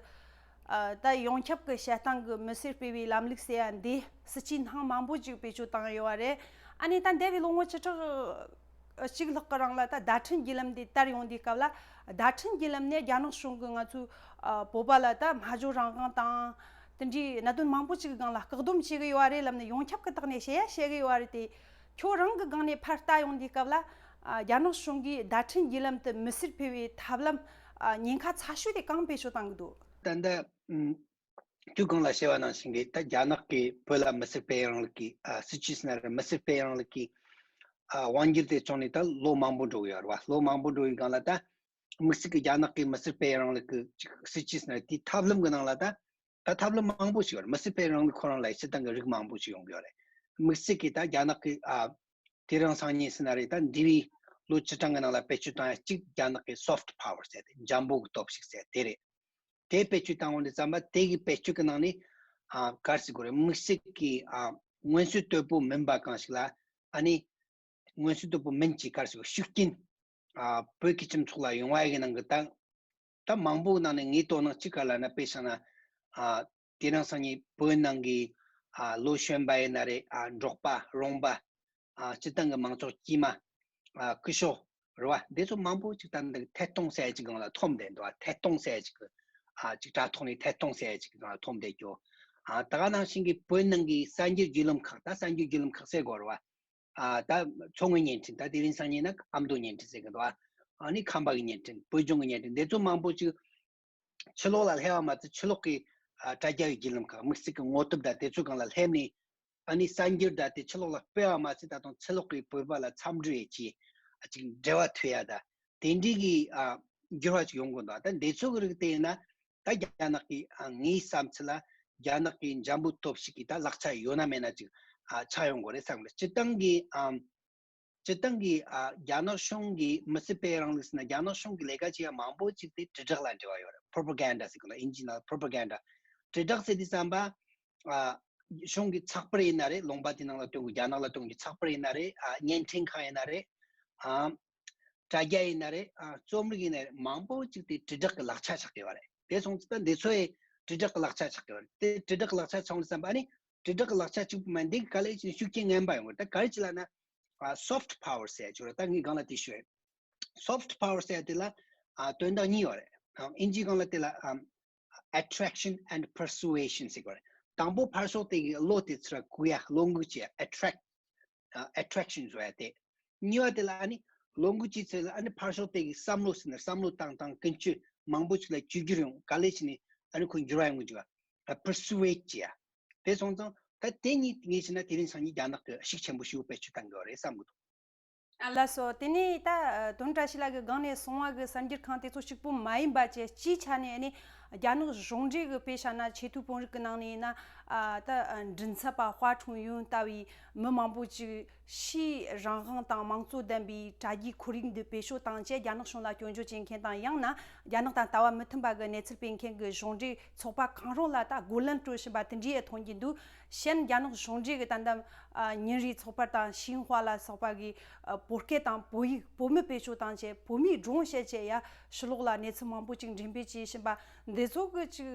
ཨ་ད་ཡོངས་ཁྱབ་ཀྱི་བྱེད་སྟངས་ཀྱི་མི་སེར་སྤེལ་བའི་ལམ་ལུགས་ཟེར་ཡ་འདི་སྲིད་ཇུས་སྣ་མང་པོ་ཅིག་བེད་སྤྱོད་བཏང་ཡོད་པ་རེད། ཨ་ནི་ད་འདས་པའི་ལོ་ངོ་བཅུ་ཕྲག་ གཅིག་ལྷག་གི་རིང་ལ་ད་བརྡ་འཕྲིན་བརྒྱུད་ལམ་འདི་དར་ཡོང་དུས་སྐབས་ལ། བརྡ་འཕྲིན་བརྒྱུད་ལམ་ནས་རྒྱ་ནག་གཞུང་གིས་ང་ཚོའི་ཨ་བོད་པ་ལ་ད་སྨྲ་བརྗོད་རང་དབང་དང་། དེ་འདྲའི་གནད་དོན་མང་པོ་ཅིག་གི་སྒང་ལ་བཀག་སྡོམ་བྱེད་ཀྱི་ཡོད་རེད་ལབ་ནས་ཡོངས་ཁྱབ་ཀྱི་ཐོག་ནས་བཤད་ཡ་བཤད་ཀྱི་ཡོད་རེད་དེ། ཁྱོད་རང་གི་སྒང་ནས་ཕར་ལྟ་ཡོང་དུས་སྐབས་ལ། ཨ་རྒྱ་ནག་གཞུང་གིས་བརྡ་འཕྲིན་བརྒྱུད་ལམ་དུ་མི་སེར་ཕུད་པའི་ཐབས་ལམ། ཨ་ཉེན་ཁ་ཚ་ཤོས་དེ་གང་བེད་སྤྱོད་བཏང་གི་འདུག་ད་ལྟ་ཨུམ། ཁྱོད་གོང་ལ་བཤད་པ་ནང་བཞིན་གྱི་ད་རྒྱ་ནག་གིས་བོད་ལ་མི་སེར་སྤེལ་རིང་ལུགས་ཀྱི་ཨ་སྲིད་ཇུས་ཟེར་ན་རེད། མི་སེར་སྤེལ་རིང་ལུགས་ཀྱི་ཨ་དབང་སྒྱུར་དེ་བྱུང་ནས་ད་ལོ་མང་པོ་འགྲོ་གི་ཡོད་རེད་བ། ལོ་མང་པོ་འགྲོ་བའི་སྒང་ལ་ད་དམིགས་བསལ་གྱི་རྒྱ་ནག་གིས་མི་སེར་སྤེལ་རིང་ལུགས་ཀྱི་ཅིག་སྲིད་ཇུས་ཟེར་ན་དེའི་ཐབས་ལམ་གྱི་ནང་ལ་ད་ད་ཐབས་ལམ་མང་པོ་ཞིག་ཡོད་རེད། མི་སེར་སྤེལ་རིང་ལུགས་ཁོ་རང་ལ་སྤྱིར་བཏང་གི་རིགས་མང་པོ་ཞིག་ཡོང་གི་ཡོད་རེད། དམིགས་བསལ་གྱི་ད་རྒྱ་ནག་གི་ཨ་དེ་རིང་སང་ཉིན་ཟེར་ན་རེད། ད་འདས་པའི་ལོ་བཅུ་གྲངས་ཀྱི་ནང་ལ་བེད་སྤྱོད་བཏང་ཡ་གཅིག་རྒྱ་ནག་གི་soft power ཟེར་ཏེ་འཇམ་པོ་གི་སྟོབས་ཤུགས་ཟེར་དེ་རེད། དེ་བེད་སྤྱོད་བཏང་འོང་དུས་ཙམ་པ་དེ་གི་བེད་སྤྱོད་ཀྱི་ནང་ནས་ཨ་ག་རེ་ཟེར་དགོས་རེད། དམིགས་བསལ་གྱི་ཨ་མངོན་གསལ་དོད་པོ་མིན་པ་གང་ཞིག་ལ་ཨ་ནི་མངོན་གསལ་དོད་པོ་མིན་གྱི་ག་རེ་ཟེར་དགོས། ཤུགས་རྐྱེན་ཨ་བོད་ཀྱི་སྤྱི་ཚོགས་ལ་ཡོང་བ་ཡི་ནང་གི་ད་ད་མང་པོའི་ནང་ནས་ངའི་དོ་སྣང་གཅིག་ག་ལབ་ན་དཔེ་བཞག་ན་ཨ་དེ་རིང་སང་ཉིན་བོད་ནང་གི་ཨ་ལོ་གཞོན་པ་ཡིན་ན་རེད། ཨ་འབྲོག་པ་རོང་པ། ཨ་སྤྱིར་བཏང་གི་མང་ཚོགས་དཀྱུས་མ། ཨ་སྐུ་ཞབས་རེད་བ། འདི་ཚོ་མང་པོ་ཅིག་ད་ནི་ཐད་གཏོང་ཟེར་ཡ་ཅིག་སྒང་ལ་འཐོམ་བསྡད་འདུག་ཐད་གཏོང་ཟེར་ཡ་ཅིག་ཨ་ཅིག་དྲ་ཐོག་ནས་ཐད་གཏོང་ཟེར་ཡ་ཅིག་སྒང་ལ་འཐོམ་བསྡད་རྒྱུ། ཨ་ད་ག་ནང་བཞིན་གྱི་བོད་ནང་གི་གསར་འགྱུར་བརྒྱུད་ལམ་ཁག་ད་གསར་འགྱུར་བརྒྱུད་ལམ་ཁག་ཟེར་དགོས་རེད་བ། ཨ་ད་མཚོ་སྔོན་བརྙན་འཕྲིན་ད་དེ་རིང་སང་ཉིན་ན་ཨ་མདོ་བརྙན་འཕྲིན་ཟེར་གི་འདུག་ཨ་ནི་ཁམས་པ་གི་བརྙན་འཕྲིན། བོད་ལྗོངས་ཀྱི་བརྙན་འཕྲིན། འདི་ཚོ་མང་པོ་ཅིག་ཕྱི་ལོགས་ལ་སླེབས་པ་མ་ཚད་ཕྱི་ལོགས་ཀྱི་ཨ་དྲ་རྒྱ་ཡི་བརྒྱུད་ལམ་ཁག་དམིགས་བསལ་གྱི་ངོ་དེབ་དང་དེ་ཚོའི་སྒང་ལ་སླེབས་ནས་ཨ་ནི་གསར་འགྱུར་དང་དེ་ཕྱི་ལོགས་ལ་སྤེལ་བ་མ་ཚད་ད་དུང་ཕྱི་ལོགས་ཀྱི་བོད་པ་ལ་འཚམས་འདྲི་ཡས་ཀྱི་ཨ་ཅིག་འབྲེལ་བ་མཐུད་ཡ་ད་དེ་འདྲའི་གི་ཨ་འགྱུར་བ་ཅིག་ཡོང་གི་འདུག་ད་འདི་ཚོ་གི་རིགས་དེ་ཡིན་ན་ད་རྒྱ་ནག་གི་ཨ་ངའི་བསམ་ཚུལ་ལ་རྒྱ་ནག་གི་འཇམ་པོ་སྟོབས་ཤུགས་ཀྱི་ད་ལག་ཆ་ཡོད་ན་མེད་ན་ཅིག་ཨ་ཆགས་ཡོང་གི་རེད་བསམ་གི་རེད། སྤྱིར་བཏང་གི་ཨ། སྤྱིར་བཏང་གི་ཨ་རྒྱ་ནག་གཞུང་གི་མི་སེར་སྤེལ་རིང་ལུགས་ཟེར་ན་རྒྱ་ནག་གཞུང་གི་ལས་ཀ་བྱེད་ཡ་མང་པོ་ཅིག་དེ་དྲིལ་བསྒྲགས་ལ་འབྲེལ་བ་ཡོད་རེད། པོ་རོ་པ་གན་ཌ་ཟེར་གི་ལ་ཨིན་ཇི་ནང་པོ་རོ་པ་གན་ཌ། དྲིལ་བསྒྲགས་ཟེར་དུས་ཙམ་པ་ཨ་གཞུང་གི་ཚགས་པར་ཡིན་ན་རེད། ལུང་པ་དེ་ནང་ལ་སྟོན་གི་རྒྱ་ནག་ལ་སྟོན་གི་ཚགས་པར་ཡིན་ན་རེད། ཨ་བརྙན་འཕྲིན་ཁང་ཡིན་ན་རེད། ཨ་དྲ་རྒྱ་ཡིན་ན་རེད། ཨ་རྩོམ་རིག་ཡིན་ན་རེད། མང་པོ་ཅིག་དེ་དྲིལ་བསྒྲགས་ཀྱི་ལག་ཆ་ཆགས་ཀྱི་ཡོད་རེད། དེ་སོང་ཙང་ད་འདི་ཚོ་ཡི་དྲིལ་བསྒྲགས་ཀྱི་ལག་ཆ་ཆགས་ཀྱི་ཡོད་རེད། དེ་དྲིལ་བསྒྲགས་ཀྱི་ལག་ཆ་ཆགས་འོང་དུས་ཙམ་པ་ཨ་ནི་དྲིལ་བསྒྲགས་ཀྱི་ལག་ཆ་གཅིག་པུ་མ་འདི་ག་ལས་ཅིག་ཤུགས་རྐྱེན་ངན་པ་ཡོང་གི་རེད། ད་ག་རེ་ཅིག་ལབ་ན་ཨ་སོཕ་ཊི་པ་ཝར་ཟེར་ཡ་ཅིག་ཡོད་རེད། ད་ངས་སྒང་ལ་དེ་ཤོད། སོཕ་ཊི་པ་ཝར་ཟེར་ཡ་དེ་ལ་ཨ་དོན་དག་གཉིས་ཡོད་རེད། ཨ་ཨིན་ཇིའི་སྒང་ལ་དེ་ལ་ཨ་attraction and persuasion ཟེར་གི་རེད། དང་པོ་ཕར་ཕྱོགས་དེ་གི་བློ་དེ་ཚུར་གུ་ཡ་བློ་འགུག་བྱེད་ཡ་ཨེ་ཊེག་ཨ་ཨེ་ཊེག་ཤན་བཟོ་ཡ་དེ། གཉིས་པ་དེ་ལ་ཨ་ནི་བློ་འགུག་བྱེད་ཚུལ་ལ་ཨ་ནི་ཕར་ཕྱོགས་དེ་གི་བསམ་བློ་ཟེར་ན་བསམ་བློ་བཏང་སྟངས་ཀུན་སྤྱོད་མང་པོ་ཞིག་ལ་བཅོས་བསྒྱུར་ཡོང་ག་ལས་བྱས་ནས་ཨ་ནི་ཁོ་འགྱུར་བ་ཡོང་གི་འཇུག་པ་པར་སུ་ཝེད་བྱེད་ཡ། དེ་སོང་ཙང་ད་དེ་གཉིས་ངས་བྱས་ན་དེ་རིང་སང་ཉིན་རྒྱ་ནག་གི་ཤུགས་ཆེན་པོ་ཞིག་བེད་སྤྱོད་བཏང་གི་ཡོད་རེད་བསམ་གི་འདུག་ལགས་སོ། དེ་ནས་ད་དོན་བཀྲ་ཤིས་ལགས་ཀྱིས་སྒང་ནས་གསུངས་པ་གི་གསར་འགྱུར་ཁང་དེ་ཚོ་གཅིག་པུ་མ་ཡིན་པ་བཅས་སྤྱིའི་ཆ་ནས་ནི་རྒྱ་ནག་གཞུང་འབྲེལ་གྱི་དཔེ་བཞག་ན་ཆེས་མཐོའི་དཔོན་རིགས་ཀྱི་ནང་ནས་ཡིན་ན་ཨ་ད་མགྲིན་ཚབ་པ་ཧྭ་ཁྲུང་ཡུན་ལྟ་བུའི་མི་མང་པོ་ཅིག་ཕྱིའི་རང་དབང་དང་དམངས་གཙོ་ལྡན་པའི་དྲ་རྒྱའི་ཁོར་ཡུག་འདི་བེད་སྤྱོད་བཏང་བྱས་རྒྱ་ནག་གཞུང་ལ་སྐྱོན་བརྗོད་བྱེད་མཁན་དང་ཡང་ན་རྒྱ་ནག་དང་ལྟ་བ་མི་མཐུན་པ་གི་གནས་ཚུལ་སྤེལ་མཁན་གྱི་གཞུང་འབྲེལ་ཚོགས་པ་གང་རུང་ལ་ད་རྒོལ་ལན་སྤྲོད་བཞིན་པ་དེ་འདྲའི་མཐོང་གི་འདུག་གཞན་རྒྱ་ནག་གཞུང་འབྲེལ་གྱི་ད་ལྟ་ཨ་ཉིན་རེའི་ཚོགས་པ་དང་ཤིན་ཧྭ་ལ་སོགས་པ་གི་ཨ་བོད་སྐད་དང་བོད་ཡིག་བོད་མི་བེད་སྤྱོད་བཏང་བྱས་བོད་མིའི་སྒྲུང་བཤད་བྱས་ཡ་ཕྱི་ལོགས་ལ་གནས་ཚུལ་མང་པོ་ཅིག་འགྲེམས་སྤེལ་བྱེད་བཞིན་པ་འདི་ཚོ་གི་ཅིག་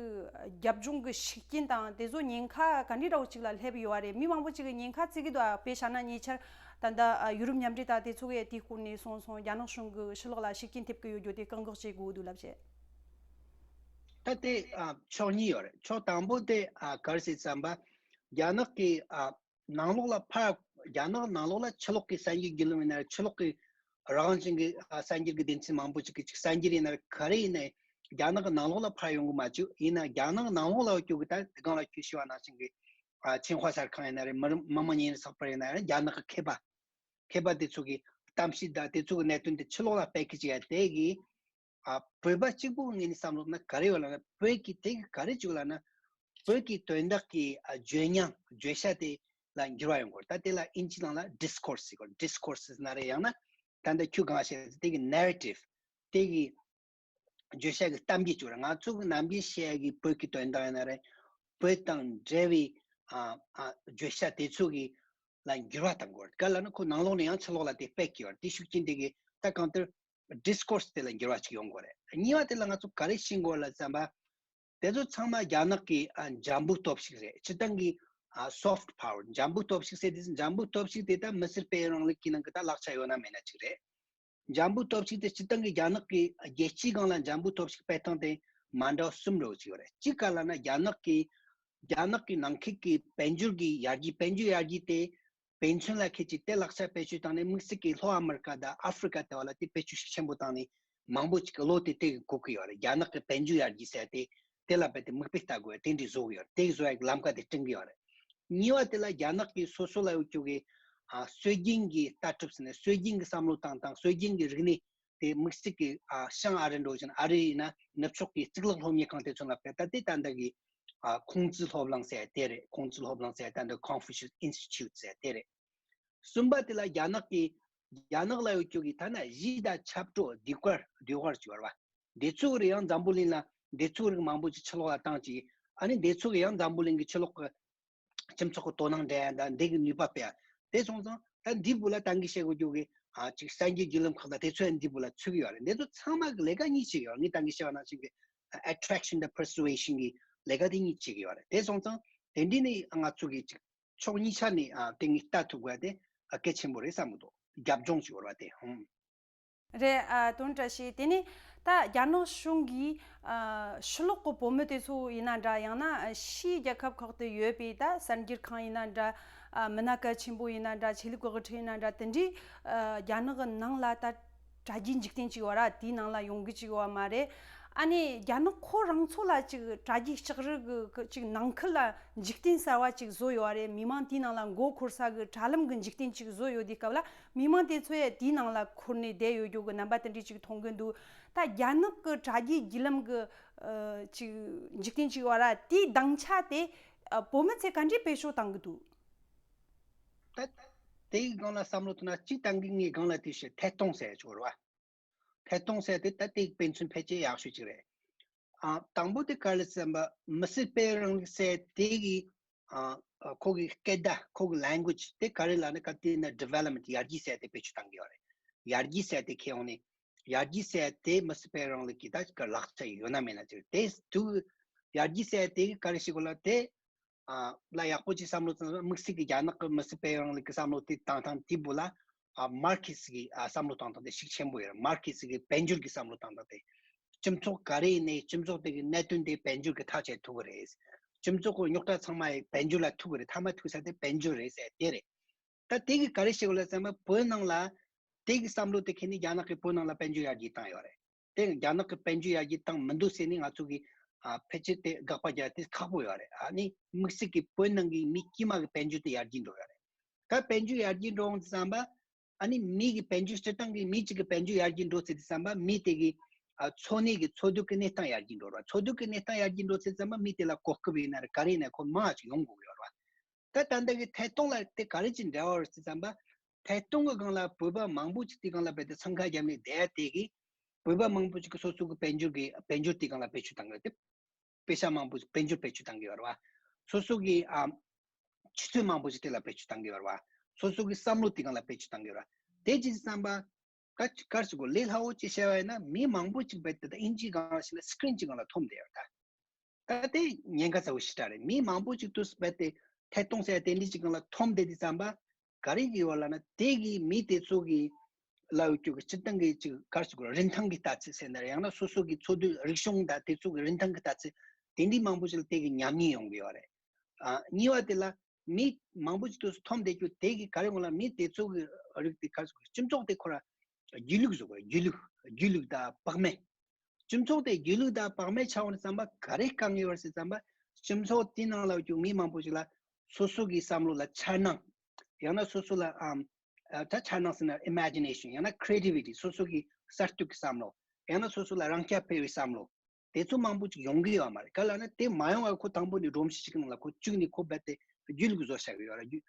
རྒྱབ་ལྗོངས་ཀྱི་ཤུགས་རྐྱེན་དང་དེ་ཚོ་ཉེན་ཁ་ག་འདྲའི་འདྲ་བོ་ཅིག་ལ་སླེབས་ཡོད་རེད། མི་མང་པོ་ཅིག་གི་ཉེན་ཁ་བརྩི་གི་འདུག་དཔེ་བཞག་ན་ཉེ་ཆར་ད་ལྟ་ཨ་ཡུ་རོབ་མཉམ་འབྲེལ་དང་དེ་ཚོ་གི་དེའི་སྐོར་ནས་སོང་སོང་རྒྱ་ནག་གཞུང་གི་ཕྱི་ལོགས་ལ་ཤུགས་རྐྱེན་ཐེབས་ཀྱི་ཡོད་རྒྱུ་དེ་བཀག་འགོག་བྱེད་དགོས་འདུག་ལབ་བྱས། ད་དེ་ཨ་ཕྱོགས་གཉིས་ཡོད་རེད། ཕྱོགས་དང་པོ་དེ་ཨ་ག་རེ་ཟེར་ཙམ་པ་རྒྱ་ནག་གི་ཨ་ནང་ལོགས་ལ་ཕར་རྒྱ་ནག་ནང་ལོགས་ལ་ཕྱི་ལོགས་ཀྱི་གསར་འགྱུར་བརྒྱུད་ལམ་ཡིན་ན་རེད། ཕྱི་ལོགས་ཀྱི་རང་དབང་ཅན་གྱི་ཨ་གསར་འགྱུར་གྱི་སྡེ་ཚན་མང་པོ་ཅིག་གི་ཅིག་གསར་འགྱུར་ཡིན་ན་རེད། ག་རེ་ཡིན་ནའི་རྒྱ་ནག་གི་ནང་ལོགས་ལ་ཕར་ཡོང་གི་མ་བཅུག་ཡིན་ན་རྒྱ་ནག་ནང་ལོགས་ལ་བཅུག་གི་ད་སྒང་ལ་ཁྱོད་ཤི་བ་ནང་བཞིན་གྱི་ཨ་ཆིང་ཧྭ་གསར་ཁང་ཡིན་ན་རེད། མི་རིགས་མི་དམངས་ཉིན་རེའི་ཚགས་པར་ཡིན་ན་རེད། རྒྱ་ནག་གི་མཁས་པ་མཁས་པ་དེ་ཚོ་གི་གཏམ་བཤད་དང་དེ་ཚོ་གི་གནད་དོན་དེ་ཕྱི་ལོགས་ལ་སྤེལ་གི་བཅུག་ཡ་དེ་གི་ཨ་བོད་པ་གཅིག་པུ་ངོས་ནས་བསམ་བློ་ན་ག་རེ་ཡོད་ལབ་ན་བོད་ཀྱི་དེ་གི་ག་རེ་བཅུག་ལབ་ན་བོད་ཀྱི་དོན་དག་གི་ཨ་བརྗོད་ཉམས་བརྗོད་བྱ་དེ་ལ་འགྱུར་བ་ཡོང་དགོས། ད་དེ་ལ་ཨིན་ཇི་ནང་ལ་ཌིས་ཀོར་སི་ཟེར་གོ། ཌིས་ཀོར་སི་ཟེར་ན་རེད། ཡང་ན་ད་ལྟ་ཁྱོད་གང་བཤད་དེ་གི་ནེ་རེ་ཊིབ་དེ་གི་བརྗོད་བྱ་གི་གཏམ་རྒྱུད་བཅུག་ར། ང་ཚོ་གི་ནམ་རྒྱུན་བཤད་ཡ་གི་བོད་ཀྱི་དོན་དག་ཡིན་ན་རེད། བོད་དང་འབྲེལ་བའི་ཨ་ཨ་བརྗོད་བྱ་དེ་ཚོ་གི་ལ་འགྱུར་བ་གཏང་དགོས་རེད། ག་ལབ་ན་ཁོ་ནང་ལོགས་ནས་ཡང་ཕྱི་ལོགས་ལ་དེ་སྤེལ་གི་ཡོད་རེད། དེ་ཤུགས་རྐྱེན་དེ་གི་ད་གང་ལྟར་ཌིས་ཀོར་སི་དེ་ལ་འགྱུར་བ་ཅིག་ཡོང་དགོས་རེད། གཉིས་པ་དེ་ལ་ང་ཚོ་ག་རེ་ཤེས་དགོས་ལབ་ཙམ་པ། དེ་ཚོ་ཚང་མ་རྒྱ་ནག་གི་ཨ་འཇམ་པོའི་སྟོབས་ཤིག་རེད། སྤྱིར་བཏང་གི་ ཨ་soft power འཇམ་པོའི་སྟོབས་ཤུགས་ཟེར་དུས། འཇམ་པོའི་སྟོབས་ཤུགས་དེ་ད་མི་སེར་སྤེལ་རིང་ལུགས་ཀྱི་ནང་གི་ད་ལག་ཆ་ཡོད་ན་མེད་ན་ཅིག་རེད། འཇམ་པོའི་སྟོབས་ཤུགས་དེ་སྤྱིར་བཏང་གི་རྒྱ་ནག་གི་རྒྱལ་སྤྱིའི་སྒང་ལ་འཇམ་པོའི་སྟོབས་ཤུགས་སྤེལ་སྟངས་དེ་མ་འདྲ་བ་གསུམ་རེ་ཅིག་ཡོད་རེད། གཅིག་ག་ལབ་ན་རྒྱ་ནག་གི་རྒྱ་ནག་གི་ནང་ཁུལ་གྱི་དཔལ་འབྱོར་གྱི་ཡར་རྒྱས། དཔལ་འབྱོར་ཡར་རྒྱས་དེ་དཔེ་མཚོན་ལ་ཁེལ་གྱི་དེ་ལག་ཆ་བེད་སྤྱོད་བཏང་ནས་དམིགས་བསལ་གྱི་ལྷོ་ཨ་མི་རི་ཀ་དང་ཨ་ཧྥེ་རི་ཀ་དེ་བ་ལ་དེ་བེད་སྤྱོད་ཤུགས་ཆེན་པོ་བཏང་ནས་མང་པོ་ཅིག་གི་བློ་དེ་དེ་གི་འགུག་གི་ཡོད་རེད། རྒྱ་ནག་གི་དཔལ་འབྱོར་ཡར་རྒྱས་ཟེར་དེ་དེ་ལ་རྦད་དེ་མིག་དཔེ་ལྟ་དགོས་ཡ་དེ་འདྲའི་བཟོ་གི་ཡོད་རེད། དེ་བཟོ་ཡ་གི་ལམ་ཁ་དེ་བསྐྲུན་གི་ཡོད་རེད། གཉིས་པ་དེ་ལ་རྒྱ་ནག་གི་སོ་སོ་ལ་ཡོད་རྒྱུ་གི་ཨ་སྲོལ་རྒྱུན་གྱི་ལྟ་གྲུབ་ཟེར་ནས་སྲོལ་རྒྱུན་གྱི་བསམ་བློ་བཏང་སྟངས། སྲོལ་རྒྱུན་གྱི་རིག་གནས་དེ་དམིགས་བསལ་གྱི་ཨ་བྱང་ཨ་རི་འདྲ་བོ་ཅིག་ན། ཨ་རི་ཡིན་ན་ནུབ་ཕྱོགས་ཀྱི་གཙུག་ལག་སློབ་གཉེར་ཁང་དེ་ཚོ་ལ་བལྟས་ད་དེ་ད་ལྟ་གི་ཨ་ཁུང་ཙི་སློབ་གླིང་ཟེར་དེ་རེད། ཁུང་ཙི་སློབ་གླིང་ཟེར་ད་ལྟ་Confucius Institute ཟེར་དེ་རེད། གསུམ་པ་དེ་ལ་རྒྱ་ནག་གི་རྒྱ་ནག་ལ་ཡོད་རྒྱུ་གི་ཐ་ན་གཞིས་དང་ཆབ་སྲིད་ཟློས་གར་ཟློས་གར་ཅིག་ཡོད་རེད་བ། དེ་ཚོ་གི་རིགས་ཡང་འཛམ་བུ་གླིང་ལ་དེ་ཚོ་གི་རིགས་མང་པོ་ཅིག་ཕྱི་ལོགས་ལ་བཏང་ཅིག་ཨ་ནི་དེ་ཚོ་གི་ཡང་འཛམ་བུ་གླིང་གི་ཕྱི་ལོགས་ཀྱི་སྤྱི་ཚོགས་ཀྱི་དོ་སྣང་འདྲ་ཡ་དང་འདི་གི་ནུས་པ་སྤེལ་ཡ། དེ་སོང་ཙང་ད་འདི་བུ་ལ་ད་གིན་བཤད་དགོས་རྒྱུ་གི་ཨ་ཅིག་གསར་འགྱུར་བརྒྱུད་ལམ་ཁག་དང་དེ་ཚོ་ཡང་འདི་བུ་ལ་ཚུད་ཀྱི་ཡོད་རེད། འདི་ཚོ་ཚང་མ་གི་ལས་ཀ་གཉིས་བྱེད་ཀྱི་ཡོད་རེད། ངས་ད་གིན་བཤད་པ་ནང་བཞིན་གི་attraction དང་persuasion གི་ལས་ཀ་དེ་གཉིས་བྱེད་ཀྱི་ཡོད་རེད། དེ་སོང་ཙང་དེ་འདྲ་ནི་ང་ཚོ་གི་ཅིག་ཕྱོགས་གཉིས་ཆ་ནས་ཨ་དེ་ངས་ལྟ་ཐུབ་དགོས་དེ་ཨ་གལ་ཆེན་པོ་རེད་བསམ་གྱི་འདུག་རྒྱབ་ལྗོངས་ཤིག་ཡོད་རེད་བ་དེ། ཧུམ། རེད། ཨ་དོན་བཀྲ་ཤིས། དེ་ནས་ད་རྒྱ་ནག་གཞུང་གིས་ཨ་ཕྱི་ལོགས་གི་བོད་མི་དེ་ཚོ་ཡིན་ན་འདྲ། ཡང་ན་ཕྱིའི་རྒྱལ་ཁབ་ཁག་ཏུ་ཡོད་པའི་ད་གསར་འགྱུར་ཁང་ཡིན་ན་འདྲ། ཨ་མི་སྣ་གལ་ཆེན་པོ་ཡིན་ན་འདྲ། ཆོས་ལུགས་དབུ་ཁྲིད་ཡིན་ན་འདྲ། དེ་འདྲའི་ཨ་རྒྱ་ནག་གི་ནང་ལ་ད་དྲ་རྒྱའི་འཇིག་རྟེན་ཅིག་ཡོད་ར། དེའི་ནང་ལ་ཡོང་གི་ཅིག་ཡོད་མ་རེད། ཨ་ནི་རྒྱ་ནག་ཁོ་རང་ཚོ་ལ་ཅིག་དྲ་རྒྱའི་ལྕགས་རི་གི་ཅིག་ནང་ཁུལ་ལ་འཇིག་རྟེན་གསར་བ་ཅིག་བཟོ་ཡོད་རེད། མི་མང་དེའི་ནང་ལ་མགོ་འཁོར་ས་གི་དྲ་ལམ་གི་འཇིག་རྟེན་ཅིག་བཟོ་ཡོད་དུས་སྐབས་ལ། མི་མང་དེ་ཚོ་ཡང་དེའི་ནང་ལ་འཁོར་ནས་བསྡད་ཡོད་རྒྱུ་གི་རྣམ་པ་དེ་འདྲ་ཅིག་མཐོང་གི་འདུག་ད་རྒྱ་ནག་གི་དྲ་རྒྱའི་བརྒྱུད་ལམ་གི་ཨ་ཅིག་འཇིག་རྟེན་ཅིག་ཡོད་ར། དེའི་སྡིངས་ཆ་དེ་ཨ་བོད་མི་ཚོས་ག་འདྲའི་བེད་སྤྱོད་བཏང་གི་འདུག་ད་དེའི་སྒང་ལ་བསམ་བློ་ཐོན་ན། སྤྱིར་བཏང་གི་ངའི་སྒང་ལ་དེ་བཤད། ཐད་གཏོང་ཟེར་ཡ་ཅིག་ཡོད་རེད་བ། ཐད་གཏོང་ཟེར་ཡ་དེ་ད་དེ་དཔེ་མཚོན་ཕལ་ཆེར་ཡག་ཤོས་ཅིག་རེད། ཨ་དང་པོ་དེ་ག་རེ་ཟེར་ན། མི་སེར་སྤེལ་རིང་ལུགས་ཟེར་དེ་གི་ཨ་ཨ་ཁོ་གི་སྐད་བརྡ། ཁོ་གི་language དེ་ག་རེ་ལབ་ན། ག་དེ་ན་development ཡར་རྒྱས་ཟེར་དེ་བེད་སྤྱོད་བཏང་གི་ཡོད་རེད། ཡར་རྒྱས་ཟེར་དེ་ཁྱེར་ཡོང་ནས། ཡར་རྒྱས་ཟེར་དེ་མི་སེར་སྤེལ་རིང་ལུགས་ཀྱི་ད་ག་ལག་ཆ་ཡོད་ན་མེད་ན་ཅིག་དེ་དུ་ཡར་རྒྱས་ཟེར་དེ་གི་ག་རེ་ཞིག་གོ་ལ་དེ་ཨ་ལ་ཡག་པོ་ཅིག་བསམ་བློ་བཏང་། དམིགས་བསལ་གྱི་རྒྱ་ནག་གི་མི་སེར་སྤེལ་རིང་ལུགས་ཀྱི་བསམ་བློ་དེ་བཏང་སྟངས་དེ་བུ་ལ་ཨ་Marxist གི་ཨ་བསམ་བློ་བཏང་སྟངས་དེ་ཤུགས་ཆེན་པོ་ཡོད། Marxist གི་དཔལ་འབྱོར་གྱི་བསམ་བློ་བཏང་སྟངས་དེ། སྤྱི་ཚོགས་ག་རེ་ཡིན་ནའི་སྤྱི་ཚོགས་དེ་གི་གནད་དོན་དེ་དཔལ་འབྱོར་གྱིས་ཐག་བཅད་ཐུབ་ཀྱི་རེད། སྤྱི་ཚོགས་ཀྱི་རྙོག་དྲ་ཚང་མ་ཡི་དཔལ་འབྱོར་ལ་ཐུག་གི་རེད། མཐའ་མ་ཐུག་ས་དེ་དཔལ་འབྱོར་རེད་ཟེར་དེ་རེད། ད་དེ་གི་ག་རེ་བཤད་དགོས་ལ་བསམ་པ། བོད་ནང་ལ་དེ་གི་བསམ་བློ་དེ་ཁྱེར་ནས་རྒྱ་ནག་གིས་བོད་ནང་ལ་དཔལ་འབྱོར་ཡར་རྒྱས་བཏང་ཡོད་རེད། དེ་རྒྱ་ནག་གིས་དཔལ་འབྱོར་ཡར་རྒྱས་བཏང་མི་འདུག་ཟེར་ནས་ང་ཚོ་གི་ཨ་ཕལ་ཆེར་དེ་དགག་པ་རྒྱག་དེ་ཁག་པོ་ཡོད་རེད། ཨ་ནི་དམིགས་བསལ་གྱི་བོད་ནང་གི་མི་དཀྱུས་མ་གི་དཔལ་འབྱོར་དེ་ཡར་རྒྱས་འགྲོ་ཡོད་རེད། ད་དཔལ་འབྱོར་ཡར་རྒྱས་འགྲོ་འོང་དུས་ཙམ་པ། ཨ་ནི་མི་གི་དཔལ་འབྱོར། སྤྱིར་བཏང་གི་མི་གཅིག་གི་དཔལ་འབྱོར་ཡར་རྒྱས་འགྲོ་ཚེ་དུས་ཙམ་པ་མི་དེ་གི་ཨ་འཚོ་གནས་ཀྱི་འཚོ་སྡོད་ཀྱི་གནས་སྟངས་ཡར་རྒྱས་འགྲོ་ར། འཚོ་སྡོད་ཀྱི་གནས་སྟངས་ཡར་རྒྱས་འགྲོ་ཚེ་ཙམ་པ་མི་དེ་ལ་གོ་སྐབས་ཡིན་ན་རེད། ག་རེ་ཡིན་ན་ཁོ་མང་ཅིག་ཡོང་དགོས་ཡོད་ར། ད་ད་ལྟ་གི་ཐད་གཏོང་ལ་དེ་ག་རེ་ཅིག་འབྲེལ་བ་ཡོད་ཟེར་ཙམ་པ། ཐད་གཏོང་གི་སྒང་ལ་བོད་པ་མང་པོ་ཅིག་དེ་སྒང་ལ་བེད་དེ་འཚང་ཁ་བརྒྱབ་ནས་བསྡད་ཡ་དེ་གི་བོད་པ་མང་པོ་ཅིག་གི་སོ་སོ་གི་དཔལ་འབྱོར་གི་དཔལ་འབྱོར་དེ་སྒང་ལ་བེད་སྤྱོད་བཏང་གི་ཡོད་དེ། པེ་ཤ་མང་པོ་ཅིག་དཔལ་འབྱོར་བེད་སྤྱོད་བཏང་གི་ཡོད་རེད་བ། སོ་སོ་གི་ཨ་ཆུ་ཚོད་མང་པོ་ཅིག་དེ་ལ་བེད་སྤྱོད་བཏང་གི་ཡོད་རེད་བ། སོ་སོ་གི་བསམ་བློ་དེ་སྒང་ལ་བེད་སྤྱོད་བཏང་གི་ཡོད་རེད། དེ་ཅི་བསམ་པ། ག་གར་ཞིག་གོ་ལས་སླ་བོ་ཅིག་བཤད་པ་ཡིན་ན། མི་མང་པོ་ཅིག་བེད་དེ་ད་ཨིན་ཇིའི་སྒང་ལ་བཤད་ན་སི་ཀི་རིན་གྱི་སྒང་ལ་འཐོམ་བསྡད་ཡོད་རེད་ད། ད་དེ་ཉེན་ཁ་ཚ་བོ་ཞེ་དྲག་རེད། མི་མང་པོ་ཅིག་དུས་བེད་དེ་ཐད་གཏོང་ཟེར་དེ་འདྲ་ཅིག་སྒང་ལ་འཐོམ་བསྡད་དུས་ཙམ་པ། ག་རེ་གི་ཡོད་ལབ་ན། དེ་གི་མི་དེ་ཚོ་གི་ལ་ཡོད་རྒྱུ་གི་སྤྱིར་བཏང་གི་ཅིག་གར་ཞིག་གོ་རིན་ཐང་གི་ལྟ་ཚུལ་ཟེར་ན་རེད། ཡང་ན་སོ་སོ་གི་འཚོ་སྡོད་རིག་གཞུང་དང་དེ་ཚོ་གི་རིན་ཐང་གི་ལྟ་ཚུལ་དེ་འདྲའི་མང་པོ་ཞིག་ལ་དེ་གི་ཉམས་ཉེས་ཡོང་གི་ཡོད་རེད། ཨ་གཉིས་པ་དེ་ལ་མི་མང་པོ་ཅིག་དུས་འཐོམ་བསྡད་རྒྱུ་དེ་གི་ག་རེ་ཡོང་ལ། མི་དེ་ཚོ་གི་རིགས་དེ་གར་ཞིག་གོ་སྤྱི་ཚོགས་དེ་ཁོ་ར་སྒྱིད་ལུག་བཟོ་དགོས། སྒྱིད་ལུག་སྒྱིད་ལུག་དང་བག་མེད། སྤྱི་ཚོགས་དེ་སྒྱིད་ལུག་དང་བག་མེད་ཆགས་འོང་དུས་ཙམ་པ་ག་རེ་དཀའ་ངལ་ཡོད་རེད་ཟེར་ཙམ་པ། སྤྱི་ཚོགས་དེའི་ནང་ལ་ཡོད་རྒྱུ་མི་མང་པོ་ཞིག་ལ་སོ་སོ་གི་བསམ་བློ་ལ་འཆར་སྣང་། ཡང་ན་སོ་སོ་ལ་ཨམ་ཨ་ད་འཆར་སྣང་ཟེར་ན་ཨི་མེ་ཇི་ནེ་ཤན། ཡང་ན་ཁི་རེ་ཊི་ཝི་ཊི། སོ་སོ་གི་གསར་གཏོད་ཀྱི་བསམ་བློ། ཡང་ན་སོ་སོ་ལ་རང་རྐྱ་འཕེར་བའི་བསམ་བློ། དེ་ཚོ་མང་པོ་ཅིག་ཡོང་གི་ཡོད་མ་རེད། ག་ལབ་ན་དེ་མ་ཡོང་བར་ཁོ་དང་པོ་ནས་སྒྲོམ་གཞི་ཞིག་གི་ནང་ལ་ཁོ་བཅུག་ནས་ཁོ་རྦད་དེ་སྒྱིད་ལུག་བཟོ་བཞག་གི་ཡོད་རེད།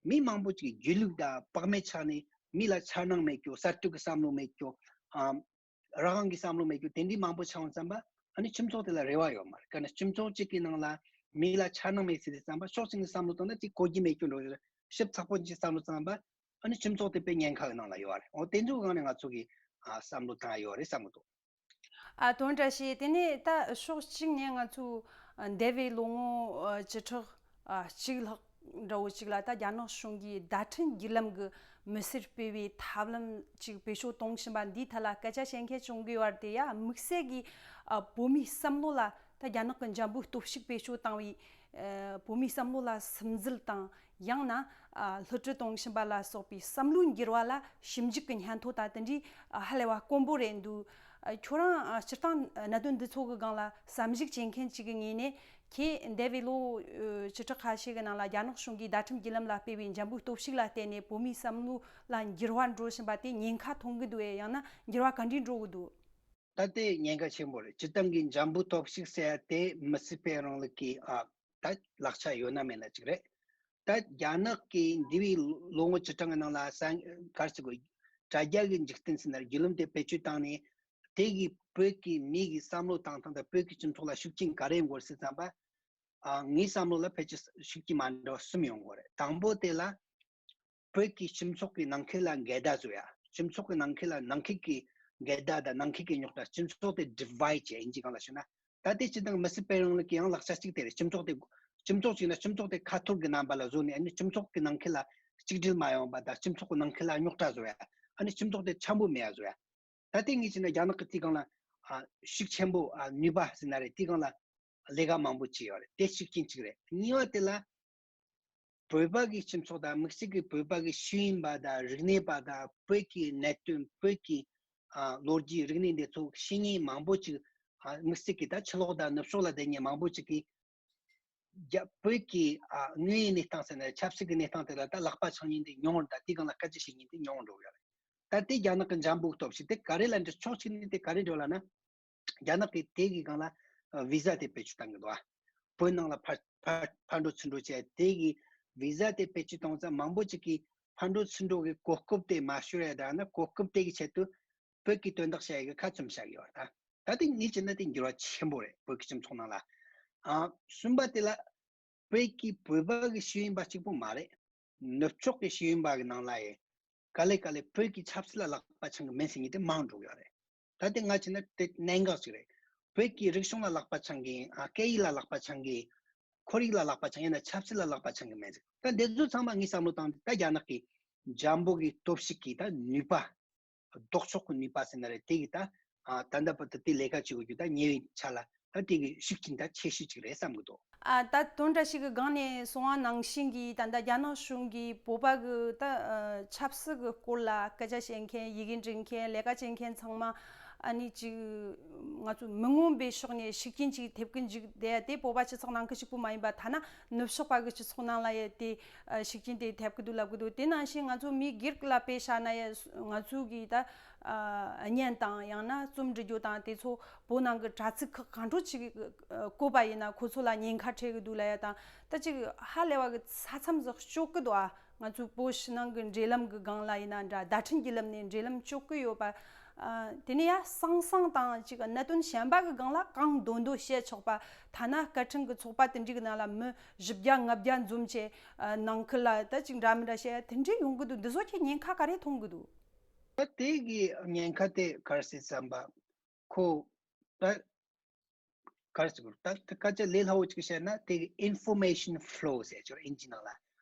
མི་མང་པོ་ཅིག་སྒྱིད་ལུག་དང་བག་མེད་ཆགས་ནས་མི་ལ་འཆར་སྣང་མེད་རྒྱུ། གསར་གཏོད་ཀྱི་བསམ་བློ་མེད་རྒྱུ། ཨམ། རང་དབང་གི་བསམ་བློ་མེད་རྒྱུ་དེ་འདྲའི་མང་པོ་ཆགས་འོང་ཙམ་པ། ཨ་ནི་སྤྱི་ཚོགས་དེ་ལ་རེ་བ་ཡོད་མ་རེད། ག་ནས་སྤྱི་ཚོགས་གཅིག་གི་ནང་ལ་མི་ལ་འཆར་སྣང་མེད་ཟེར་དུས་ཙམ་པ། ཕྱོགས་གཅིག་ནས་བསམ་བློ་བཏང་ན་ཅིག་གོ་རྒྱུ་མེད་རྒྱུ་འགྲོ་རེད། ཞིབ་ཚགས་པོ་ཅིག་བསམ་བློ་བཏང་པ། ཨ་ནི་སྤྱི་ཚོགས་དེ་དཔེ་ཉེན་ཁ་གི་ནང་ལ་ཡོད་རེད། འོ་དེ་ཚོའི་སྒང་ནས་ང་ཚོ་གི་ཨ་བསམ་བློ་བཏང་ཡ་ཡོད་རེད་བསམ་གི་འདུག་ཨ་དོན་བཀྲ་ཤིས། དེ་ནས་ད་ཕྱོགས་གཅིག་ནས་ང་ཚོ་འདས་པའི་ལོ་ངོ་བཅུ་ཕྲག་གཅིག་ལྷག་ འདྲ་བོ་ཅིག་ལ་ད་རྒྱ་ནག་གཞུང་གིས་བརྡ་འཕྲིན་བརྒྱུད་ལམ་གྱི་མི་སེར་སྤེལ་བའི་ཐབས་ལམ་ཅིག་བེད་སྤྱོད་གཏོང་བཞིན་པ་འདིའི་ཐད་ལ་སྐད་ཆ་བཤད་མཁན་བྱུང་གི་ཡོད་རེད་དེ། ཡ་དམིགས་བསལ་གྱིས་ཨ་བོད་མིའི་བསམ་བློ་ལ་ད་རྒྱ་ནག་གི་འཇམ་པོའི་སྟོབས་ཤུགས་བེད་སྤྱོད་བཏང་བའི་ཨ་བོད་མིའི་བསམ་བློ་ལ་སིམ་འཛུལ་དང་། ཡང་ན་ཨ་བསླུ་བྲིད་གཏོང་བཞིན་པ་ལ་སོགས་པའི་བསམ་བློའི་འགྱུར་བ་ལ་ཞིབ་འཇུག་གི་སྙན་ཐོ་དང་དེ་འདྲའི་ཨ་ཧ་ལས་པ་དཀོན་པོ་རེད་འདུག་ཨ་ཁྱོད་རང་ཨ་སྤྱིར་བཏང་ཨ་གནད་དོན་འདི་ཚོ་གི་སྒང་ལ་བསམ་གཞིག་བྱེད་མཁན་ཅིག་གི་ངོས་ནས། ཁྱེད་འདས་པའི་ལོ་ཨ་བཅུ་ཕྲག་ཁ་ཤས་ཀྱི་ནང་ལ་རྒྱ་ནག་གཞུང་གིས་བརྡ་འཕྲིན་བརྒྱུད་ལམ་ལ་སྤེལ་བའི་འཇམ་པོའི་སྟོབས་ཤུགས་ལ་བརྟེན་ནས་བོད་མིའི་བསམ་བློ་ལ་འགྱུར་བ་འགྲོ་བཞིན་པ་དེ་ཉེན་ཁ་མཐོང་གི་འདུག་ཨེ། ཡང་ན་འགྱུར་བ་ག་འདྲས་འགྲོ་གི་འདུག་ད་དེ་ཉེན་ཁ་ཆེན་པོ་རེད། སྤྱིར་བཏང་གི་འཇམ་པོའི་སྟོབས་ཤུགས་ཟེར་ཡ་དེ་མི་སེར་སྤེལ་རིང་ལུགས་ཀྱི་ཨ་ད་ལག་ཆ་ཡོད་ན་མེད་ན་ཅིག་རེད། ད་རྒྱ་ནག་གིས་འདས་པའི་ལོ་ངོ་བཅུ་གྲངས་ཀྱི་ནང་ལ་ས་ག་རེ་ཟེར་དགོས། དྲ་རྒྱ་གི་འཇིག་རྟེན་ཟེར་ན་བརྒྱུད་ལམ་དེ་བེད་སྤྱོད་བཏང་ནས་དེ་གིས་བོད་ཀྱི་མི་གི་བསམ་བློ་བཏང་སྟངས་དང་བོད་ཀྱི་སྤྱི་ཚོགས་ལ་ཤུགས་རྐྱེན་ག་རེ་ཡོང་གི་ཡོད་ཟེར་བསམ་པ། ཨ་ངའི་བསམ་བློ་ལ་ཕལ་ཆེར་ཤུགས་རྐྱེན་མ་འདྲ་བ་གསུམ་ཡོང་གི་ཡོད་རེད། དང་པོ་དེ་ལ། བོད་ཀྱི་སྤྱི་ཚོགས་ཀྱི་ནང་ཁུལ་ལ་འགལ་ཟླ་བཟོ་ཡ། སྤྱི་ཚོགས་ཀྱི་ནང་ཁུལ་ལ་ནང་ཁུལ་གྱི་འགལ་ཟླ་དང་ནང་ཁུལ་གྱི་རྙོག་དྲ། སྤྱི་ཚོགས་དེ་divide བྱས། ཨིན་ཇི་སྒང་ལ་ཞུས་ན། ད་ལྟའི་སྤྱི་བཏང་མི་སེར་སྤེལ་རིང་ལུགས་ཀྱི་ཡང་ལག་ཆ་གཅིག་དེ་རེད། སྤྱི་ཚོགས་དེ་སྤྱི་ཚོགས་གཅིག་ན་སྤྱི་ཚོགས་དེ་ཁ་ཐོར་གྱི་རྣམ་པ་ལ་བཟོས་ནས། ཨ་ནི་སྤྱི་ཚོགས་ཀྱི་ནང་ཁུལ་ལ་གཅིག་སྒྲིལ་མ་ཡོང་བ་དང་། སྤྱི་ཚོགས་ཀྱི་ནང་ཁུལ་ལ་རྙོག་དྲ་བཟོ་ཡ། ཨ་ནི་སྤྱི་ཚོགས་དེ་འཆམ་པོ་མེད་ཡ་བཟོ་ཡ། ད་ལྟའི་ངས་བྱས་ན་རྒྱ་ནག་གི་དེའི་སྒང་ལ་ཨ་ཤུགས་ཆེན་པོ། ཨ་ནུས་པ་ཟེར་ན་རེད། དེའི་སྒང་ལ་ལས་ཀ་མང་པོ་བྱས་ཡོད་རེད། དེ་ཤུགས་རྐྱེན་གཅིག་རེད། གཉིས་པ་དེ་ལ་བོད་པ་གི་སྤྱི་ཚོགས་དང་། དམིགས་བསལ་གྱི་བོད་པ་གི་ཤེས་ཡོན་པ་དང་རིག་གནས་པ་དང་། བོད་ཀྱི་གནད་དོན། བོད་ཀྱི་ཨ་ལོ་རྒྱུས། རིག་གནས་འདི་ཚོ་ཤེས་མཁན་མང་པོ་ཅིག་ཨ་དམིགས་བསལ་གྱི་ད་ཕྱི་ལོགས་དང་ནུབ་ཕྱོགས་ལ་བསྡད་མཁན་མང་པོ་ཅིག་གིས་རྒྱ་བོད་ཀྱི་ཨ་དངོས་ཡོད་གནས་སྟངས་ཟེར་ན། ཆབ་སྲིད་ཀྱི་གནས་སྟངས་དེ་ལ་ད་ལག་པ་འཆང་མཁན་དེ་ཉུང་བ་དང་། དེའི་སྒང་ལ་སྐད་ཆ་བཤད་མཁན་དེ་ཉུང་བ་འགྲོ་གི་ཡོད་རེད། ད་དེ་རྒྱ་ནག་གི་འཇམ་པོའི་སྟོབས་ཤུགས་དེ་ག་རེ་ལ་འགྲོ། ཕྱོགས་གཅིག་ནས་དེ་ག་རེ་འགྲོ་ལབ་ན། རྒྱ་ནག་གིས་དེ་གི་སྒང་ལ་ཨ་བི་ཟ་དེ་བེད་སྤྱོད་བཏང་གི་འདུག་ཨ། བོད་ནང་ལ་ཕར་ཕར་ཕར་འགྲོ་ཚུར་འགྲོ་བྱས། དེ་གི་བི་ཟ་དེ་བེད་སྤྱོད་གཏོང་ཙང་། མང་པོ་ཅིག་གིས་ཕར་འགྲོ་ཚུར་འགྲོ་གི་གོ་སྐབས་དེ་མ་ཤོར་ཡ་དང་། ན་གོ་སྐབས་དེ་གི་ཆེད་དུ་བོད་ཀྱི་དོན་དག་བཤད་ཡ་གི་ཁ་བཙུམ་བཞག་གི་ཡོད་རེད། ད་ད་དེ་ངས་བྱས་ན་དེ་འགྱུར་བ་ཆེན་པོ་རེད། བོད་ཀྱི་སྤྱི་ཚོགས་ནང་ལ། ཨ་གསུམ་པ་དེ་ལ། བོད་ཀྱི་བོད་པ་གི་ཤེས་ཡོན་པ་གཅིག་པོ་མ་རེད། ནུབ་ཕྱོགས་ཀྱི་ཤེས་ཡོན་པ་གི་ནང་ལ་ཡང་ག་ལེ་ག་ལེ་བོད་ཀྱི་ཆབ་སྲིད་ལ་ལག་པ་འཆང་གི་མིན་ཟེར་མཁན་དེ་མང་འགྲོ་གི་ཡོད་རེད། ད་དེ་ང་བྱས་ན་དེ་གནད་འགག་ཅིག་རེད། བོད་ཀྱི་རིག་གཞུང་ལ་ལག་པ་འཆང་གི། ཨ་སྐད་ཡིག་ལ་ལག་པ་འཆང་གི། ཁོར་ཡུག་ལ་ལག་པ་འཆང་། ཡང་ན་ཆབ་སྲིད་ལ་ལག་པ་འཆང་གི་མིན་ཟེར། ད་འདི་ཚོ་ཚང་མ་ངས་བསམ་བློ་བཏང་དུས། ད་རྒྱ་ནག་གི་འཇམ་པོ་གི་སྟོབས་ཤུགས་ཀྱི་ད་ནུས་པ། ལྡོག་ཕྱོགས་ཀྱི་ནུས་པ་ཟེར་ན་རེད། དེ་གི་ད་ཨ་ད་ལྟ་བར་དུ་དེ་ལས་ཀ་བྱེད་དགོས་རྒྱུ་ད་ཉེ་བའི་ཆ་ལ་ད་དེ་གི་ཤུགས་རྐྱེན་ད་ཆེ་ཤོས་ཅིག་རེད་བསམ་གི་འདུག་ཨ་ད་དོན་འདྲ་ཞིག་གི་སྒང་ནས་གསུངས་པ་ནང་བཞིན་གྱི། ད་ལྟ་རྒྱ་ནག་གཞུང་གིས་བོད་པ་གི་ད་ཨ་ཆབ་སྲིད་ཀྱི་སྐོར་ལ་སྐད་ཆ་བཤད་མཁན། ཡི་གེ་འབྲི་མཁན། ལས་ཀ་བྱེད་མཁན་ཚང་མ་ཨ་ནི་ཅིག་ང་ཚོ་མི་མངོན་པའི་ཕྱོགས་ནས་ཤུགས་རྐྱེན་ཅིག་ཐེབས་ཀྱིན་འཇུག་བསྡད་ཡ་དེ། བོད་པ་སྤྱི་ཚོགས་ནང་གི་གཅིག་པུ་མ་ཡིན་པ། ཐ་ན་ནུབ་ཕྱོགས་པ་གི་སྤྱི་ཚོགས་ནང་ལ་ཡ་དེ་ཨ་ཤུགས་རྐྱེན་དེ་ཐེབས་ཀྱི་འདུག་ལབ་ཀྱི་འདུག་དེ་ནང་བཞིན་ང་ཚོ་མི་སྒེར་ལ་དཔེ་བཞག་ན་ཡ། ང་ཚོ་གི་ད་ཨ་བརྙན་དང་། ཡང་ན་རྩོམ་འབྲི་རྒྱུ་དང་། དེ་ཚོ་བོད་ནང་གི་དྲ་ཚིགས་ཁག་གང་འདྲ་ཅིག་ཨ་བཀོད་པ་ཡིན་ན་ཁོ་ཚོ་ལ་ཉེན་ཁ་འཕྲད་ཀྱི་འདུག་ལབ་ཡ་དང་། ད་ཅིག་ཧ་ལས་པ་གི་ས་མཚམས་ཟིག་གཅོད་ཀྱི་འདུག་ཨ། ང་ཚོའི་བོད་ཕྱི་ནང་གི་འབྲེལ་ལམ་གི་སྒང་ལ་ཡིན་ན་འདྲ། བརྡ་འཕྲིན་བརྒྱུད་ལམ་ནས་འབྲེལ་ལམ་གཅོད་ཀྱི་ཡོད་པ། ཨ་དེ་ནས་ཡ་སང་སང་དང་ཅིག་གནད་དོན་གཞན་པ་གི་སྒང་ལ་གང་འདོད་འདོད་བཤད་ཆོག་པ། ཐ་ན་སྐད་འཕྲིན་གི་ཚོགས་པ་དེ་འདྲའི་གི་ནང་ལ་མི་བཞི་བརྒྱ་ལྔ་བརྒྱ་འཛོམས་བྱས་ཨ་ནང་ཁུལ་ལ་ད་ཅིག་འདྲ་མི་འདྲ་བཤད་ཡ་དེ་འདྲའི་ཡོང་གི་འདུག་འདི་ཚོ་ཁྱེད་ཉེན་ཁ་ག་རེ་མཐོང་གི་འདུག་ད་དེ་གི་ཉེན་ཁ་དེ་ག་རེ་ཟེར་བསམ་པ། ཁོ་ད་ག་རེ་ཟེར་དགོས་རེད། ད་སྐད་ཆ་ལས་སླ་བོ་ཅིག་བཤད་ན། དེ་གི་information flow ཟེར་ཆོག་ཨིན་ཇི་ནང་ལ།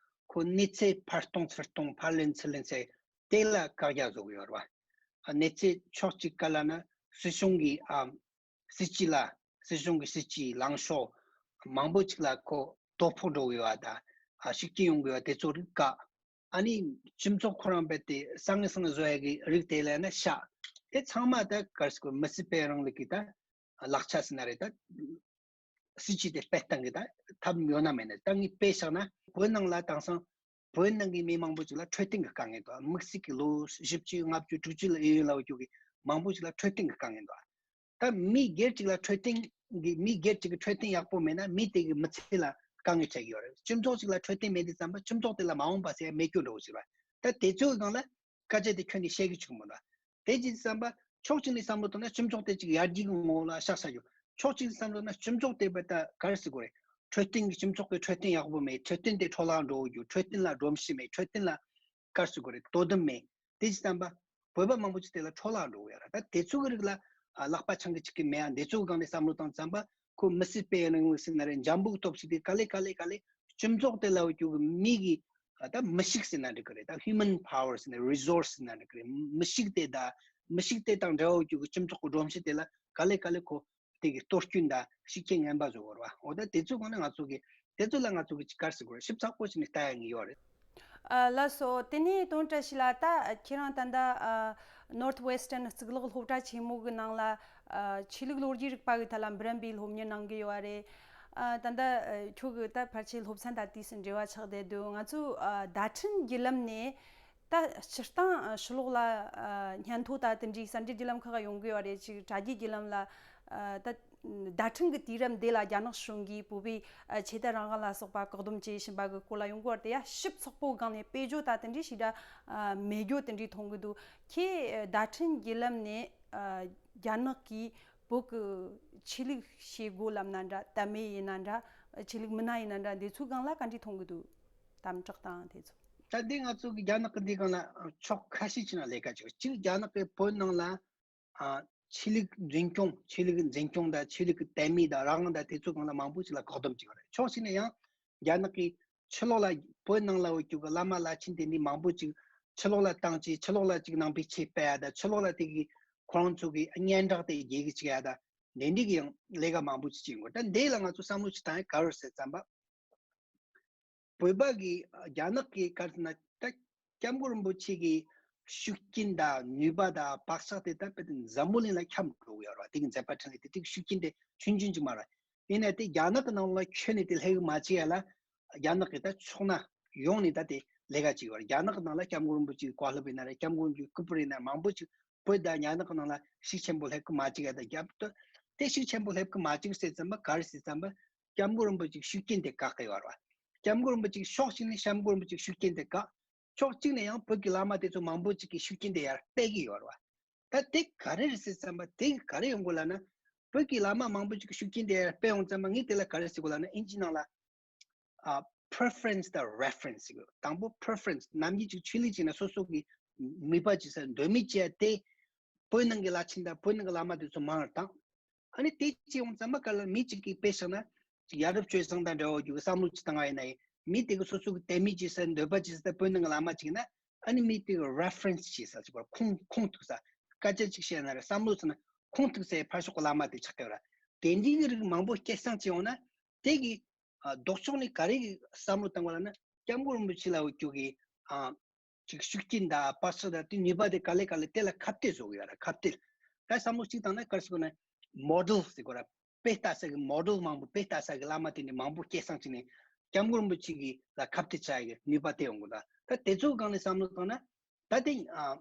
ཁོ་གནས་ཚུལ་ཕར་གཏོང་ཚུར་གཏོང་། ཕར་ལེན་ཚུར་ལེན་ཟེར། དེ་ལ་བཀག་རྒྱ་བཟོ་གི་ཡོད་རེད་བ། ཨ་གནས་ཚུལ་ཕྱོགས་གཅིག་ག་ལབ་ན་སྲིད་གཞུང་གི་ཨ་སྲིད་ཇུས་ལ། སྲིད་གཞུང་གི་སྲིད་ཇུས་ལངས་ཕྱོགས་མང་པོ་ཅིག་ལ་ཁོ་དོ་ཕོག་འགྲོ་གི་ཡོད་པ་དང་། ཨ་ཤུགས་རྐྱེན་ཡོང་གི་ཡོད་པ་དེ་ཚོ་རིགས་བཀག་ཨ་ནི་སྤྱི་ཚོགས་ཁོ་རང་རྦད་དེ་སང་ངེ་སང་བཟོ་ཡ་གི་རིགས་དེ་ལ་ན་ཤ། དེ་ཚང་མ་ད་ག་རེ་ཟེར་དགོས། མི་སེར་སྤེལ་རིང་ལུགས་ཀྱི་ད་ལག་ཆ་ཟེར་ན་རེད། ད་སྲིད་ཇུས་དེ་སྤེལ་སྟངས་ཀྱི་ད་ཐབས་ཡོད་ན་མེད་ན། ད་ངས་དཔེ་བཞག་ན་བོད་ནང་ལ་དེང་སང་བོད་ནང་གི་མི་མང་པོ་ཅིག་ལ་འཕྲོད་བསྟེན་གྱི་དཀའ་ངལ་འདུག་དམིགས་བསལ་གྱི་ལོ་བཞི་བཅུ་ལྔ་བཅུ་དྲུག་ཅུ་ལ་ཡོད་ཡོད་ལ་འོ་ཅོག་གི་མང་པོ་ཅིག་ལ་འཕྲོད་བསྟེན་གྱི་དཀའ་ངལ་འདུག་ད་མི་སྒེར་གཅིག་ལ་འཕྲོད་བསྟེན་གྱི། མི་སྒེར་གཅིག་གི་འཕྲོད་བསྟེན་ཡག་པོ་མེད་ན་མི་དེ་གི་མི་ཚེ་ལ་དཀའ་ངལ་འཕྲད་ཀྱི་ཡོད་རེད། སྤྱི་ཚོགས་གཅིག་ལ་འཕྲོད་བསྟེན་མེད་དུས་ཙམ་པ་སྤྱི་ཚོགས་དེ་ལ་མ་འོངས་པ་ཟེར་ཡ་མེད་རྒྱུ་འདྲ་བོ་ཞིག་རེད། ད་དེ་ཚོའི་སྒང་ལ་སྐད་ཆ་དེ་ཁྱོན་ནས་བཤད་ཀྱི་བཅུག་མི་འདུག་དེ་ཅི་བསམ་པ། ཕྱོགས་གཅིག་ནས་བསམ་བློ་བཏང་ན་སྤྱི་ཚོགས་དེ་ཅིག་ཡར་རྒྱས་ཀྱི་ངོ་བོ་ལ་ཤ་ཟ་རྒྱུ། ཕྱོགས་གཅིག་ནས་བསམ་བློ་བཏང་ན་སྤྱི་ཚོགས་དེ་བ་ད་ག་རེ་ཟེར་དགོས་རེད། འཕྲོད་བསྟེན་གྱི། སྤྱི་ཚོགས་ཀྱི་འཕྲོད་བསྟེན་ཡག་པོ་མེད། འཕྲོད་བསྟེན་དེ་འཕྲོ་བརླག་འགྲོ་རྒྱུ། འཕྲོད་བསྟེན་ལ་སྒྲོམ་གཞི་མེད། འཕྲོད་བསྟེན་ལ་ག་རེ་ཟེར་དགོས་རེད། དོ་དམ་མེད། དེ་ཅི་བསམ་པ། བོད་པ་མང་པོ་ཅིག་དེ་ལ་འཕྲོ་བརླག་འགྲོ་གི་ཡོད་རེད། ད་དེ་ཚོ་གི་རིགས་ལ་ཨ་ལག་པ་འཆང་གི་ཅིག་གི་མེད་ཨ། འདི་ཚོ་གི་སྒང་ནས་བསམ་བློ་བཏང་བསམ་པ། ཁོ་མི་སེར་སྤེལ་རིང་ལུགས་ཟེར་ན་རེད། འཇམ་པོའི་སྟོབས་ཤུགས་དེ་ག་ལེ་ག་ལེ་ག་ལེ་ སྤྱི་ཚོགས་དེ་ལ་འོ་ཅུ་གི་མི་གི་ད་མི་ཤུགས་ཟེར་ན་འགྲིག་གི་རེད། ད་human power ཟེར་ན་resource ཟེར་ན་འགྲིག་གི་རེད། མི་ཤུགས་དེ་ད་མི་ཤུགས་དེ་དང་འབྲེལ་བ་འོ་ཅུ་གི་སྤྱི་ཚོགས་ཀྱི་སྒྲོམ་གཞི་དེ་ལ་ག་ལེ་ག་ལེ་ཁོ་དེ་གི་གཏོར་སྐྱོན་དང་ཤུགས་རྐྱེན་ངན་པ་བཟོ་བར་བ། འོ་ད་དེ་ཚོ་གང་ན་ང་ཚོ་གི་དེ་ཚོ་ལ་ང་ཚོ་གི་ཅི་གར་ཟེར་དགོས་རེད། ཞིབ་ཚགས་པོ་བྱས་ནས་ལྟ་ཡ་ངེས་ཡོད་རེད། ཨ་ལགས་སོ། དེ་ནས་དོན་བཀྲ་ཤིས་ལགས། ད་ཁྱེད་རང་ད་ལྟ་ཨ་Northwestern གཙུག་ལག་སློབ་གྲྭ་ཆེན་མོ་གི་ནང་ལ་ཨ་ཆོས་ལུགས་ལོ་རྒྱུས་རིག་པ་གི་ཐད་ལ་འབུམ་རམས་པའི་སློབ་གཉེར་གནང་གི་ཡོད་རེད། ཨ་ད་ལྟ་ཨ་ཁྱོད་ཀྱི་ད་ཕལ་ཆེར་སློབ་ཚན་ད་དུས་སུ་འབྲེལ་བ་ཆགས་བསྡད་འདུག་ང་ཚོའི་ཨ་བརྡ་འཕྲིན་བརྒྱུད་ལམ་ནས་ད་སྤྱིར་བཏང་ཨ་ཕྱི་ལོགས་ལ་ཨ་སྙན་ཐོ་ད་དེ་འདྲའི་གསར་འགྱུར་བརྒྱུད་ལམ་ཁག་ཡོང་གི་ཡོད་རེད། ཅིག་དྲ་རྒྱའི་བརྒྱུད་ལམ་ལ་ཨ་ད་བརྡ་འཕྲིན་གྱི་དུས་རབས་འདི་ལ་རྒྱ་ནག་གཞུང་གིས་བོད་པའི་ཨ་ཆོས་དད་རང་དབང་ལ་སོགས་པ་བཀག་སྡོམ་བྱེད་བཞིན་པ་གི་སྐོར་ལ་ཡོང་གི་ཡོད་རེད། དེ་ཡང་ཞིབ་ཚགས་པོ་སྒང་ནས་དཔེ་བརྗོད་ད་དེ་འདྲའི་ཞིག་ད་ཨ་མེད་རྒྱུ་དེ་འདྲའི་མཐོང་གི་འདུག་ཁྱེད་བརྡ་འཕྲིན་བརྒྱུད་ལམ་ནས་ཨ་རྒྱ་ནག་གིས་བོད་ཀྱི་ཆོས་ལུགས་བྱེད་སྒོ་ལབ་ན་འདྲ། དད་མོས་ཡིན་ན་འདྲ། ཆོས་ལུགས་མི་སྣ་ཡིན་ན་འདྲ། འདི་ཚོའི་སྒང་ལ་ག་འདྲ་མཐོང་གི་འདུག་དམ་དྲག་དང་དེ་ཚོ། ད་འདི་ང་ཚོ་གི་རྒྱ་ནག་གི་འདི་སྒང་ལ་ཕྱོགས་ཁ་ཤས་ཅིག་ནང་ལས་ཀ་བྱེད། གཅིག་རྒྱ་ནག་གི་བོད་ནང་ལ་ཨ་ཆོས་ལུགས་འཛིན་སྐྱོང་ཆོས་ལུགས་འཛིན་སྐྱོང་དང་ཆོས་ལུགས་ཀྱི་དད་མོས་དང་རང་དབང་དང་དེ་ཚོ་སྒང་ལ་མང་པོ་ཅིག་ལ་བཀག་སྡོམ་བྱས་པ་རེད། ཕྱོགས་གཅིག་ནས་ཡང་རྒྱ་ནག་གིས་ཕྱི་ལོགས་ལ་བོད་ནང་ལ་འོ་ཅུ་གི་བླ་མ་བླ་ཆེན་དེ་འདྲའི་མང་པོ་ཅིག་ཕྱི་ལོགས་ལ་བཏང་ཅིག་ཕྱི་ལོགས་ལ་ཅིག་ནང་པའི་ཆོས་སྤེལ་ཡ་དང་ཕྱི་ལོགས་ལ་དེ་གི་ཁོ་རང་ཚོ་གི་སྙན་གྲགས་དེ་རྒྱས་གི་ཅིག་ཡ་དང་དེ་འདྲའི་གི་ཡང་ལས་ཀ་མང་པོ་ཅིག་བྱེད་དགོས། ད་འདི་ལ་ང་ཚོ་བསམ་བློ་ཅིག་བཏང་ཡ་ག་རེ་ཟེར་ཙམ་པ། བོད་པ་གི་རྒྱ་ནག་གི་ག་རེ་ཟེར་ན་ད་སྐྱབས་མགོན་རིན་པོ་ཆེ་གི་ཤུགས་རྐྱེན་དང་ནུས་པ་དང་བག་ཆགས་དེ་ད་དཔེ་དེ་འཛམ་བུ་གླིང་ལ་ཁྱབ་འགྲོ་གི་ཡོད་རེད་བ། དེ་གི་མཛད་པ་འཕྲིན་ལས་དེ་དེ་གི་ཤུགས་རྐྱེན་དེ་ཆུང་ཆུང་ཅིག་མ་རེད། ཡིན་ན་དེ་རྒྱ་ནག་གི་ནང་ལ་ཁྱོན་ནས་དེ་ལྷོད་གི་མ་བཅུག་ཡ་ལ་རྒྱ་ནག་གི་ད་ཕྱོགས་ན་ཡོང་ནས་ད་དེ་ལས་ཀ་བྱེད་ཀྱི་ཡོད་རེད། རྒྱ་ནག་གི་ནང་ལ་སྐྱབས་མགོན་རིན་པོ་ཆེ་གི་བཀའ་སློབ་ཡིན་ན་རེད། སྐྱབས་མགོན་རིན་པོ་ཆེ་གི་སྐུ་པར་ཡིན་ན་རེད། མང་པོ་ཅིག་བོད་དང་རྒྱ་ནག་གི་ནང་ལ་ཤུགས་ཆེན་པོ་སླེབས་གི་མ་བཅུག་ཡ་ད་རྒྱབ་ཏུ་དེ་ཤུགས་ཆེན་པོ་སླེབས་གི་མ་བཅུག་ཟེར་ཙམ་པ་ག་རེ་ཟེར་ཙམ་པ། སྐྱབས་མགོན་རིན་པོ་ཆེ་གི་ཤུགས་རྐྱེན་དེ་བཀག་གི་ཡོད་རེད་བ། སྐྱབས་མགོན་རིན་པོ་ཆེ་གི་ཕྱོགས་གཅིག་ནས་སྐྱབས་མགོན་རིན་པོ་ཆེ་གི་ཤུགས་རྐྱེན་དེ་བཀག་ཕྱོགས་གཅིག་ནས་ཡང་བོད་ཀྱི་བླ་མ་དེ་ཚོ་མང་པོ་ཅིག་གི་ཤུགས་རྐྱེན་དེ་ཡར་སྤེལ་གི་ཡོད་རེད་བ། ད་དེ་ག་རེ་རེད་ཟེར་ཙམ་པ་དེ་ག་རེ་ཡོང་དགོས་ལབ་ན། བོད་ཀྱི་བླ་མ་མང་པོ་ཅིག་གི་ཤུགས་རྐྱེན་དེ་ཡར་སྤེལ་ཡོང་ཙམ་པ་ངས་དེ་ལ་ག་རེ་ཟེར་དགོས་ལབ་ན། ཨིན་ཇི་ནང་ལ་ཨ་preference དང་reference ཟེར་གི། དང་པོ་preference ནམ་རྒྱུན་ཅིག་ཆོས་ལུགས་ཅིག་ན་སོ་སོ་གི་མོས་པ་ཅིག་ཟེར་འདོད་མོས་ཅིག་ཡ་དེ་བོད་ནང་གི་བླ་ཆེན་དང་བོད་ནང་གི་བླ་མ་དེ་ཚོ་མང་རུ་བཏང་། ཨ་ནི་དེ་ཅི་ཡོང་ཙམ་པ་ག་ལ་མི་གཅིག་གིས་དཔེ་བཞག་ན་ཅིག་ཡ་རབས་སྤྱོད་བཟང་དང་འདྲ་བོ་རྒྱུ་བསམ་བློ་ཅིག་བཏང་བ་ཡིན་ན་ཡང་མི་དེ་གི་སོ་སོ་གི་དད་མོས་ཅིག་ཟེར་འདོད་པ་ཅིག་ཟེར་བོད་ནང་གི་བླ་མ་ཅིག་ན་ཨ་ནི་མི་དེ་གི་reference ཅིག་ཟེར་ཅིག་པར་ཁུངས་ཁུངས་ཐུག་ས་སྐད་ཆ་ཅིག་བཤད་ན་རེད། བསམ་བློ་ཟེར་ན་ཁུངས་ཐུག་སའི་ཕར་ཕྱོགས་གི་བླ་མ་དེ་ཆགས་ཀྱི་ཡོད་ར། དེ་འདྲའི་གི་རིགས་མང་པོ་སྐྱེད་སྲིང་ཅིག་ཡོང་ན་དེ་གི་ཨ་ལྡོག་ཕྱོགས་ནས་ག་རེ་གི་བསམ་བློ་བཏང་བ་ལ་ན་སྐྱབས་མགོན་རིན་པོ་ཆེ་ལ་འོ་རྒྱུ་གི་ཨ། ཅིག་ཤུགས་རྐྱེན་དང་བག་ཆགས་དང་དེ་ནུས་པ་དེ་ག་ལེ་ག་ལེ་དེ་ལ་ཁ་གཏད་བཟོ་གི་ཡོད་རེད། ཁ་གཏད། ད་བསམ་བློ་གཅིག་བཏང་ན་ག་རེ་ཟེར་དགོས་ན་model ཟེར་དགོས་རེད། དཔེ་ལྟ་ས་གི་model མང་པོ་དཔེ་ལྟ་ས་གི་བླ་མ་དེ་འདྲ་མང་པོ་སྐྱེད་སྲིང་བྱས་ནས་སྐྱབས་མགོན་རིན་པོ་ཆེ་གི་ལ་ཁ་གཏད་བྱ་ཡ་གི་ནུས་པ་དེ་ཡོང་གི་འདུག་ད་དེ་ཚོའི་སྒང་ནས་བསམ་བློ་བཏང་ན་ད་དེ་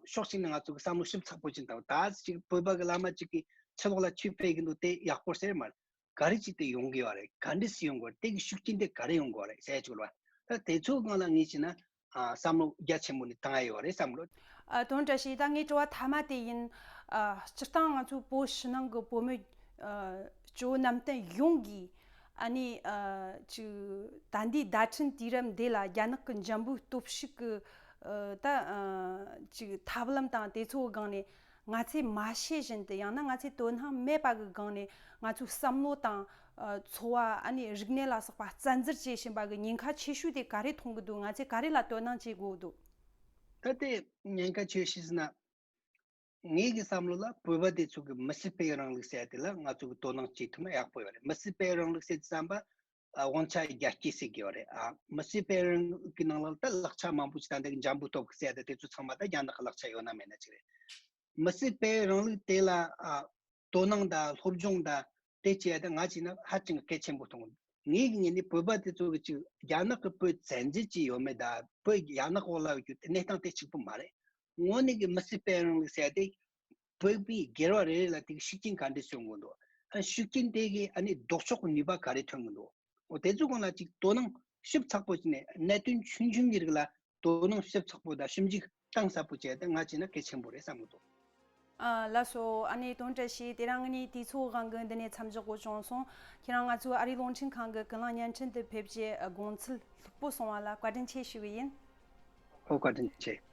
ཕྱོགས་གཅིག་ནས་ང་ཚོ་གི་བསམ་བློ་ཞིབ་ཚགས་པོ་ཅིག་བཏང་ད་ཅིག་བོད་པ་གི་བླ་མ་ཅིག་གིས་ཕྱི་ལོགས་ལ་ཆོས་སྤེལ་གི་འདུག་དེ་ཡག་པོ་ཟེར་མ་རེད། ག་རེ་ཅིག་དེ་ཡོང་གི་ཡོད་རེད། ག་འདྲ་ཞིག་ཡོང་གི་ཡོད་རེད། དེ་གི་ཤུགས་རྐྱེན་དེ་ག་རེ་ཡོང་གི་ཡོད་རེད་ཟེར་ཡ་ཅིག་ཡོད་རེད་བ། ད་དེ་ཚོའི་སྒང་ལ་ངས་བྱས་ན་ཨ་བསམ་བློ་རྒྱ་ཆེན་པོ་ནས་བཏང་ཡ་ཡོད་རེད་བསམ་གི་འདུག་ཨ་དོན་བཀྲ་ཤིས། ད་ངའི་དྲི་བ་མཐའ་མ་དེ་ཡིན། ཨ་སྤྱིར་བཏང་ང་ཚོ་བོད་ཕྱི་ནང་གི་བོད་མི་ཨ་སྤྱི་བོ་གནམ་བསྟན་ཡོངས་ཀྱིས་ཨ་ནི་ཨ་ཅིག་ད་འདི་བརྡ་འཕྲིན་དུས་རབས་འདི་ལ་རྒྱ་ནག་གི་འཇམ་པོའི་སྟོབས་ཤུགས་ཀྱི་ཨ་ད་ཨ་ཅིག་ཐབས་ལམ་དང་དེ་ཚོའི་སྒང་ནས། ང་ཚོས་མ་ཤེས་བཞིན་དུ་ཡང་ན་ང་ཚོས་དོ་སྣང་མེད་པ་གི་སྒང་ནས་ང་ཚོའི་བསམ་བློ་དང་ཨ་འཚོ་བ་ཨ་ནི་རིག་གནས་ལ་སོགས་པ་བཙན་འཛུལ་བྱེད་བཞིན་པ་གི་ཉེན་ཁ་ཆེ་ཤོས་དེ་ག་རེ་མཐོང་གི་འདུག་ང་ཚོས་ག་རེ་ལ་དོ་སྣང་བྱེད་དགོས་འདུག་ད་ལྟའི་ཉེན་ཁ་ཆེ་ཤོས་ཟེར་ན། ངའི་གི་བསམ་བློ་ལ་བོད་པ་དེ་ཚོ་གི་མི་སེར་སྤེལ་རིང་ལུགས་ཟེར་ཡ་དེ་ལ་ང་ཚོ་གི་དོ་སྣང་བྱེད་ཐུབ་ན་ཡག་པོ་ཡོད་རེད། མི་སེར་སྤེལ་རིང་ལུགས་ཟེར་དུས་ཙམ་པ། ཨ་དབང་ཆ་རྒྱ་སྐྱེད་ཟེར་གི་ཡོད་རེད། ཨ་མི་སེར་སྤེལ་རིང་ལུགས་ཀྱི་ནང་ལ་ད་ལག་ཆ་མང་པོ་ཞིག་ད་ལྟ་གི་འཇམ་པོའི་སྟོབས་ཀྱིས་ཟེར་ཡ་ད་དེ་ཚོ་ཚང་མ་ད་རྒྱ་ནག་གི་ལག་ཆ་ཡོད་ན་མེད་ན་ཅིག་རེད། མི་སེར་སྤེལ་རིང་ལུགས་དེ་ལ་ཨ་དོ་སྣང་དང་སློབ་སྦྱོང་དང་དེ་བྱས་ཡ་ད་ང་བྱས་ན་ཧ་ཅང་གལ་ཆེན་པོ་མཐོང་། ངའི་གི་ངོས་ནས་བོད་པ་དེ་ཚོ་གི་ཅིག་རྒྱ་ནག་གི་བོད་བཙན་འཛུལ་ཅིག་ཡོད་མེད་དང་བོད་རྒྱ་ནག་འོག་ལ་ཡོད་རྒྱུ་དེ་གནས་སྟངས་དེ་གཅིག་པུ་མ་རེད། དངོས་གནས་ཀྱི་མི་སེར་སྤེལ་རིང་ལུགས་ཟེར་ཡ་དེ། བོད་པའི་སྒེར་བ་རེ་རེ་ལ་དེ་གི་ཤུགས་རྐྱེན་ག་འདྲ་བྱུང་གི་འདུག་ཨ་ཤུགས་རྐྱེན་དེ་གི་ཨ་ནི་ལྡོག་ཕྱོགས་ཀྱི་ནུས་པ་ག་རེ་ཐོན་གི་འདུག་འོ་དེ་ཚོ་སྒང་ལ་ཅིག་དོ་སྣང་ཞིབ་ཚགས་པོ་བྱས་ནས་གནད་དོན་ཆུང་ཆུང་གི་རིགས་ལ་དོ་སྣང་ཞིབ་ཚགས་པོ་དང་ཞིབ་འཇུག་གཏིང་ཟབ་པོ་བྱས་ཏེ་ང་བྱས་ན་གལ་ཆེན་པོ་རེད་བསམ་གི་འདུག་ཨ་ལགས་སོ། ཨ་ནི་དོན་བཀྲ་ཤིས། དེ་རིང་ངས་དུས་ཚོད་དབང་གིས་འདི་ནས་མཚམས་འཇོག་དགོས་བྱུང་སོང་། ཁྱེད་རང་ང་ཚོའི་ཨ་རིའི་རླུང་འཕྲིན་ཁང་གི་ཀུན་གླེང་བརྙན་འཕྲིན་དུ་ཕེབས་རྗེས་དགོངས་ཚུལ་ལྷུག་པོ་གསུངས་པ་ལ་བཀའ་དྲིན་ཆེ་ཞུ་གི་ཡིན། ཨོ་བཀའ་དྲིན་ཆེ།